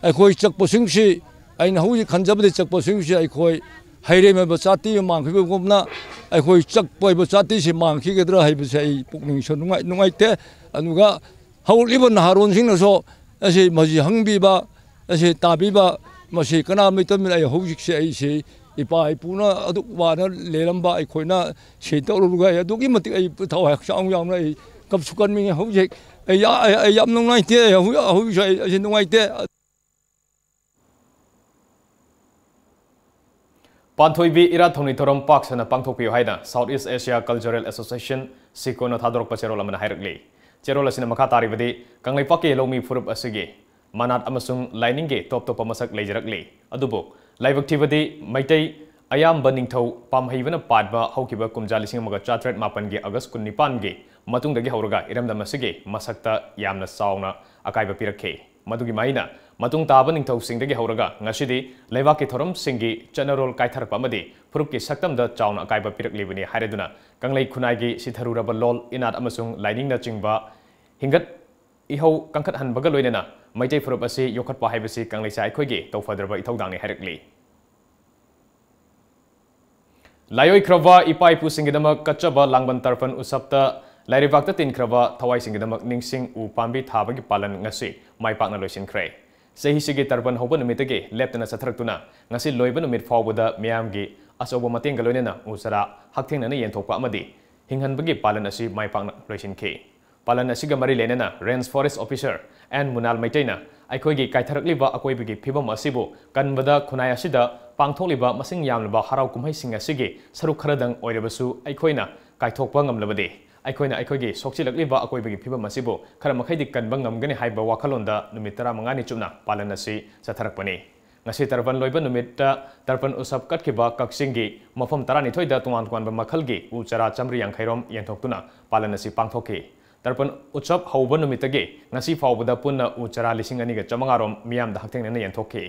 ꯑꯩꯈꯣꯏ ꯆꯛꯄꯁꯤꯡꯁꯤ ꯑꯩꯅ ꯍꯧꯖꯤꯛ ꯈꯟꯖꯕꯗꯤ ꯆꯛꯄꯁꯤꯡꯁꯤ ꯑꯩꯈꯣꯏ ꯍꯩꯔꯦꯝ ꯑꯣꯏꯕ ꯖꯥꯇꯤ ꯃꯥꯡꯈꯤꯕꯒꯨꯝꯅ ꯑꯩꯈꯣꯏ ꯆꯛꯄ ꯑꯣꯏꯕ ꯖꯥꯇꯤꯁꯤ ꯃꯥꯡꯈꯤꯒꯗ꯭ꯔꯥ ꯍꯥꯏꯕꯁꯦ ꯑꯩ ꯄꯨꯛꯅꯤꯡꯁꯨ ꯅꯨꯡꯉꯥꯏ-, ꯅꯨꯡꯉꯥꯏꯇꯦ꯫ ꯑꯗꯨꯒ ꯍꯧꯔꯛꯂꯤꯕ ꯅꯍꯥꯔꯣꯟꯁꯤꯡꯅꯁꯨ ꯑꯁꯤ ꯃꯁꯤ ꯍꯪꯕꯤꯕ, ꯑꯁꯤ ꯇꯥꯕꯤꯕ, ꯃꯁꯤ ꯀꯅꯥ ꯃꯩꯇꯝꯅ ꯑꯩ ꯍꯧꯖꯤꯛꯁꯦ ꯑꯩꯁꯦ ꯏꯄꯥ ꯏꯄꯨꯅ ꯑꯗꯨꯛ ꯋꯥꯅ ꯂꯦꯜꯂꯝꯕ ꯑꯩꯈꯣꯏꯅ ꯁꯤ ꯇꯧꯔꯨꯔꯒ ꯑꯩ ꯑꯗꯨꯛꯀꯤ ꯃꯇꯤꯛ ꯑꯩ ꯊꯋꯥꯏ ꯍꯛꯆꯥꯡ ꯌꯥꯎꯅ ꯑꯩ ꯀꯞꯁꯨ ꯀꯟꯅꯤꯡꯉꯦ꯫ ꯍꯧꯖꯤꯛ ꯑꯩ ꯌꯥ-, ꯑꯩ, ꯑꯩ ꯌꯥꯝ ꯅꯨꯡꯉꯥꯏꯇꯦ꯫ ꯑꯩ ꯍꯧꯖꯤꯛ, ꯍꯧꯖꯤꯛꯁꯨ ꯑꯩ, ꯑꯩꯁꯦ ꯅꯨꯡꯉꯥꯏꯇꯦ꯫ ꯄꯥꯟꯊꯣꯏꯕꯤ ꯏꯔꯥꯠ ꯊꯧꯅꯤ ꯊꯧꯔꯝ ꯄꯥꯛ ꯁꯟꯅ ꯄꯥꯡꯊꯣꯛꯄꯤꯌꯨ ꯍꯥꯏꯅ South East Asia Cultural Association, ꯁꯤꯀꯣꯅ ꯊꯥꯗꯣꯔꯛꯄ ꯆꯦꯔꯣꯜ ꯑꯃꯅ ꯍꯥꯏꯔꯛꯂꯤ꯫ ꯆꯦꯔꯣꯜ ꯑꯁꯤꯅ ꯃꯈꯥ ꯇꯥꯔꯤꯕꯗꯤ ꯀꯪꯂꯩꯄꯥꯛꯀꯤ ꯂꯧꯃꯤ ꯐꯨꯔꯨꯞ ꯑꯁꯤꯒꯤ ꯃꯅꯥꯠ ꯑꯃꯁꯨꯡ ꯂꯥꯏꯅꯤꯡꯒꯤ ꯇꯣꯞ ꯇꯣꯞꯄ ꯃꯁꯛ ꯂꯩꯖꯔꯛꯂꯤ꯫ ꯑꯗꯨꯕꯨ ꯂꯥꯏꯕꯛ ꯊꯤꯕꯗꯤ ꯃꯩꯇꯩ ꯑꯌꯥꯝꯕ ꯅꯤꯡꯊꯧ ꯄꯥꯝꯍꯩꯕꯅ ꯄꯥꯟꯕ ꯍꯧꯈꯤꯕ ꯀꯨꯝꯖꯥ ꯂꯤꯁꯤꯡ ꯑꯃꯒ ꯆꯥꯇ꯭ꯔꯦꯠ ꯃꯥꯄꯟꯒꯤ ꯑꯣꯒꯁ꯭ꯠ ꯀꯨꯟꯅꯤꯄꯥꯟꯒꯤ ꯃꯇꯨꯡꯗꯒꯤ ꯍꯧꯔꯒ ꯏꯔꯝꯗꯝ ꯑꯁꯤꯒꯤ ꯃꯁꯛꯇ ꯌꯥꯝꯅ ꯆꯥꯎꯅ ꯑꯀꯥꯏꯕ ꯄꯤꯔꯛꯈꯤ꯫ ꯃꯗꯨꯒꯤ ꯃꯍꯩꯅ ꯃꯇꯨꯡ ꯇꯥꯕ ꯅꯤꯡꯊꯧꯁꯤꯡꯗꯒꯤ ꯍꯧꯔꯒ ꯉꯁꯤꯗꯤ ꯂꯩꯕꯥꯛꯀꯤ ꯊꯧꯔꯝꯁꯤꯡꯒꯤ ꯆꯠꯅꯔꯣꯜ ꯀꯥꯏꯊꯔꯛꯄ ꯑꯃꯗꯤ ꯐꯨꯔꯨꯞꯀꯤ ꯁꯛꯇꯝꯗ ꯆꯥꯎꯅ ꯑꯀꯥꯏꯕ ꯄꯤꯔꯛꯂꯤꯕꯅꯤ ꯍꯥꯏꯔꯗꯨꯅ ꯀꯪꯂꯩ ꯈꯨꯟꯅꯥꯏꯒꯤ ꯁꯤꯊꯔꯨꯔꯕ ꯂꯣꯜ, ꯏꯅꯥꯠ ꯑꯃꯁꯨꯡ ꯂꯥꯏꯅꯤꯡꯅꯆꯤꯡꯕ ꯍꯤꯡꯒꯠ ꯏꯍꯧ ꯀꯟꯈꯠꯍꯟꯕꯒ ꯂꯣꯏꯅꯅ ꯃꯩꯇꯩ ꯐꯨꯔꯨꯞ ꯑꯁꯤ ꯌꯣꯛꯈꯠꯄ ꯍꯥꯏꯕꯁꯤ ꯀꯪꯂꯩꯁꯥ ꯑꯩꯈꯣꯏꯒꯤ ꯇꯧꯐꯗ꯭ꯔꯕ ꯏꯊꯧꯗꯥꯡꯅꯤ ꯍꯥꯏꯔꯛꯂꯤ꯫ ꯂꯥꯏꯑꯣꯏꯈ꯭ꯔꯕ ꯏꯄꯥ ꯏꯄꯨꯁꯤꯡꯒꯤꯗꯃꯛ ꯀꯠꯆꯕ ꯂꯥꯡꯕꯟ ꯇꯔꯄꯟ ꯎꯠꯁꯕꯇ ꯂꯥꯏꯔꯩꯕꯥꯛꯇ ꯇꯤꯟꯈ꯭ꯔꯕ ꯊꯋꯥꯏꯁꯤꯡꯒꯤꯗꯃꯛ ꯅꯤꯡꯁꯤꯡ ꯎ ꯄꯥꯝꯕꯤ ꯊꯥꯕꯒꯤ ꯄꯥꯂꯟ ꯉꯁꯤ ꯃꯥꯏ ꯄꯥꯛꯅ ꯂꯣꯏꯁꯤꯟꯈ꯭ꯔꯦ꯫ ꯆꯍꯤꯁꯤꯒꯤ ꯇꯔꯄꯟ ꯍꯧꯕ ꯅꯨꯃꯤꯠꯇꯒꯤ ꯂꯦꯞꯇꯅ ꯆꯠꯊꯔꯛꯇꯨꯅ ꯉꯁꯤ ꯂꯣꯏꯕ ꯅꯨꯃꯤꯠ ꯐꯥꯎꯕꯗ ꯃꯤꯌꯥꯝꯒꯤ ꯑꯆꯧꯕ ꯃꯇꯦꯡꯒ ꯂꯣꯏꯅꯅ ꯎ ꯆꯥꯔꯥ ꯍꯛꯊꯦꯡꯅꯅ ꯌꯦꯟꯊꯣꯛꯄ ꯑꯃꯗꯤ ꯍꯤꯡꯍꯟꯕꯒꯤ ꯄꯥꯂꯟ ꯑꯁꯤ ꯃꯥꯏ ꯄꯥꯛꯅ ꯂꯣꯏꯁꯤꯟꯈꯤ꯫ ꯄꯥꯂꯟ ꯑꯁꯤꯒ ꯃꯔꯤ ꯂꯩꯅꯅ Range Forest Officer ꯑꯦꯟ ꯃꯨꯅꯥꯜ ꯃꯩꯇꯩꯅ ꯑꯩꯈꯣꯏꯒꯤ ꯀꯥꯏꯊꯔꯛꯂꯤꯕ ꯑꯀꯣꯏꯕꯒꯤ ꯐꯤꯕꯝ ꯑꯁꯤꯕꯨ ꯀꯟꯕꯗ ꯈꯨꯟꯅꯥꯏ ꯑꯁꯤꯗ ꯄꯥꯡꯊꯣꯛꯂꯤꯕ ꯃꯁꯤꯡ ꯌꯥꯝꯂꯕ ꯍꯔꯥꯎ ꯀꯨꯝꯍꯩꯁꯤꯡ ꯑꯁꯤꯒꯤ ꯁꯔꯨꯛ ꯈꯔꯗꯪ ꯑꯣꯏꯔꯕꯁꯨ ꯑꯩꯈꯣꯏꯅ ꯀꯥꯏꯊꯣꯛꯄ ꯉꯝꯂꯕꯗꯤ ꯑꯩꯈꯣꯏꯅ ꯑꯩꯈꯣꯏꯒꯤ ꯁꯣꯛꯆꯤꯜꯂꯛꯂꯤꯕ ꯑꯀꯣꯏꯕꯒꯤ ꯐꯤꯕꯝ ꯑꯁꯤꯕꯨ ꯈꯔ ꯃꯈꯩꯗꯤ ꯀꯟꯕ ꯉꯝꯒꯅꯤ ꯍꯥꯏꯕ ꯋꯥꯈꯜꯂꯣꯟꯗ ꯅꯨꯃꯤꯠ ꯇꯔꯥꯃꯉꯥꯅꯤ ꯆꯨꯞꯅ ꯄꯥꯂꯟ ꯑꯁꯤ ꯆꯠꯊꯔꯛꯄꯅꯤ꯫ ꯉꯁꯤ ꯇꯔꯄꯟ ꯂꯣꯏꯕ ꯅꯨꯃꯤꯠꯇ ꯇꯔꯄꯟ ꯎꯠꯁꯕ ꯀꯠꯈꯤꯕ ꯀꯛꯆꯤꯡꯒꯤ ꯃꯐꯝ ꯇꯔꯥꯅꯤꯊꯣꯏꯗ ꯇꯣꯉꯥꯟ ꯇꯣꯉꯥꯟꯕ ꯃꯈꯜꯒꯤ ꯎ ꯆꯥꯔꯥ ꯆꯥꯃꯔꯤ ꯌꯥꯡꯈꯩ ꯔꯣꯝ ꯌꯦꯟꯊꯣꯛꯇꯨꯅ ꯄꯥꯂꯟ ꯑꯁꯤ ꯄꯥꯡꯊꯣꯛꯈꯤ꯫ ꯇꯔꯄꯟ ꯎꯠꯁꯕ ꯍꯧꯕ ꯅꯨꯃꯤꯠꯇꯒꯤ ꯉꯁꯤ ꯐꯥꯎꯕꯗ ꯄꯨꯟꯅ ꯎ ꯆꯥꯔꯥ ꯂꯤꯁꯤꯡ ꯑꯅꯤꯒ ꯆꯥꯃꯉꯥ ꯔꯣꯝ ꯃꯤꯌꯥꯝꯗ ꯍꯛꯊꯦꯡꯅꯅ ꯌꯦꯟꯊꯣꯛꯈꯤ꯫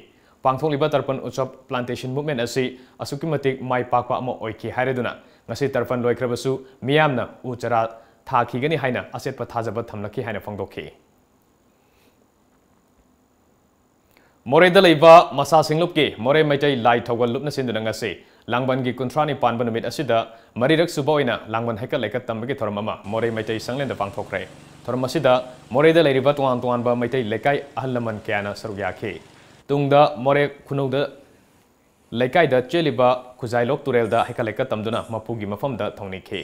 ꯄꯥꯡꯊꯣꯛꯂꯤꯕ ꯇꯔꯄꯟ ꯎꯠꯁꯕ plantation movement ꯑꯁꯤ ꯑꯁꯨꯛꯀꯤ ꯃꯇꯤꯛ ꯃꯥꯏ ꯄꯥꯛꯄ ꯑꯃ ꯑꯣꯏꯈꯤ ꯍꯥꯏꯔꯗꯨꯅ ꯉꯁꯤ ꯇꯔꯄꯟ ꯂꯣꯏꯈ꯭ꯔꯕꯁꯨ ꯃꯤꯌꯥꯝꯅ ꯎ ꯆꯥꯔꯥ ꯊꯥꯈꯤꯒꯅꯤ ꯍꯥꯏꯅ ꯑꯆꯦꯠꯄ ꯊꯥꯖꯕ ꯊꯝꯂꯛꯈꯤ ꯍꯥꯏꯅ ꯐꯣꯡꯗꯣꯛꯈꯤ꯫ ꯃꯣꯔꯦꯗ ꯂꯩꯕ ꯃꯁꯥ ꯁꯤꯡꯂꯨꯞꯀꯤ ꯃꯣꯔꯦ ꯃꯩꯇꯩ ꯂꯥꯏ ꯊꯧꯒꯜ ꯂꯨꯞꯅ ꯁꯤꯟꯗꯨꯅ ꯉꯁꯤ ꯂꯥꯡꯕꯟꯒꯤ ꯀꯨꯟꯊ꯭ꯔꯥꯅꯤ ꯄꯥꯟꯕ ꯅꯨꯃꯤꯠ ꯑꯁꯤꯗ ꯃꯔꯤꯔꯛ ꯁꯨꯕ ꯑꯣꯏꯅ ꯂꯥꯡꯕꯟ ꯍꯩꯀꯠ ꯂꯩꯀꯠ ꯇꯝꯕꯒꯤ ꯊꯧꯔꯝ ꯑꯃ ꯃꯣꯔꯦ ꯃꯩꯇꯩ ꯆꯥꯡꯂꯦꯟꯗ ꯄꯥꯡꯊꯣꯛꯈ꯭ꯔꯦ꯫ ꯊꯧꯔꯝ ꯑꯁꯤꯗ ꯃꯣꯔꯦꯗ ꯂꯩꯔꯤꯕ ꯇꯣꯉꯥꯟ ꯇꯣꯉꯥꯟꯕ ꯃꯩꯇꯩ ꯂꯩꯀꯥꯏ ꯑꯍꯜ ꯂꯃꯟ ꯀꯌꯥꯅ ꯁꯔꯨꯛ ꯌꯥꯈꯤ꯫ ꯇꯨꯡꯗ ꯃꯣꯔꯦ ꯈꯨꯅꯧꯗ ꯂꯩꯀꯥꯏꯗ ꯆꯦꯜꯂꯤꯕ ꯈꯨꯖꯥꯏꯂꯣꯛ ꯇꯨꯔꯦꯜꯗ ꯍꯩꯀꯠ ꯂꯩꯀꯠ ꯇꯝꯗꯨꯅ ꯃꯄꯨꯒꯤ ꯃꯐꯝꯗ ꯊꯧꯅꯤꯈꯤ꯫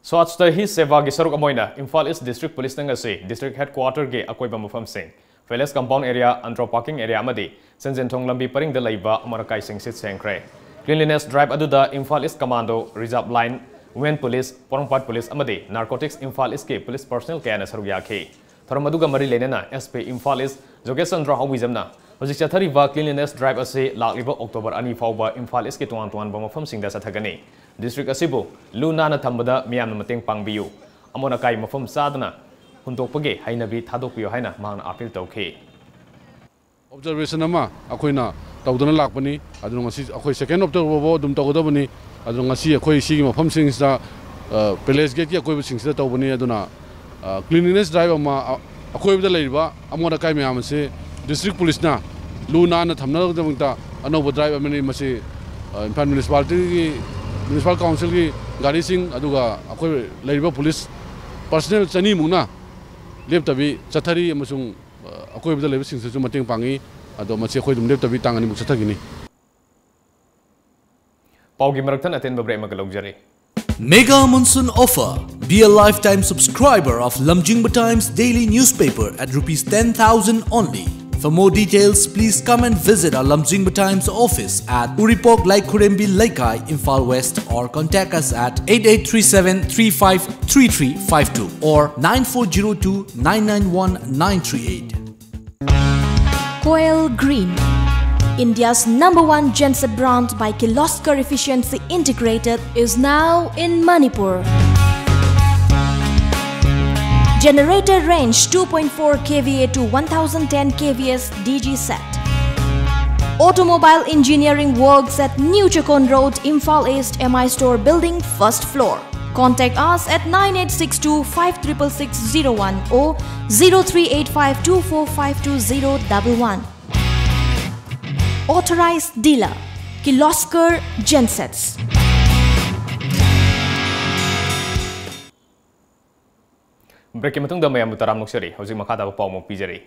ꯁ꯭ꯋꯥꯆꯇ ꯍꯤ ꯁꯦꯕꯥꯒꯤ ꯁꯔꯨꯛ ꯑꯃ ꯑꯣꯏꯅ ꯏꯝꯐꯥꯜ ꯏꯁ ꯗꯤꯁꯇ꯭ꯔꯤꯛ ꯄꯨꯂꯤꯁꯅ ꯉꯁꯤ ꯗꯤꯁꯇ꯭ꯔꯤꯛ ꯍꯦꯗꯀ꯭ꯋꯥꯇꯔꯒꯤ ꯑꯀꯣꯏꯕ ꯃꯐꯝꯁꯤꯡ, palace compound area, Andro parking area ꯑꯃꯗꯤ ꯁꯟꯖꯦꯟꯊꯣꯡ ꯂꯝꯕꯤ ꯄꯔꯤꯡꯗ ꯂꯩꯕ ꯑꯃꯣꯠ ꯑꯀꯥꯏꯁꯤꯡ ꯁꯤꯠ ꯁꯦꯡꯈ꯭ꯔꯦ꯫ ꯀ꯭ꯂꯤꯟꯂꯤꯅꯦꯁ ꯗ꯭ꯔꯥꯏꯚ ꯑꯗꯨꯗ Imphal east commando, reserve line, women police, Porompat police ꯑꯃꯗꯤ ꯅꯥꯔꯀꯣꯇꯤꯛꯁ ꯏꯝꯐꯥꯜ ꯏꯁꯀꯤ ꯄꯨꯂꯤꯁ ꯄꯔꯁꯅꯦꯜ ꯀꯌꯥꯅ ꯁꯔꯨꯛ ꯌꯥꯈꯤ꯫ ꯊꯧꯔꯝ ꯑꯗꯨꯒ ꯃꯔꯤ ꯂꯩꯅꯅ ꯑꯦꯁ ꯄꯤ ꯏꯝꯐꯥꯜ ꯏꯁ ꯖꯣꯒꯦꯁ ꯆꯟꯗ꯭ꯔ ꯍꯥꯎꯕꯤꯖꯝꯅ ꯍꯧꯖꯤꯛ ꯆꯠꯊꯔꯤꯕ ꯀ꯭ꯂꯤꯟꯂꯤꯅꯦꯁ ꯗ꯭ꯔꯥꯏꯚ ꯑꯁꯤ ꯂꯥꯛꯂꯤꯕ ꯑꯣꯛꯇꯣꯕꯔ ꯑꯅꯤ ꯐꯥꯎꯕ ꯏꯝꯐꯥꯜ ꯏꯁꯀꯤ ꯇꯣꯉꯥꯟ ꯇꯣꯉꯥꯟꯕ ꯃꯐꯝꯁꯤꯡꯗ ꯆꯠꯊꯒꯅꯤ꯫ ꯗꯤꯁꯇ꯭ꯔꯤꯛ ꯑꯁꯤꯕꯨ ꯂꯨ ꯅꯥꯟꯅ ꯊꯝꯕꯗ ꯃꯤꯌꯥꯝꯅ ꯃꯇꯦꯡ ꯄꯥꯡꯕꯤꯌꯨ꯫ ꯑꯃꯣꯠ ꯑꯀꯥꯏ ꯃꯐꯝ ꯆꯥꯗꯅ ꯍꯨꯟꯗꯣꯛꯄꯒꯤ ꯍꯩꯅꯕꯤ ꯊꯥꯗꯣꯛꯄꯤꯌꯨ ꯍꯥꯏꯅ ꯃꯍꯥꯛꯅ ꯑꯥꯄꯤꯜ ꯇꯧꯈꯤ꯫ ꯑꯣꯕꯖꯔꯕꯦꯁꯟ ꯑꯃ ꯑꯩꯈꯣꯏꯅ ꯇꯧꯗꯨꯅ ꯂꯥꯛꯄꯅꯤ꯫ ꯑꯗꯨꯅ ꯉꯁꯤ ꯑꯩꯈꯣꯏ ꯁꯦꯀꯦꯟ ꯑꯣꯛꯇꯣꯕꯔ ꯐꯥꯎꯕ ꯑꯗꯨꯝ ꯇꯧꯒꯗꯕꯅꯤ꯫ ꯑꯗꯨꯅ ꯉꯁꯤ ꯑꯩꯈꯣꯏ ꯁꯤꯒꯤ ꯃꯐꯝꯁꯤꯡꯁꯤꯗ, ꯑ, ꯄꯦꯂꯦꯁ ꯒꯦꯠꯀꯤ ꯑꯀꯣꯏꯕꯁꯤꯡꯁꯤꯗ ꯇꯧꯕꯅꯤ꯫ ꯑꯗꯨꯅ, ꯑ, ꯀ꯭ꯂꯤꯟꯂꯤꯅꯦꯁ ꯗ꯭ꯔꯥꯏꯚ ꯑꯃ, ꯑ, ꯑꯀꯣꯏꯕꯗ ꯂꯩꯔꯤꯕ ꯑꯃꯣꯠ ꯑꯀꯥꯏ ꯃꯌꯥꯝ ꯑꯁꯤ ꯗꯤꯁꯇ꯭ꯔꯤꯛ ꯄꯨꯂꯤꯁꯅ ꯂꯨ ꯅꯥꯟꯅ ꯊꯝꯅꯕꯒꯤꯗꯃꯛꯇ ꯑꯅꯧꯕ ꯗ꯭ꯔꯥꯏꯚ ꯑꯃꯅꯤ꯫ ꯃꯁꯤ, ꯑ, ꯏꯝꯐꯥꯜ ꯃ꯭ꯌꯨꯅꯤꯁꯤꯄꯥꯂꯤꯇꯤꯒꯤ, ꯃ꯭ꯌꯨꯅꯤꯁꯤꯄꯥꯜ ꯀꯥꯎꯟꯁꯤꯜꯒꯤ ꯒꯥꯔꯤꯁꯤꯡ, ꯑꯗꯨꯒ ꯑꯩꯈꯣꯏ ꯂꯩꯔꯤꯕ ꯄꯨꯂꯤꯁ ꯄꯔꯁꯅꯦꯜ ꯆꯅꯤꯃꯨꯛꯅ ꯂꯦꯞꯇꯕꯤ ꯆꯠꯊꯔꯤ ꯑꯃꯁꯨꯡ, ꯑ, ꯑꯀꯣꯏꯕꯗ ꯂꯩꯕꯁꯤꯡꯁꯤꯁꯨ ꯃꯇꯦꯡ ꯄꯥꯡꯉꯤ꯫ ꯑꯗꯣ ꯃꯁꯤ ꯑꯩꯈꯣꯏ ꯑꯗꯨꯝ ꯂꯦꯞꯇꯕꯤ ꯇꯥꯡ ꯑꯅꯤꯃꯨꯛ ꯆꯠꯊꯈꯤꯅꯤ꯫ ꯄꯥꯎꯒꯤ ꯃꯔꯛ ꯊꯠꯅ ꯑꯇꯦꯟꯕ ꯕ꯭ꯔꯦꯛ ꯑꯃꯒ ꯂꯧꯖꯔꯤ꯫ Mega Monsoon Offer. Be a lifetime subscriber of Lamjingba Times Daily Newspaper at rupees ten thousand only. For more details, please come and visit our Lamjingba Times office at Uripok Laikhurembi Leikai, Imphal West, or contact us at eight eight three seven three five three three five two or nine four zero two nine nine one nine three eight. Koel Green, India's number one genset brand by Kirloskar Efficiency Integrated, is now in Manipur. Generator range two point four K V A to one thousand ten K V S D G set. Automobile engineering works at New Chakon Road, Imphal East, M I Store Building, first floor. Contact us at nine eight six two five triple six zero one or zero three eight five two four five two zero double one. Authorized dealer, Kirloskar Gensets. Break ꯀꯤ ꯃꯇꯨꯡꯗ ꯃꯌꯥꯝꯕꯨ ꯇꯔꯥꯝꯅ ꯑꯣꯛꯆꯔꯤ꯫ ꯍꯧꯖꯤꯛ ꯃꯈꯥ ꯇꯥꯕ ꯄꯥꯎ ꯑꯃꯨꯛ ꯄꯤꯖꯔꯤ꯫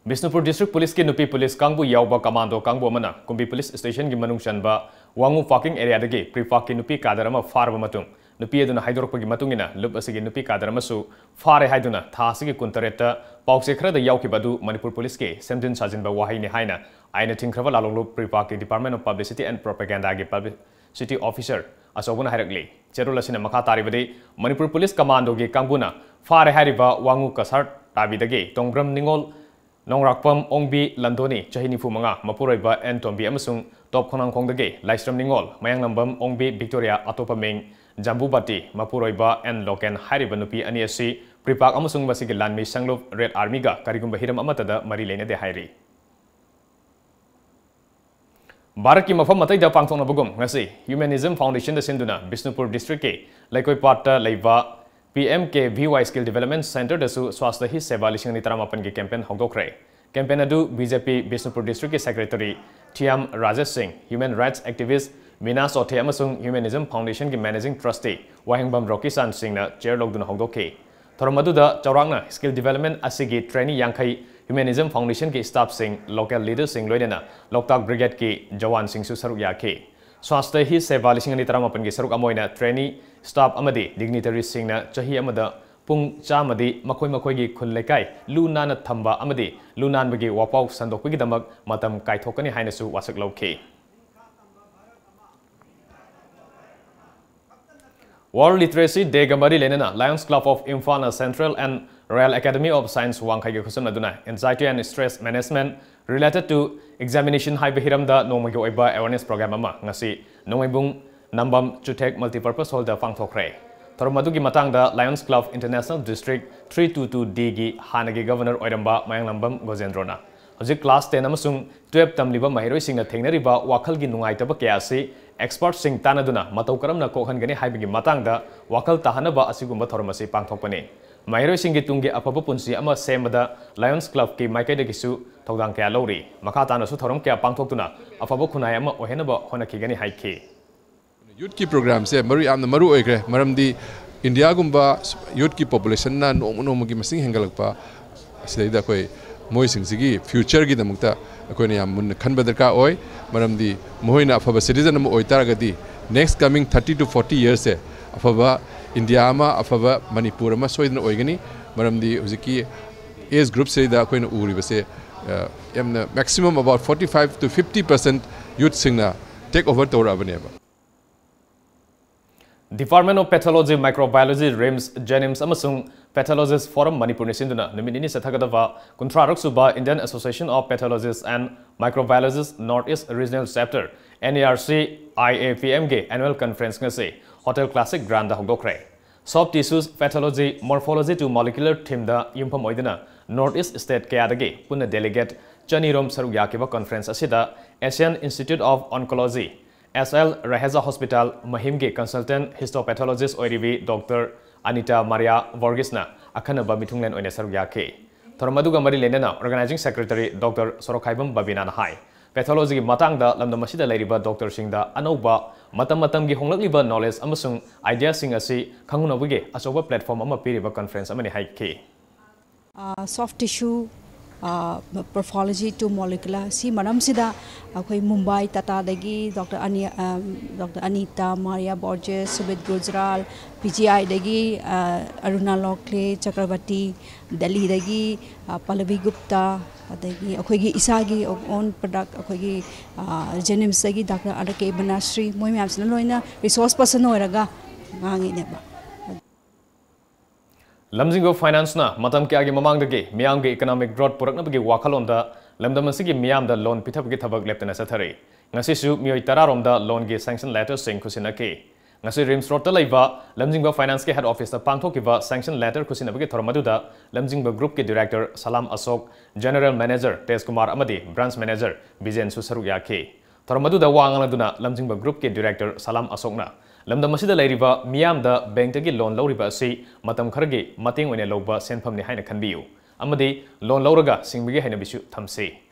ꯕꯤꯁꯅꯨꯄꯨꯔ ꯗꯤꯁꯇ꯭ꯔꯤꯛ ꯄꯨꯂꯤꯁꯀꯤ ꯅꯨꯄꯤ ꯄꯨꯂꯤꯁ ꯀꯥꯡꯕꯨ ꯌꯥꯎꯕ ꯀꯃꯥꯟꯗꯣ ꯀꯥꯡꯕꯨ ꯑꯃꯅ ꯀꯨꯝꯕꯤ ꯄꯨꯂꯤꯁ ꯁ꯭ꯇꯦꯁꯟꯒꯤ ꯃꯅꯨꯡ ꯆꯟꯕ ꯋꯥꯉꯨ ꯄꯥꯔꯀꯤꯡ ꯑꯦꯔꯤꯌꯥꯗꯒꯤ ꯄ꯭ꯔꯤꯄꯥꯛꯀꯤ ꯅꯨꯄꯤ ꯀꯥꯗꯔ ꯑꯃ ꯐꯥꯔꯕ ꯃꯇꯨꯡ, ꯅꯨꯄꯤ ꯑꯗꯨꯅ ꯍꯥꯏꯗꯣꯔꯛꯄꯒꯤ ꯃꯇꯨꯡ ꯏꯟꯅ, ꯂꯨꯞ ꯑꯁꯤꯒꯤ ꯅꯨꯄꯤ ꯀꯥꯗꯔ ꯑꯃꯁꯨ ꯐꯥꯔꯦ ꯍꯥꯏꯗꯨꯅ ꯊꯥ ꯑꯁꯤꯒꯤ ꯀꯨꯟꯇꯔꯦꯠꯇ ꯄꯥꯎꯆꯦ ꯈꯔꯗ ꯌꯥꯎꯈꯤꯕ ꯑꯗꯨ ꯃꯅꯤꯄꯨꯔ ꯄꯨꯂꯤꯁꯀꯤ ꯁꯦꯝꯖꯤꯟ ꯁꯥꯖꯤꯟꯕ ꯋꯥꯍꯩꯅꯤ ꯍꯥꯏꯅ ꯑꯥꯏꯟꯅ ꯊꯤꯡꯈ꯭ꯔꯕ ꯂꯥꯂꯣꯡꯂꯨꯞ ꯄ꯭ꯔꯤꯄꯥꯛꯀꯤ Department of Publicity and Propaganda ꯒꯤ publicity officer ꯑꯆꯧꯕꯅ ꯍꯥꯏꯔꯛꯂꯤ꯫ ꯆꯦꯔꯣꯜ ꯑꯁꯤꯅ ꯃꯈꯥ ꯇꯥꯔꯤꯕꯗꯤ, ꯃꯅꯤꯄꯨꯔ ꯄꯨꯂꯤꯁ ꯀꯃꯥꯟꯗꯣꯒꯤ ꯀꯥꯡꯕꯨꯅ ꯐꯥꯔꯦ ꯍꯥꯏꯔꯤꯕ ꯋꯥꯉꯨ ꯀꯁꯥꯔ ꯇꯥꯕꯤꯗꯒꯤ ꯇꯣꯡꯕ꯭ꯔꯝ ꯅꯤꯉꯣꯜ, ꯅꯣꯡꯔꯥꯛꯄꯝ ꯑꯣꯡꯕꯤ ꯂꯟꯗꯣꯅꯤ, ꯆꯍꯤ ꯅꯤꯐꯨ ꯃꯉꯥ, ꯃꯄꯨꯔꯣꯏꯕ ꯑꯦꯟ ꯇꯣꯝꯕꯤ ꯑꯃꯁꯨꯡ ꯇꯣꯞ ꯈꯣꯡꯅꯥꯡꯈꯣꯡꯗꯒꯤ ꯂꯥꯏꯁ꯭ꯔꯝ ꯅꯤꯉꯣꯜ, ꯃꯌꯥꯡꯂꯝꯕꯝ ꯑꯣꯡꯕꯤ ꯕꯤꯛꯇꯣꯔꯤꯌꯥ, ꯑꯇꯣꯞꯄ ꯃꯤꯡ ꯖꯝꯕꯨꯕꯥꯇꯤ, ꯃꯄꯨꯔꯣꯏꯕ ꯑꯦꯟ ꯂꯣꯀꯦꯟ ꯍꯥꯏꯔꯤꯕ ꯅꯨꯄꯤ ꯑꯅꯤ ꯑꯁꯤ ꯄ꯭ꯔꯤꯄꯥꯛ ꯑꯃꯁꯨꯡ ꯃꯁꯤꯒꯤ ꯂꯥꯟꯃꯤ ꯁꯪꯂꯨꯞ ꯔꯦꯗ ꯑꯥꯔꯃꯤꯒ ꯀꯔꯤꯒꯨꯝꯕ ꯍꯤꯔꯝ ꯑꯃꯠꯇꯗ ꯃꯔꯤ ꯂꯩꯅꯗꯦ ꯍꯥꯏꯔꯤ꯫ ꯚꯥꯔꯠꯀꯤ ꯃꯐꯝ ꯑꯇꯩꯗ ꯄꯥꯡꯊꯣꯛꯅꯕꯒꯨꯝ ꯉꯁꯤ Humanism Foundation ꯗ ꯁꯤꯟꯗꯨꯅ ꯕꯤꯁꯅꯨꯄꯨꯔ ꯗꯤꯁꯇ꯭ꯔꯤꯛꯀꯤ ꯂꯩꯀꯣꯏꯄꯥꯠꯇ ꯂꯩꯕ P M K V Y Skill Development Center ꯗꯁꯨ Swasthya Hi Seva ꯂꯤꯁꯤꯡ ꯑꯅꯤ ꯇꯔꯥꯃꯥꯄꯟꯒꯤ campaign ꯍꯧꯗꯣꯛꯈ꯭ꯔꯦ꯫ Campaign ꯑꯗꯨ B J P ꯕꯤꯁꯅꯨꯄꯨꯔ ꯗꯤꯁꯇ꯭ꯔꯤꯛꯀꯤ secretary Thiam Rajesh Singh, human rights activist Mina Chothe ꯑꯃꯁꯨꯡ Humanism Foundation ꯒꯤ managing trustee ꯋꯥꯍꯦꯡꯕꯝ ꯔꯣꯀꯤꯆꯥꯟ ꯁꯤꯡꯅ chair ꯂꯧꯗꯨꯅ ꯍꯧꯗꯣꯛꯈꯤ꯫ ꯊꯧꯔꯝ ꯑꯗꯨꯗ ꯆꯥꯎꯔꯥꯛꯅ skill development ꯑꯁꯤꯒꯤ trainee ꯌꯥꯡꯈꯩ, Humanism Foundation ꯒꯤ staff ꯁꯤꯡ, local leader ꯁꯤꯡ ꯂꯣꯏꯅꯅ ꯂꯣꯛꯇꯥꯛ Brigade ꯀꯤ ꯖꯋꯥꯟꯁꯤꯡꯁꯨ ꯁꯔꯨꯛ ꯌꯥꯈꯤ꯫ Swasthya Hi Seva ꯂꯤꯁꯤꯡ ꯑꯅꯤ ꯇꯔꯥꯃꯥꯄꯟꯒꯤ ꯁꯔꯨꯛ ꯑꯃ ꯑꯣꯏꯅ trainee staff ꯑꯃꯗꯤ dignitary ꯁꯤꯡꯅ ꯆꯍꯤ ꯑꯃꯗ ꯄꯨꯡ ꯆꯥꯝꯃꯗꯤ ꯃꯈꯣꯏ ꯃꯈꯣꯏꯒꯤ ꯈꯨꯜ ꯂꯩꯀꯥꯏ ꯂꯨ ꯅꯥꯟꯅ ꯊꯝꯕ ꯑꯃꯗꯤ ꯂꯨ ꯅꯥꯟꯕꯒꯤ ꯋꯥꯄꯥꯎ ꯁꯟꯗꯣꯛꯄꯒꯤꯗꯃꯛ ꯃꯇꯝ ꯀꯥꯏꯊꯣꯛꯀꯅꯤ ꯍꯥꯏꯅꯁꯨ ꯋꯥꯁꯛ ꯂꯧꯈꯤ꯫ World Literacy Day ꯒ ꯃꯔꯤ ꯂꯩꯅꯅ Lions Club of Imphal ꯅ Central and Royal Academy of Science ꯋꯥꯡꯈꯩꯒ ꯈꯨꯠꯁꯝꯅꯗꯨꯅ Anxiety and Stress Management Related to Examination ꯍꯥꯏꯕ ꯍꯤꯔꯝꯗ ꯅꯣꯡꯃꯒꯤ ꯑꯣꯏꯕ awareness program ꯑꯃ ꯉꯁꯤ ꯅꯣꯡꯃꯩꯕꯨꯡ ꯅꯝꯕꯝ ꯆꯨꯊꯦꯛ Multipurpose Hall ꯗ ꯄꯥꯡꯊꯣꯛꯈ꯭ꯔꯦ꯫ ꯊꯧꯔꯝ ꯑꯗꯨꯒꯤ ꯃꯇꯥꯡꯗ Lions Club International District three two two D ꯒꯤ ꯍꯥꯟꯅꯒꯤ governor ꯑꯣꯏꯔꯝꯕ ꯃꯌꯥꯡꯂꯝꯕꯝ ꯒꯣꯖꯦꯟꯗ꯭ꯔꯣꯅ ꯍꯧꯖꯤꯛ class ten ꯑꯃꯁꯨꯡ twelve ꯇꯝꯂꯤꯕ ꯃꯍꯩꯔꯣꯏꯁꯤꯡꯅ ꯊꯦꯡꯅꯔꯤꯕ ꯋꯥꯈꯜꯒꯤ ꯅꯨꯡꯉꯥꯏꯇꯕ ꯀꯌꯥ ꯑꯁꯤ expert ꯁꯤꯡ ꯇꯥꯟꯅꯗꯨꯅ ꯃꯇꯧ ꯀꯔꯝꯅ ꯀꯣꯛꯍꯟꯒꯅꯤ ꯍꯥꯏꯕꯒꯤ ꯃꯇꯥꯡꯗ ꯋꯥꯈꯜ ꯇꯥꯍꯟꯅꯕ ꯑꯁꯤꯒꯨꯝꯕ ꯊꯧꯔꯝ ꯑꯁꯤ ꯄꯥꯡꯊꯣꯛꯄꯅꯤ꯫ ꯃꯍꯩꯔꯣꯏꯁꯤꯡꯒꯤ ꯇꯨꯡꯒꯤ ꯑꯐꯕ ꯄꯨꯟꯁꯤ ꯑꯃ ꯁꯦꯝꯕꯗ Lions Club ꯀꯤ ꯃꯥꯏꯀꯩꯗꯒꯤꯁꯨ ꯊꯧꯗꯥꯡ ꯀꯌꯥ ꯂꯧꯔꯤ꯫ ꯃꯈꯥ ꯇꯥꯅꯁꯨ ꯊꯧꯔꯝ ꯀꯌꯥ ꯄꯥꯡꯊꯣꯛꯇꯨꯅ ꯑꯐꯕ ꯈꯨꯟꯅꯥꯏ ꯑꯃ ꯑꯣꯏꯍꯟꯅꯕ ꯍꯣꯠꯅꯈꯤꯒꯅꯤ ꯍꯥꯏꯈꯤ꯫ Youth ꯀꯤ program ꯁꯦ ꯃꯔꯨ, ꯌꯥꯝꯅ ꯃꯔꯨ ꯑꯣꯏꯈ꯭ꯔꯦ, ꯃꯔꯝꯗꯤ ꯏꯟꯗꯤꯌꯥꯒꯨꯝꯕ ꯌꯨꯠꯀꯤ ꯄꯣꯄꯨꯂꯦꯁꯟꯅ ꯅꯣꯡꯃ ꯅꯣꯡꯃꯒꯤ ꯃꯁꯤꯡ ꯍꯦꯟꯒꯠꯂꯛꯄ ꯑꯁꯤꯗꯩꯗ ꯑꯩꯈꯣꯏ ꯃꯣꯏꯁꯤꯡꯁꯤꯒꯤ ꯐ꯭ꯌꯨꯆꯔꯒꯤꯗꯃꯛꯇ ꯑꯩꯈꯣꯏꯅ ꯌꯥꯝ ꯃꯨꯟꯅ ꯈꯟꯕ ꯗꯔꯀꯥꯔ ꯑꯣꯏ꯫ ꯃꯔꯝꯗꯤ ꯃꯈꯣꯏꯅ ꯑꯐꯕ ꯁꯤꯇꯤꯖꯟ ꯑꯃ ꯑꯣꯏꯇꯥꯔꯒꯗꯤ next coming thirty to forty yearsꯁꯦ ꯑꯐꯕ ꯏꯟꯗꯤꯌꯥ ꯑꯃ, ꯑꯐꯕ ꯃꯅꯤꯄꯨꯔ ꯑꯃ ꯁꯣꯏꯗꯅ ꯑꯣꯏꯒꯅꯤ꯫ ꯃꯔꯝꯗꯤ ꯍꯧꯖꯤꯛꯀꯤ ꯑꯦꯖ ꯒ꯭ꯔꯨꯞꯁꯤꯗ ꯑꯩꯈꯣꯏꯅ ꯎꯔꯤꯕꯁꯦ, ꯑ, ꯌꯥꯝꯅ maximum about forty five to fifty percent ꯌꯨꯠꯁꯤꯡꯅ ꯇꯦꯛ ꯑꯣꯚꯔ ꯇꯧꯔꯛꯑꯕꯅꯦꯕ꯫ Department of Pathology, Microbiology, RIMS, JNIMS ꯑꯃꯁꯨꯡ Pathologist Forum ꯃꯅꯤꯄꯨꯔꯅ ꯁꯤꯟꯗꯨꯅ ꯅꯨꯃꯤꯠ ꯅꯤꯅꯤ ꯆꯠꯊꯒꯗꯕ ꯀꯨꯟꯊ꯭ꯔꯥꯔꯛ ꯁꯨꯕ Indian Association of Pathologists and Microbiologists North East Regional Chapter, NERCIAPMꯒꯤ Annual Conference ꯉꯁꯤ Hotel Classic Grandꯗ ꯍꯧꯗꯣꯛꯈ꯭ꯔꯦ꯫ Soft Tissues, Pathology, Morphology to Molecular themeꯗ ꯌꯨꯝꯐꯝ ꯑꯣꯏꯗꯨꯅ North East state ꯀꯌꯥꯗꯒꯤ ꯄꯨꯟꯅ delegate ꯆꯅꯤꯔꯣꯝ ꯁꯔꯨꯛ ꯌꯥꯈꯤꯕ conference ꯑꯁꯤꯗ Asian Institute of Oncology, S L Raheja hospital, ꯃꯍꯤꯝꯒꯤ consultant histopathologist ꯑꯣꯏꯔꯤꯕꯤ ꯗꯣꯛꯇꯔ ꯑꯅꯤꯇꯥ ꯃꯥꯔꯤꯌꯥ ꯕꯣꯔꯒꯤꯁꯅ ꯑꯈꯟꯅꯕ ꯃꯤꯊꯨꯡꯂꯦꯟ ꯑꯣꯏꯅ ꯁꯔꯨꯛ ꯌꯥꯈꯤ꯫ ꯊꯧꯔꯝ ꯑꯗꯨꯒ ꯃꯔꯤ ꯂꯩꯅꯅ organizing secretary ꯗꯣꯛꯇꯔ ꯁꯣꯔꯣꯛꯈꯥꯏꯕꯝ ꯕꯕꯤꯅꯥꯅ ꯍꯥꯏ, pathologyꯒꯤ ꯃꯇꯥꯡꯗ ꯂꯝꯗꯝ ꯑꯁꯤꯗ ꯂꯩꯔꯤꯕ ꯗꯣꯛꯇꯔꯁꯤꯡꯗ ꯑꯅꯧꯕ ꯃꯇꯝ ꯃꯇꯝꯒꯤ ꯍꯣꯡꯂꯛꯂꯤꯕ knowledge ꯑꯃꯁꯨꯡ ideaꯁꯤꯡ ꯑꯁꯤ ꯈꯪꯍꯟꯅꯕꯒꯤ ꯑꯆꯧꯕ platform ꯑꯃ ꯄꯤꯔꯤꯕ conference ꯑꯃꯅꯤ ꯍꯥꯏꯈꯤ꯫ Soft tissue, pathology to molecular, ꯁꯤ ꯃꯔꯝꯁꯤꯗ ꯑꯩꯈꯣꯏ ꯃꯨꯝꯕꯥꯏ ꯇꯥꯇꯥꯗꯒꯤ ꯗꯣꯛꯇꯔ ꯑꯅꯤ, doctor Anita Maria Borges, Subhit Gujral, P G ꯑꯥꯏꯗꯒꯤ ꯑꯔꯨꯅꯥ ꯂꯣꯈꯂꯦ ꯆꯀ꯭ꯔꯕꯔꯇꯤ, ꯗꯦꯜꯂꯤꯗꯒꯤ ꯄꯜꯂꯕꯤ ꯒꯨꯞꯇꯥ, ꯑꯗꯒꯤ ꯑꯩꯈꯣꯏꯒꯤ ꯏꯁꯥꯒꯤ own product ꯑꯩꯈꯣꯏꯒꯤ ꯖꯦꯅꯤꯝꯁꯇꯒꯤ ꯗꯥꯛꯇꯔ ꯑꯥꯔ ꯀꯦ ꯕꯅꯥꯁ꯭ꯔꯤ, ꯃꯣꯏ ꯃꯌꯥꯝꯁꯤꯅ ꯂꯣꯏꯅ resource person ꯑꯣꯏꯔꯒ ꯉꯥꯡꯉꯤꯅꯦꯕ꯫ ꯂꯝꯖꯤꯡꯕ Financeꯅ ꯃꯇꯝ ꯀꯌꯥꯒꯤ ꯃꯃꯥꯡꯗꯒꯤ ꯃꯤꯌꯥꯝꯒꯤ economic growth ꯄꯨꯔꯛꯅꯕꯒꯤ ꯋꯥꯈꯜꯂꯣꯟꯗ ꯂꯝꯗꯝ ꯑꯁꯤꯒꯤ ꯃꯤꯌꯥꯝꯗ loan ꯄꯤꯊꯕꯒꯤ ꯊꯕꯛ ꯂꯦꯞꯇꯅ ꯆꯠꯊꯔꯤ꯫ ꯉꯁꯤꯁꯨ ꯃꯤꯑꯣꯏ ꯇꯔꯥꯔꯣꯝꯗ loanꯒꯤ sanction letterꯁꯤꯡ ꯈꯨꯠꯁꯤꯟꯅꯈꯤ꯫ ꯉꯁꯤ RIMS Roadꯇ ꯂꯩꯕ ꯂꯝꯖꯤꯡꯕ Financeꯀꯤ head officeꯇ ꯄꯥꯡꯊꯣꯛꯈꯤꯕ sanction letter ꯈꯨꯠꯁꯤꯟꯅꯕꯒꯤ ꯊꯧꯔꯝ ꯑꯗꯨꯗ ꯂꯝꯖꯤꯡꯕ groupꯀꯤ director ꯁꯂꯥꯝ ꯑꯁꯣꯛ, general manager ꯇꯦꯖ ꯀꯨꯃꯥꯔ ꯑꯃꯗꯤ branch manager ꯕꯤꯖꯦꯟꯁꯨ ꯁꯔꯨꯛ ꯌꯥꯈꯤ꯫ ꯊꯧꯔꯝ ꯑꯗꯨꯗ ꯋꯥ ꯉꯥꯡꯂꯗꯨꯅ ꯂꯝꯖꯤꯡꯕ groupꯀꯤ director ꯁꯂꯥꯝ ꯑꯁꯣꯛꯅ ꯂꯝꯗꯝ ꯑꯁꯤꯗ ꯂꯩꯔꯤꯕ ꯃꯤꯌꯥꯝꯗ bankꯇꯒꯤ loan ꯂꯧꯔꯤꯕ ꯑꯁꯤ ꯃꯇꯝ ꯈꯔꯒꯤ ꯃꯇꯦꯡ ꯑꯣꯏꯅ ꯂꯧꯕ ꯁꯦꯟꯐꯝꯅꯤ ꯍꯥꯏꯅ ꯈꯟꯕꯤꯌꯨ ꯑꯃꯗꯤ loan ꯂꯧꯔꯒ ꯁꯤꯡꯕꯒꯤ ꯍꯩꯅꯕꯤꯁꯨ ꯊꯝꯁꯤ꯫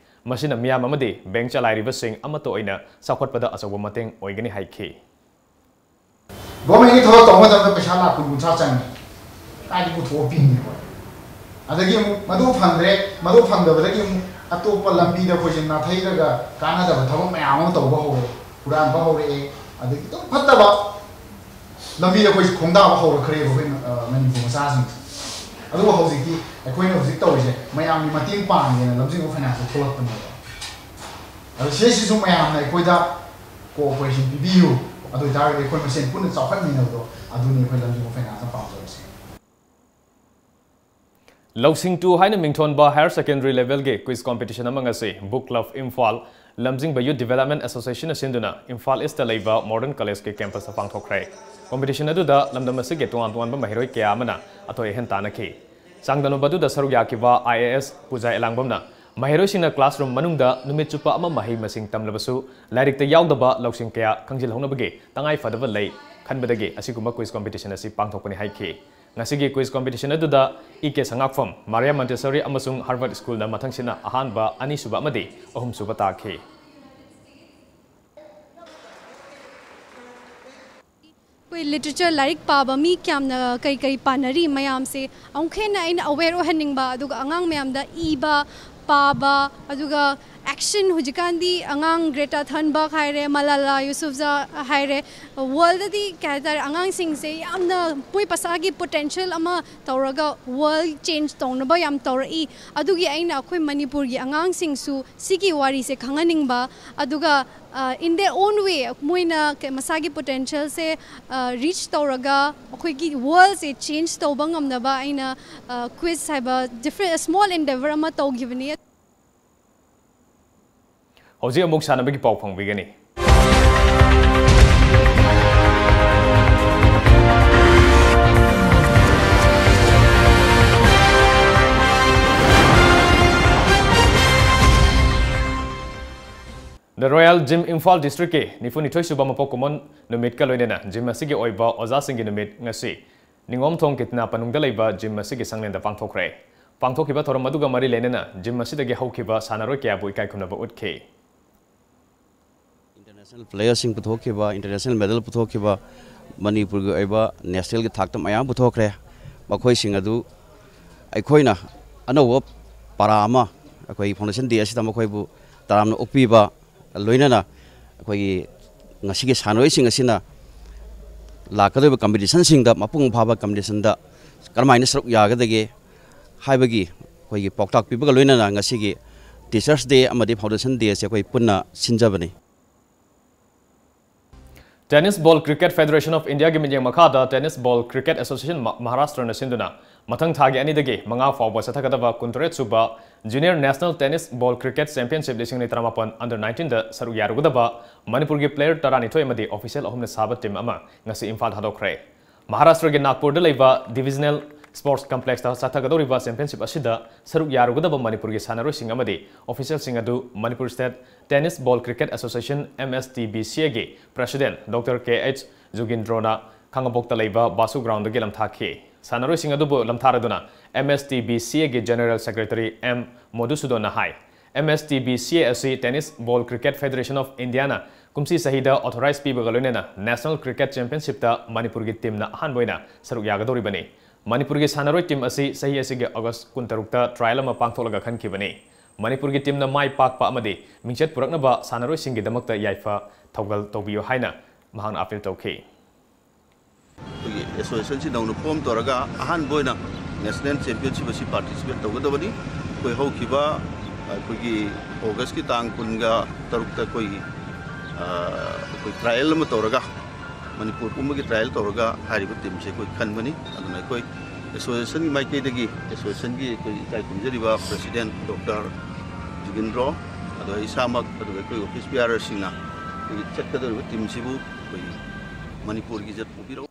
ꯃꯁꯤꯅ ꯃꯤꯌꯥꯝ ꯑꯃꯗꯤ bank ꯆꯂꯥꯏꯔꯤꯕꯁꯤꯡ ꯑꯃꯠꯇ ꯑꯣꯏꯅ ꯆꯥꯎꯈꯠꯄꯗ ꯑꯆꯧꯕ ꯃꯇꯦꯡ ꯑꯣꯏꯒꯅꯤ ꯍꯥꯏꯈꯤ꯫ Governmentꯀꯤ ꯊꯕꯛ ꯇꯧꯕ ꯃꯇꯝꯗ ꯄꯩꯁꯥ ꯂꯥꯛ ꯀꯨꯟ ꯀꯨꯟꯊ꯭ꯔꯥ ꯆꯪꯉꯤ꯫ ꯀꯥꯏꯗꯤ ꯄꯨꯊꯣꯛꯑ ꯄꯤꯅꯤ ꯑꯩꯈꯣꯏ? ꯑꯗꯒꯤ ꯑꯃꯨꯛ ꯃꯗꯨ ꯐꯪꯗ꯭ꯔꯦ꯫ ꯃꯗꯨ ꯐꯪꯗꯕꯗꯒꯤ ꯑꯃꯨꯛ ꯑꯇꯣꯞꯄ ꯂꯝꯕꯤꯗ ꯑꯩꯈꯣꯏꯁꯦ ꯅꯥꯊꯩꯔꯒ ꯀꯥꯟꯅꯗꯕ ꯊꯕꯛ ꯃꯌꯥꯝ ꯑꯃ ꯇꯧꯕ ꯍꯧꯔꯦ꯫ ꯍꯨꯔꯥꯟꯕ ꯍꯧꯔꯛꯑꯦ꯫ ꯑꯗꯒꯤ ꯑꯗꯨꯝ ꯐꯠꯇꯕ ꯂꯝꯕꯤꯗ ꯑꯩꯈꯣꯏꯁꯦ ꯈꯣꯡꯗꯥꯕ ꯍꯧꯔꯛꯈ꯭ꯔꯦꯕ ꯑꯩꯈꯣꯏ, ꯑ, ꯃꯅꯤꯄꯨꯔ ꯃꯆꯥꯁꯤꯡꯁꯦ꯫ ꯑꯗꯨꯕꯨ ꯍꯧꯖꯤꯛꯇꯤ ꯑꯩꯈꯣꯏꯅ ꯍꯧꯖꯤꯛ ꯇꯧꯔꯤꯁꯦ ꯃꯌꯥꯝꯒꯤ ꯃꯇꯦꯡ ꯄꯥꯡꯒꯦꯅ ꯂꯝꯖꯤꯡꯕ ꯐꯥꯏꯅꯥꯟꯁꯇ ꯊꯣꯛꯂꯛꯄꯅꯦꯕ꯫ ꯑꯗꯣ ꯁꯤꯗꯩꯁꯤꯁꯨ ꯃꯌꯥꯝꯅ ꯑꯩꯈꯣꯏꯗ cooperation ꯄꯤꯕꯤꯌꯨ꯫ ꯑꯗꯨ ꯑꯣꯏꯇꯥꯔꯒꯗꯤ ꯑꯩꯈꯣꯏ ꯃꯁꯦꯟ ꯄꯨꯟꯅ ꯆꯥꯎꯈꯠꯃꯤꯟꯅꯕꯗꯣ, ꯑꯗꯨꯅꯤ ꯑꯩꯈꯣꯏ ꯂꯝꯖꯤꯡꯕ ꯐꯥꯏꯅꯥꯟꯁꯅ ꯄꯥꯝꯖꯕꯁꯦ꯫ ꯂꯧꯁꯤꯡ ꯇꯨ ꯍꯥꯏꯅ ꯃꯤꯡꯊꯣꯟꯕ higher secondary levelꯒꯤ quiz competition ꯑꯃ ꯉꯁꯤ Book Club ꯏꯝꯐꯥꯜ, ꯂꯝꯖꯤꯡꯕ Youth Development Associationꯅ ꯁꯤꯟꯗꯨꯅ ꯏꯝꯐꯥꯜ Eastꯇ ꯂꯩꯕ Modern Collegeꯀꯤ campusꯇ ꯄꯥꯡꯊꯣꯛꯈ꯭ꯔꯦ꯫ Competition ꯑꯗꯨꯗ ꯂꯝꯗꯝ ꯑꯁꯤꯒꯤ ꯇꯣꯉꯥꯟ ꯇꯣꯉꯥꯟꯕ ꯃꯍꯩꯔꯣꯏ ꯀꯌꯥ ꯑꯃꯅ ꯑꯊꯣꯏ ꯑꯍꯦꯟ ꯇꯥꯟꯅꯈꯤ꯫ ꯆꯥꯡꯗꯝꯅꯕ ꯑꯗꯨꯗ ꯁꯔꯨꯛ ꯌꯥꯈꯤꯕ I A S ꯄꯨꯖꯥ ꯑꯦꯂꯥꯡꯕꯝꯅ ꯃꯍꯩꯔꯣꯏꯁꯤꯡꯅ classroom ꯃꯅꯨꯡꯗ ꯅꯨꯃꯤꯠ ꯆꯨꯞꯄ ꯑꯃ ꯃꯍꯩ ꯃꯁꯤꯡ ꯇꯝꯂꯕꯁꯨ ꯂꯥꯏꯔꯤꯛꯇ ꯌꯥꯎꯗꯕ ꯂꯧꯁꯤꯡ ꯀꯌꯥ ꯈꯪꯖꯤꯜꯍꯧꯅꯕꯒꯤ ꯇꯉꯥꯏ ꯐꯗꯕ ꯂꯩ ꯈꯟꯕꯗꯒꯤ ꯑꯁꯤꯒꯨꯝꯕ quiz competition ꯑꯁꯤ ꯄꯥꯡꯊꯣꯛꯄꯅꯤ ꯍꯥꯏꯈꯤ꯫ ꯉꯁꯤꯒꯤ quiz competition ꯑꯗꯨꯗ ꯏ ꯀꯦ ꯁꯉꯥꯛꯐꯝ, ꯃꯥꯔꯤꯌꯥ ꯃꯟꯇꯦꯁꯣꯔꯤ ꯑꯃꯁꯨꯡ Harvard Schoolꯅ ꯃꯊꯪꯁꯤꯠꯅ ꯑꯍꯥꯟꯕ, ꯑꯅꯤꯁꯨꯕ ꯑꯃꯗꯤ ꯑꯍꯨꯝꯁꯨꯕ ꯇꯥꯈꯤ꯫ ꯑꯩꯈꯣꯏ literature, ꯂꯥꯏꯔꯤꯛ ꯄꯥꯕ ꯃꯤ ꯀꯌꯥꯝꯅ ꯀꯩ ꯀꯩ ꯄꯥꯅꯔꯤ ꯃꯌꯥꯝꯁꯦ ꯑꯃꯨꯛ ꯍꯦꯟꯅ ꯑꯩꯅ aware ꯑꯣꯏꯍꯟꯅꯤꯡꯕ, ꯑꯗꯨꯒ ꯑꯉꯥꯡ ꯃꯌꯥꯝꯗ ꯏꯕ, ꯄꯥꯕ, ꯑꯗꯨꯒ action, ꯍꯧꯖꯤꯛꯀꯥꯟꯗꯤ ꯑꯉꯥꯡ Greta Thunberg ꯍꯥꯏꯔꯦ, Malala Yousafzai ꯍꯥꯏꯔꯦ, worldꯗꯗꯤ ꯀꯩ ꯍꯥꯏꯇꯥꯔꯦ, ꯑꯉꯥꯡꯁꯤꯡꯁꯦ ꯌꯥꯝꯅ ꯃꯣꯏ ꯃꯁꯥꯒꯤ potential ꯑꯃ ꯇꯧꯔꯒ world change ꯇꯧꯅꯕ ꯌꯥꯝ ꯇꯧꯔꯛꯏ꯫ ꯑꯗꯨꯒꯤ ꯑꯩꯅ ꯑꯩꯈꯣꯏ ꯃꯅꯤꯄꯨꯔꯒꯤ ꯑꯉꯥꯡꯁꯤꯡꯁꯨ ꯁꯤꯒꯤ ꯋꯥꯔꯤꯁꯦ ꯈꯪꯍꯟꯅꯤꯡꯕ, ꯑꯗꯨꯒ, ꯑ, in their own way ꯃꯣꯏꯅ ꯀꯩ-, ꯃꯁꯥꯒꯤ potentialꯁꯦ, ꯑ, reach ꯇꯧꯔꯒ ꯑꯩꯈꯣꯏꯒꯤ worldꯁꯦ change ꯇꯧꯕ ꯉꯝꯅꯕ ꯑꯩꯅ, ꯑ, quiz ꯍꯥꯏꯕ different, small endeavor ꯑꯃ ꯇꯧꯈꯤꯕꯅꯤ꯫ ꯍꯧꯖꯤꯛ ꯑꯃꯨꯛ ꯁꯥꯟꯅꯕꯒꯤ ꯄꯥꯎ ꯐꯪꯕꯤꯒꯅꯤ꯫ The Royal Gym ꯏꯝꯐꯥꯜ Districtꯀꯤ ꯅꯤꯐꯨꯅꯤꯊꯣꯏ ꯁꯨꯕ ꯃꯄꯣꯛ ꯀꯨꯝꯑꯣꯟ ꯅꯨꯃꯤꯠꯀ ꯂꯣꯏꯅꯅ gym ꯑꯁꯤꯒꯤ ꯑꯣꯏꯕ ꯑꯣꯖꯥꯁꯤꯡꯒꯤ ꯅꯨꯃꯤꯠ ꯉꯁꯤ ꯅꯤꯉꯣꯝꯊꯣꯡ ꯀꯤꯇꯅꯥ ꯄꯅꯨꯡꯗ ꯂꯩꯕ gym ꯑꯁꯤꯒꯤ ꯁꯪꯂꯦꯟꯗ ꯄꯥꯡꯊꯣꯛꯈ꯭ꯔꯦ꯫ ꯄꯥꯡꯊꯣꯛꯈꯤꯕ ꯊꯧꯔꯝ ꯑꯗꯨꯒ ꯃꯔꯤ ꯂꯩꯅꯅ gym ꯑꯁꯤꯗꯒꯤ ꯍꯧꯈꯤꯕ ꯁꯥꯟꯅꯔꯣꯏ ꯀꯌꯥꯕꯨ ꯏꯀꯥꯏ ꯈꯨꯝꯅꯕ ꯎꯠꯈꯤ꯫ International playerꯁꯤꯡ ꯄꯨꯊꯣꯛꯈꯤꯕ, international medal ꯄꯨꯊꯣꯛꯈꯤꯕ, ꯃꯅꯤꯄꯨꯔꯒꯤ ꯑꯣꯏꯕ ꯅꯦꯁꯅꯦꯜꯒꯤ ꯊꯥꯛꯇ ꯃꯌꯥꯝ ꯄꯨꯊꯣꯛꯈ꯭ꯔꯦ꯫ ꯃꯈꯣꯏꯁꯤꯡ ꯑꯗꯨ ꯑꯩꯈꯣꯏꯅ ꯑꯅꯧꯕ ꯄꯔꯥ ꯑꯃ ꯑꯩꯈꯣꯏꯒꯤ Foundation Day ꯑꯁꯤꯗ ꯃꯈꯣꯏꯕꯨ ꯇꯔꯥꯝꯅ ꯑꯣꯛꯄꯤꯕ, ꯂꯣꯏꯅꯅ ꯑꯩꯈꯣꯏꯒꯤ ꯉꯁꯤꯒꯤ ꯁꯥꯟꯅꯔꯣꯏꯁꯤꯡ ꯑꯁꯤꯅ ꯂꯥꯛꯀꯗꯧꯔꯤꯕ ꯀꯝꯄꯤꯇꯤꯁꯟꯁꯤꯡꯗ, ꯃꯄꯨꯡ ꯐꯥꯕ ꯀꯝꯄꯤꯇꯤꯁꯟꯗ ꯀꯔꯝꯍꯥꯏꯅ ꯁꯔꯨꯛ ꯌꯥꯒꯗꯒꯦ ꯍꯥꯏꯕꯒꯤ ꯑꯩꯈꯣꯏꯒꯤ ꯄꯥꯎꯇꯥꯛ ꯄꯤꯕꯒ ꯂꯣꯏꯅꯅ ꯉꯁꯤꯒꯤ Teachers Day ꯑꯃꯗꯤ Foundation Day ꯑꯁꯤ ꯑꯩꯈꯣꯏ ꯄꯨꯟꯅ ꯁꯤꯟꯖꯕꯅꯤ꯫ Tennis Ball Cricket Federation of Indiaꯒꯤ ꯃꯤꯠꯌꯦꯡ ꯃꯈꯥꯗ Tennis Ball Cricket Association ꯃ-, ꯃꯍꯥꯔꯥꯁꯇ꯭ꯔꯅ ꯁꯤꯟꯗꯨꯅ ꯃꯊꯪ ꯊꯥꯒꯤ ꯑꯅꯤꯗꯒꯤ ꯃꯉꯥ ꯐꯥꯎꯕ ꯆꯠꯊꯒꯗꯕ ꯀꯨꯟꯇꯔꯦꯠ ꯁꯨꯕ Junior National Tennis Ball Cricket Championship ꯂꯤꯁꯤꯡ ꯑꯅꯤ ꯇꯔꯥꯃꯥꯄꯟ under nineteenꯗ ꯁꯔꯨꯛ ꯌꯥꯔꯨꯒꯗꯕ ꯃꯅꯤꯄꯨꯔꯒꯤ player ꯇꯔꯥꯅꯤꯊꯣꯏ ꯑꯃꯗꯤ official ꯑꯍꯨꯝꯅ ꯁꯥꯕ team ꯑꯃ ꯉꯁꯤ ꯏꯝꯐꯥꯜ ꯊꯥꯗꯣꯛꯈ꯭ꯔꯦ꯫ ꯃꯍꯥꯔꯥꯁꯇ꯭ꯔꯒꯤ ꯅꯥꯒꯄꯨꯔꯗ ꯂꯩꯕ Divisional Sports Complexꯇ ꯆꯠꯊꯒꯗꯧꯔꯤꯕ championship ꯑꯁꯤꯗ ꯁꯔꯨꯛ ꯌꯥꯔꯨꯒꯗꯕ ꯃꯅꯤꯄꯨꯔꯒꯤ ꯁꯥꯟꯅꯔꯣꯏꯁꯤꯡ ꯑꯃꯗꯤ officialꯁꯤꯡ ꯑꯗꯨ Manipur State Tennis Ball Cricket Association, MSTBCAꯒꯤ President Doctor K H ꯖꯨꯒꯤꯟꯗ꯭ꯔꯣꯅ ꯈꯥꯉꯕꯣꯛꯇ ꯂꯩꯕ ꯕꯥꯁꯨ groundꯗꯒꯤ ꯂꯝꯊꯥꯈꯤ꯫ ꯁꯥꯟꯅꯔꯣꯏꯁꯤꯡ ꯑꯗꯨꯕꯨ ꯂꯝꯊꯥꯔꯗꯨꯅ MSTBCAꯒꯤ General Secretary M ꯃꯣꯙꯨꯁꯨꯗꯟꯅ ꯍꯥꯏ, MSTBCA ꯑꯁꯤ Tennis Ball Cricket Federation of Indiaꯅ ꯀꯨꯝꯁꯤ ꯆꯍꯤꯗ authorize ꯄꯤꯕꯒ ꯂꯣꯏꯅꯅ National Cricket Championshipꯇ ꯃꯅꯤꯄꯨꯔꯒꯤ teamꯅ ꯑꯍꯥꯟꯕ ꯑꯣꯏꯅ ꯁꯔꯨꯛ ꯌꯥꯒꯗꯧꯔꯤꯕꯅꯤ꯫ ꯃꯅꯤꯄꯨꯔꯒꯤ ꯁꯥꯟꯅꯔꯣꯏ team ꯑꯁꯤ ꯆꯍꯤ ꯑꯁꯤꯒꯤ August ꯀꯨꯟꯇꯔꯨꯛꯇ trial ꯑꯃ ꯄꯥꯡꯊꯣꯛꯂꯒ ꯈꯟꯈꯤꯕꯅꯤ꯫ ꯃꯅꯤꯄꯨꯔꯒꯤ teamꯅ ꯃꯥꯏ ꯄꯥꯛꯄ ꯑꯃꯗꯤ ꯃꯤꯡꯆꯠ ꯄꯨꯔꯛꯅꯕ ꯁꯥꯟꯅꯔꯣꯏꯁꯤꯡꯒꯤꯗꯃꯛꯇ ꯌꯥꯏꯐ ꯊꯧꯒꯜ ꯇꯧꯕꯤꯌꯨ ꯍꯥꯏꯅ ꯃꯍꯥꯛꯅ appeal ꯇꯧꯈꯤ꯫ ꯑꯩꯈꯣꯏꯒꯤ associationꯁꯤ ꯅꯧꯅ form ꯇꯧꯔꯒ ꯑꯍꯥꯟꯕ ꯑꯣꯏꯅ national championship ꯑꯁꯤ participate ꯇꯧꯒꯗꯕꯅꯤ꯫ ꯑꯩꯈꯣꯏ ꯍꯧꯈꯤꯕ ꯑꯩꯈꯣꯏꯒꯤ Augustꯀꯤ ꯇꯥꯡ ꯀꯨꯟꯒ ꯇꯔꯨꯛꯇ ꯑꯩꯈꯣꯏꯒꯤ, ꯑ, ꯑꯩꯈꯣꯏ trial ꯑꯃ ꯇꯧꯔꯒ, ꯃꯅꯤꯄꯨꯔ ꯄꯨꯝꯕꯒꯤ trial ꯇꯧꯔꯒ ꯍꯥꯏꯔꯤꯕ teamꯁꯦ ꯑꯩꯈꯣꯏ ꯈꯟꯕꯅꯤ꯫ ꯑꯗꯨꯅ ꯑꯩꯈꯣꯏ associationꯒꯤ ꯃꯥꯏꯀꯩꯗꯒꯤ associationꯒꯤ ꯑꯩꯈꯣꯏ ꯏꯀꯥꯏ ꯈꯨꯝꯖꯔꯤꯕ president Doctor ꯖꯨꯒꯤꯟꯗ꯭ꯔꯣ, ꯑꯗꯨꯒ ꯏꯁꯥꯃꯛ, ꯑꯗꯨꯒ ꯑꯩꯈꯣꯏ office bearerꯁꯤꯡꯅ ꯑꯩꯈꯣꯏꯒꯤ ꯆꯠꯀꯗꯧꯔꯤꯕ teamꯁꯤꯕꯨ ꯑꯩꯈꯣꯏꯒꯤ ꯃꯅꯤꯄꯨꯔꯒꯤ ꯖꯠ ꯄꯨꯕꯤꯔꯛꯎ꯫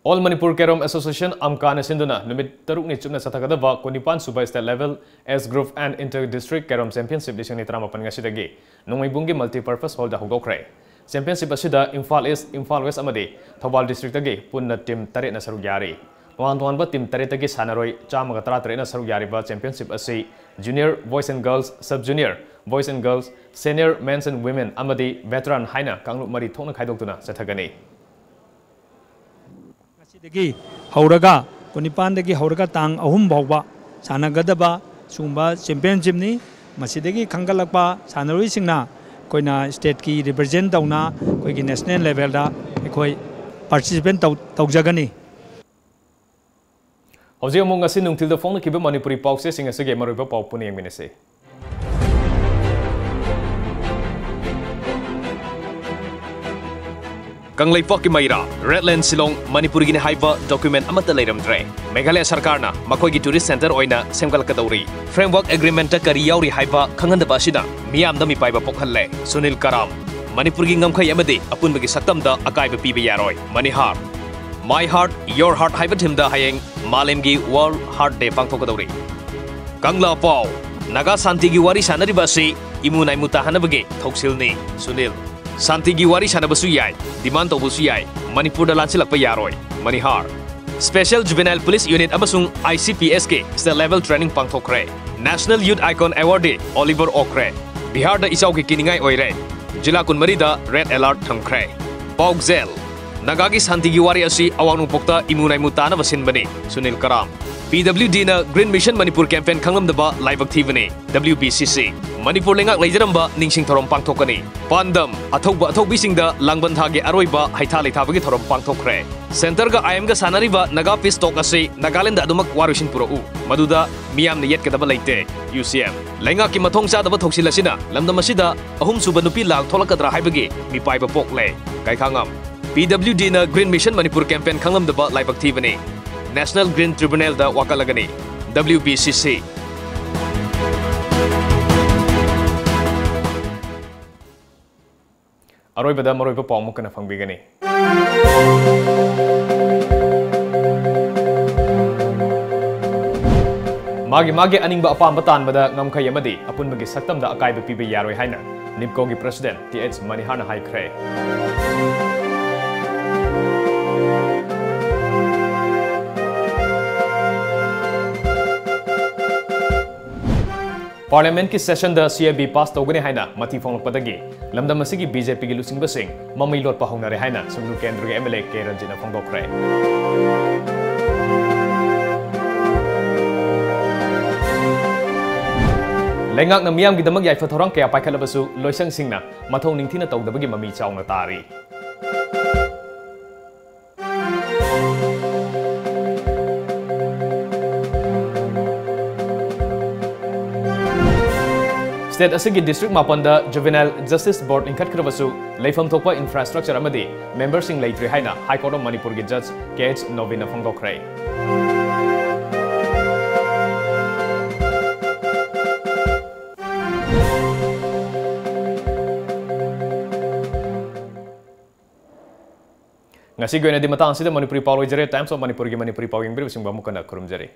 All Manipur Carrom Association, ꯑꯝꯀꯥꯅ ꯁꯤꯟꯗꯨꯅ ꯅꯨꯃꯤꯠ ꯇꯔꯨꯛꯅꯤ ꯆꯨꯞꯅ ꯆꯠꯊꯒꯗꯕ ꯀꯨꯟꯅꯤꯄꯥꯟ ꯁꯨꯕ State Level Age Group and Inter District Carrom Championship ꯂꯤꯁꯤꯡ ꯑꯅꯤ ꯇꯔꯥꯃꯥꯄꯟ ꯉꯁꯤꯗꯒꯤ ꯅꯣꯡꯃꯩꯕꯨꯡꯒꯤ Multipurpose Hallꯗ ꯍꯧꯗꯣꯛꯈ꯭ꯔꯦ꯫ Championship ꯑꯁꯤꯗ ꯏꯝꯐꯥꯜ East, ꯏꯝꯐꯥꯜ West ꯑꯃꯗꯤ ꯊꯧꯕꯥꯜ districtꯇꯒꯤ ꯄꯨꯟꯅ team ꯇꯔꯦꯠꯅ ꯁꯔꯨꯛ ꯌꯥꯔꯤ꯫ ꯇꯣꯉꯥꯟ ꯇꯣꯉꯥꯟꯕ team ꯇꯔꯦꯠꯇꯒꯤ ꯁꯥꯟꯅꯔꯣꯏ ꯆꯥꯝꯃꯒ ꯇꯔꯥꯇꯔꯦꯠꯅ ꯁꯔꯨꯛ ꯌꯥꯔꯤꯕ championship ꯑꯁꯤ Junior Boys and Girls, Sub Junior Boys and Girls, Senior Men's and Women ꯑꯃꯗꯤ Veteran ꯍꯥꯏꯅ ꯀꯥꯡꯂꯨꯞ ꯃꯔꯤ ꯊꯣꯛꯅ ꯈꯥꯏꯗꯣꯛꯇꯨꯅ ꯆꯠꯊꯒꯅꯤ꯫ ꯉꯁꯤꯗꯒꯤ ꯍꯧꯔꯒ, ꯀꯨꯟꯅꯤꯄꯥꯟꯗꯒꯤ ꯍꯧꯔꯒ ꯇꯥꯡ ꯑꯍꯨꯝ ꯐꯥꯎꯕ ꯁꯥꯟꯅꯒꯗꯕ ꯁꯤꯒꯨꯝꯕ championshipꯅꯤ꯫ ꯃꯁꯤꯗꯒꯤ ꯈꯟꯒꯠꯂꯛꯄ ꯁꯥꯟꯅꯔꯣꯏꯁꯤꯡꯅ ꯑꯩꯈꯣꯏꯅ stateꯀꯤ represent ꯇꯧꯅ ꯑꯩꯈꯣꯏꯒꯤ national levelꯗ ꯑꯩꯈꯣꯏ participate ꯇꯧ-, ꯇꯧꯖꯒꯅꯤ꯫ ꯍꯧꯖꯤꯛ ꯑꯃꯨꯛ ꯉꯁꯤ ꯅꯨꯡꯊꯤꯜꯗ ꯐꯣꯡꯅꯈꯤꯕ ꯃꯅꯤꯄꯨꯔꯤ ꯄꯥꯎꯆꯦꯁꯤꯡ ꯑꯁꯤꯒꯤ ꯃꯔꯨꯑꯣꯏꯕ ꯄꯥꯎ ꯄꯨꯟꯅ ꯌꯦꯡꯃꯤꯟꯅꯁꯤ꯫ ꯀꯪꯂꯩꯄꯥꯛꯀꯤ ꯃꯩꯔꯥ, Red Land Shillong, ꯃꯅꯤꯄꯨꯔꯒꯤꯅꯤ ꯍꯥꯏꯕ document ꯑꯃꯠꯇ ꯂꯩꯔꯝꯗ꯭ꯔꯦ꯫ ꯃꯦꯘꯥꯂꯌꯥ ꯁꯔꯀꯥꯔꯅ ꯃꯈꯣꯏꯒꯤ tourist centre ꯑꯣꯏꯅ ꯁꯦꯝꯒꯠꯂꯛꯀꯗꯧꯔꯤ꯫ Framework agreementꯇ ꯀꯔꯤ ꯌꯥꯎꯔꯤ ꯍꯥꯏꯕ ꯈꯪꯍꯟꯗꯕ ꯑꯁꯤꯅ ꯃꯤꯌꯥꯝꯗ ꯃꯤꯄꯥꯏꯕ ꯄꯣꯛꯍꯜꯂꯦ꯫ ꯁꯨꯅꯤꯜ ꯀꯔꯥꯝ, ꯃꯅꯤꯄꯨꯔꯒꯤ ꯉꯝꯈꯩ ꯑꯃꯗꯤ ꯑꯄꯨꯟꯕꯒꯤ ꯁꯛꯇꯝꯗ ꯑꯀꯥꯏꯕ ꯄꯤꯕ ꯌꯥꯔꯣꯏ꯫ ꯃꯅꯤꯍꯥꯔ, My Heart, Your Heart ꯍꯥꯏꯕ themeꯗ ꯍꯌꯦꯡ ꯃꯥꯂꯦꯝꯒꯤ World Heart Day ꯄꯥꯡꯊꯣꯛꯀꯗꯧꯔꯤ꯫ ꯀꯪꯂꯥ ꯄꯥꯎ, ꯅꯥꯒꯥ ꯁꯥꯟꯇꯤꯒꯤ ꯋꯥꯔꯤ ꯁꯥꯟꯅꯔꯤꯕ ꯑꯁꯤ ꯏꯃꯨ ꯅꯥꯏꯃꯨ ꯇꯥꯍꯟꯅꯕꯒꯤ ꯊꯧꯁꯤꯜꯅꯤ꯫ ꯁꯨꯅꯤꯜ, ꯁꯥꯟꯇꯤꯒꯤ ꯋꯥꯔꯤ ꯁꯥꯟꯅꯕꯁꯨ ꯌꯥꯏ, demand ꯇꯧꯕꯁꯨ ꯌꯥꯏ, ꯃꯅꯤꯄꯨꯔꯗ ꯂꯥꯟꯁꯤꯜꯂꯛꯄ ꯌꯥꯔꯣꯏ꯫ ꯃꯅꯤꯍꯥꯔ, Special Juvenile Police Unit ꯑꯃꯁꯨꯡ ICPSꯀꯤ state level training ꯄꯥꯡꯊꯣꯛꯈ꯭ꯔꯦ꯫ National Youth Icon awardee Oliver ꯑꯣꯛꯈ꯭ꯔꯦ꯫ ꯕꯤꯍꯥꯔꯗ ꯏꯆꯥꯎꯒꯤ ꯀꯤꯅꯤꯡꯉꯥꯏ ꯑꯣꯏꯔꯦ꯫ ꯖꯤꯂꯥ ꯀꯨꯟꯃꯔꯤꯗ red alert ꯊꯝꯈ꯭ꯔꯦ꯫ ꯄꯥꯎꯖꯦꯜ, ꯅꯥꯒꯥꯒꯤ ꯁꯥꯟꯇꯤꯒꯤ ꯋꯥꯔꯤ ꯑꯁꯤ ꯑꯋꯥꯡ ꯅꯣꯡꯄꯣꯛꯇ ꯏꯃꯨ ꯅꯥꯏꯃꯨ ꯇꯥꯅꯕ ꯁꯤꯟꯕꯅꯤ꯫ ꯁꯨꯅꯤꯜ ꯀꯔꯥꯝ, PWDꯅ Green Mission Manipur campaign ꯈꯪꯂꯝꯗꯕ ꯂꯥꯏꯕꯛ ꯊꯤꯕꯅꯤ꯫ WBCC, ꯃꯅꯤꯄꯨꯔ ꯂꯩꯉꯥꯛ ꯂꯩꯖꯔꯝꯕ ꯅꯤꯡꯁꯤꯡ ꯊꯧꯔꯝ ꯄꯥꯡꯊꯣꯛꯀꯅꯤ꯫ ꯄꯥꯟꯗꯝ, ꯑꯊꯧꯕ ꯑꯊꯧꯕꯤꯁꯤꯡꯗ ꯂꯥꯡꯕꯟ ꯊꯥꯒꯤ ꯑꯔꯣꯏꯕ ꯍꯩꯊꯥ ꯂꯩꯊꯥꯕꯒꯤ ꯊꯧꯔꯝ ꯄꯥꯡꯊꯣꯛꯈ꯭ꯔꯦ꯫ Centreꯒ IMꯒ ꯁꯥꯟꯅꯔꯤꯕ ꯅꯥꯒꯥ peace talk ꯑꯁꯤ ꯅꯥꯒꯥꯂꯦꯟꯗ ꯑꯗꯨꯃꯛ ꯋꯥꯔꯣꯏꯁꯤꯟ ꯄꯨꯔꯛꯎ꯫ ꯃꯗꯨꯗ ꯃꯤꯌꯥꯝꯅ ꯌꯦꯠꯀꯗꯕ ꯂꯩꯇꯦ꯫ UCM, ꯂꯩꯉꯥꯛꯀꯤ ꯃꯊꯣꯡ ꯆꯥꯗꯕ ꯊꯧꯁꯤꯜ ꯑꯁꯤꯅ ꯂꯝꯗꯝ ꯑꯁꯤꯗ ꯑꯍꯨꯝꯁꯨꯕ ꯅꯨꯄꯤ ꯂꯥꯜ ꯊꯣꯛꯂꯛꯀꯗ꯭ꯔꯥ ꯍꯥꯏꯕꯒꯤ ꯃꯤꯄꯥꯏꯕ ꯄꯣꯛꯂꯦ꯫ ꯀꯩꯈꯥꯉꯝ, PWDꯅ Green Mission Manipur campaign ꯈꯪꯂꯝꯗꯕ ꯂꯥꯏꯕꯛ ꯊꯤꯕꯅꯤ꯫ National Green Tribunalꯗ ꯋꯥꯀꯠꯂꯒꯅꯤ꯫ WBCC꯫ ꯑꯔꯣꯏꯕꯗ ꯃꯔꯨꯑꯣꯏꯕ ꯄꯥꯎ ꯑꯃꯨꯛ ꯍꯟꯅ ꯐꯪꯕꯤꯒꯅꯤ꯫ ꯃꯥꯒꯤ ꯃꯥꯒꯤ ꯑꯅꯤꯡꯕ ꯑꯄꯥꯝꯕ ꯇꯥꯟꯕꯗ ꯉꯝꯈꯩ ꯑꯃꯗꯤ ꯑꯄꯨꯟꯕꯒꯤ ꯁꯛꯇꯝꯗ ꯑꯀꯥꯏꯕ ꯄꯤꯕ ꯌꯥꯔꯣꯏ ꯍꯥꯏꯅ NEEPCOꯒꯤ president Th ꯃꯅꯤꯍꯥꯔꯅ ꯍꯥꯏꯈ꯭ꯔꯦ꯫ Parliament ꯀꯤ session the C A B pass ꯇꯧꯒꯅꯤ ꯍꯥꯏꯅ ꯃꯊꯤ ꯐꯣꯡꯂꯛꯄꯗꯒꯤ ꯂꯝꯗꯝ ꯑꯁꯤꯒꯤ B J P ꯒꯤ ꯂꯨꯆꯤꯡꯕꯁꯤꯡ ꯃꯃꯩ ꯂꯣꯠꯄ ꯍꯧꯅꯔꯦ ꯍꯥꯏꯅ ꯁꯨꯡꯅꯨ ꯀꯦꯟꯗ꯭ꯔꯒꯤ M L A ꯀꯦ ꯔꯟꯖꯤꯠꯅ ꯐꯣꯡꯗꯣꯛꯈ꯭ꯔꯦ꯫ ꯂꯩꯉꯥꯛꯅ ꯃꯤꯌꯥꯝꯒꯤꯗꯃꯛ ꯌꯥꯏꯐ ꯊꯧꯔꯥꯡ ꯀꯌꯥ ꯄꯥꯏꯈꯠꯂꯕꯁꯨ ꯂꯣꯏꯁꯪꯁꯤꯡꯅ ꯃꯊꯧ ꯅꯤꯡꯊꯤꯅ ꯇꯧꯗꯕꯒꯤ ꯃꯃꯤ ꯆꯥꯎꯅ ꯇꯥꯔꯤ꯫ State ꯑꯁꯤꯒꯤ district ꯃꯥꯄꯟꯗ Juvenile Justice Board ꯂꯤꯡꯈꯠꯈ꯭ꯔꯕꯁꯨ ꯂꯩꯐꯝ ꯊꯣꯛꯄ infrastructure ꯑꯃꯗꯤ member ꯁꯤꯡ ꯂꯩꯇ꯭ꯔꯤ ꯍꯥꯏꯅ High Court of ꯃꯅꯤꯄꯨꯔꯒꯤ Judge K H ꯅꯣꯕꯤꯟꯅ ꯐꯣꯡꯗꯣꯛꯈ꯭ꯔꯦ꯫ ꯉꯁꯤꯒꯤ ꯑꯣꯏꯅꯗꯤ ꯃꯇꯥꯡ ꯑꯁꯤꯗ ꯃꯅꯤꯄꯨꯔꯤ ꯄꯥꯎ ꯂꯣꯏꯖꯔꯦ꯫ Times of ꯃꯅꯤꯄꯨꯔꯒꯤ ꯃꯅꯤꯄꯨꯔꯤ ꯄꯥꯎ ꯌꯦꯡꯕꯤꯔꯤꯕꯁꯤꯡꯕꯨ ꯑꯃꯨꯛ ꯍꯟꯅ ꯈꯨꯔꯨꯝꯖꯔꯤ꯫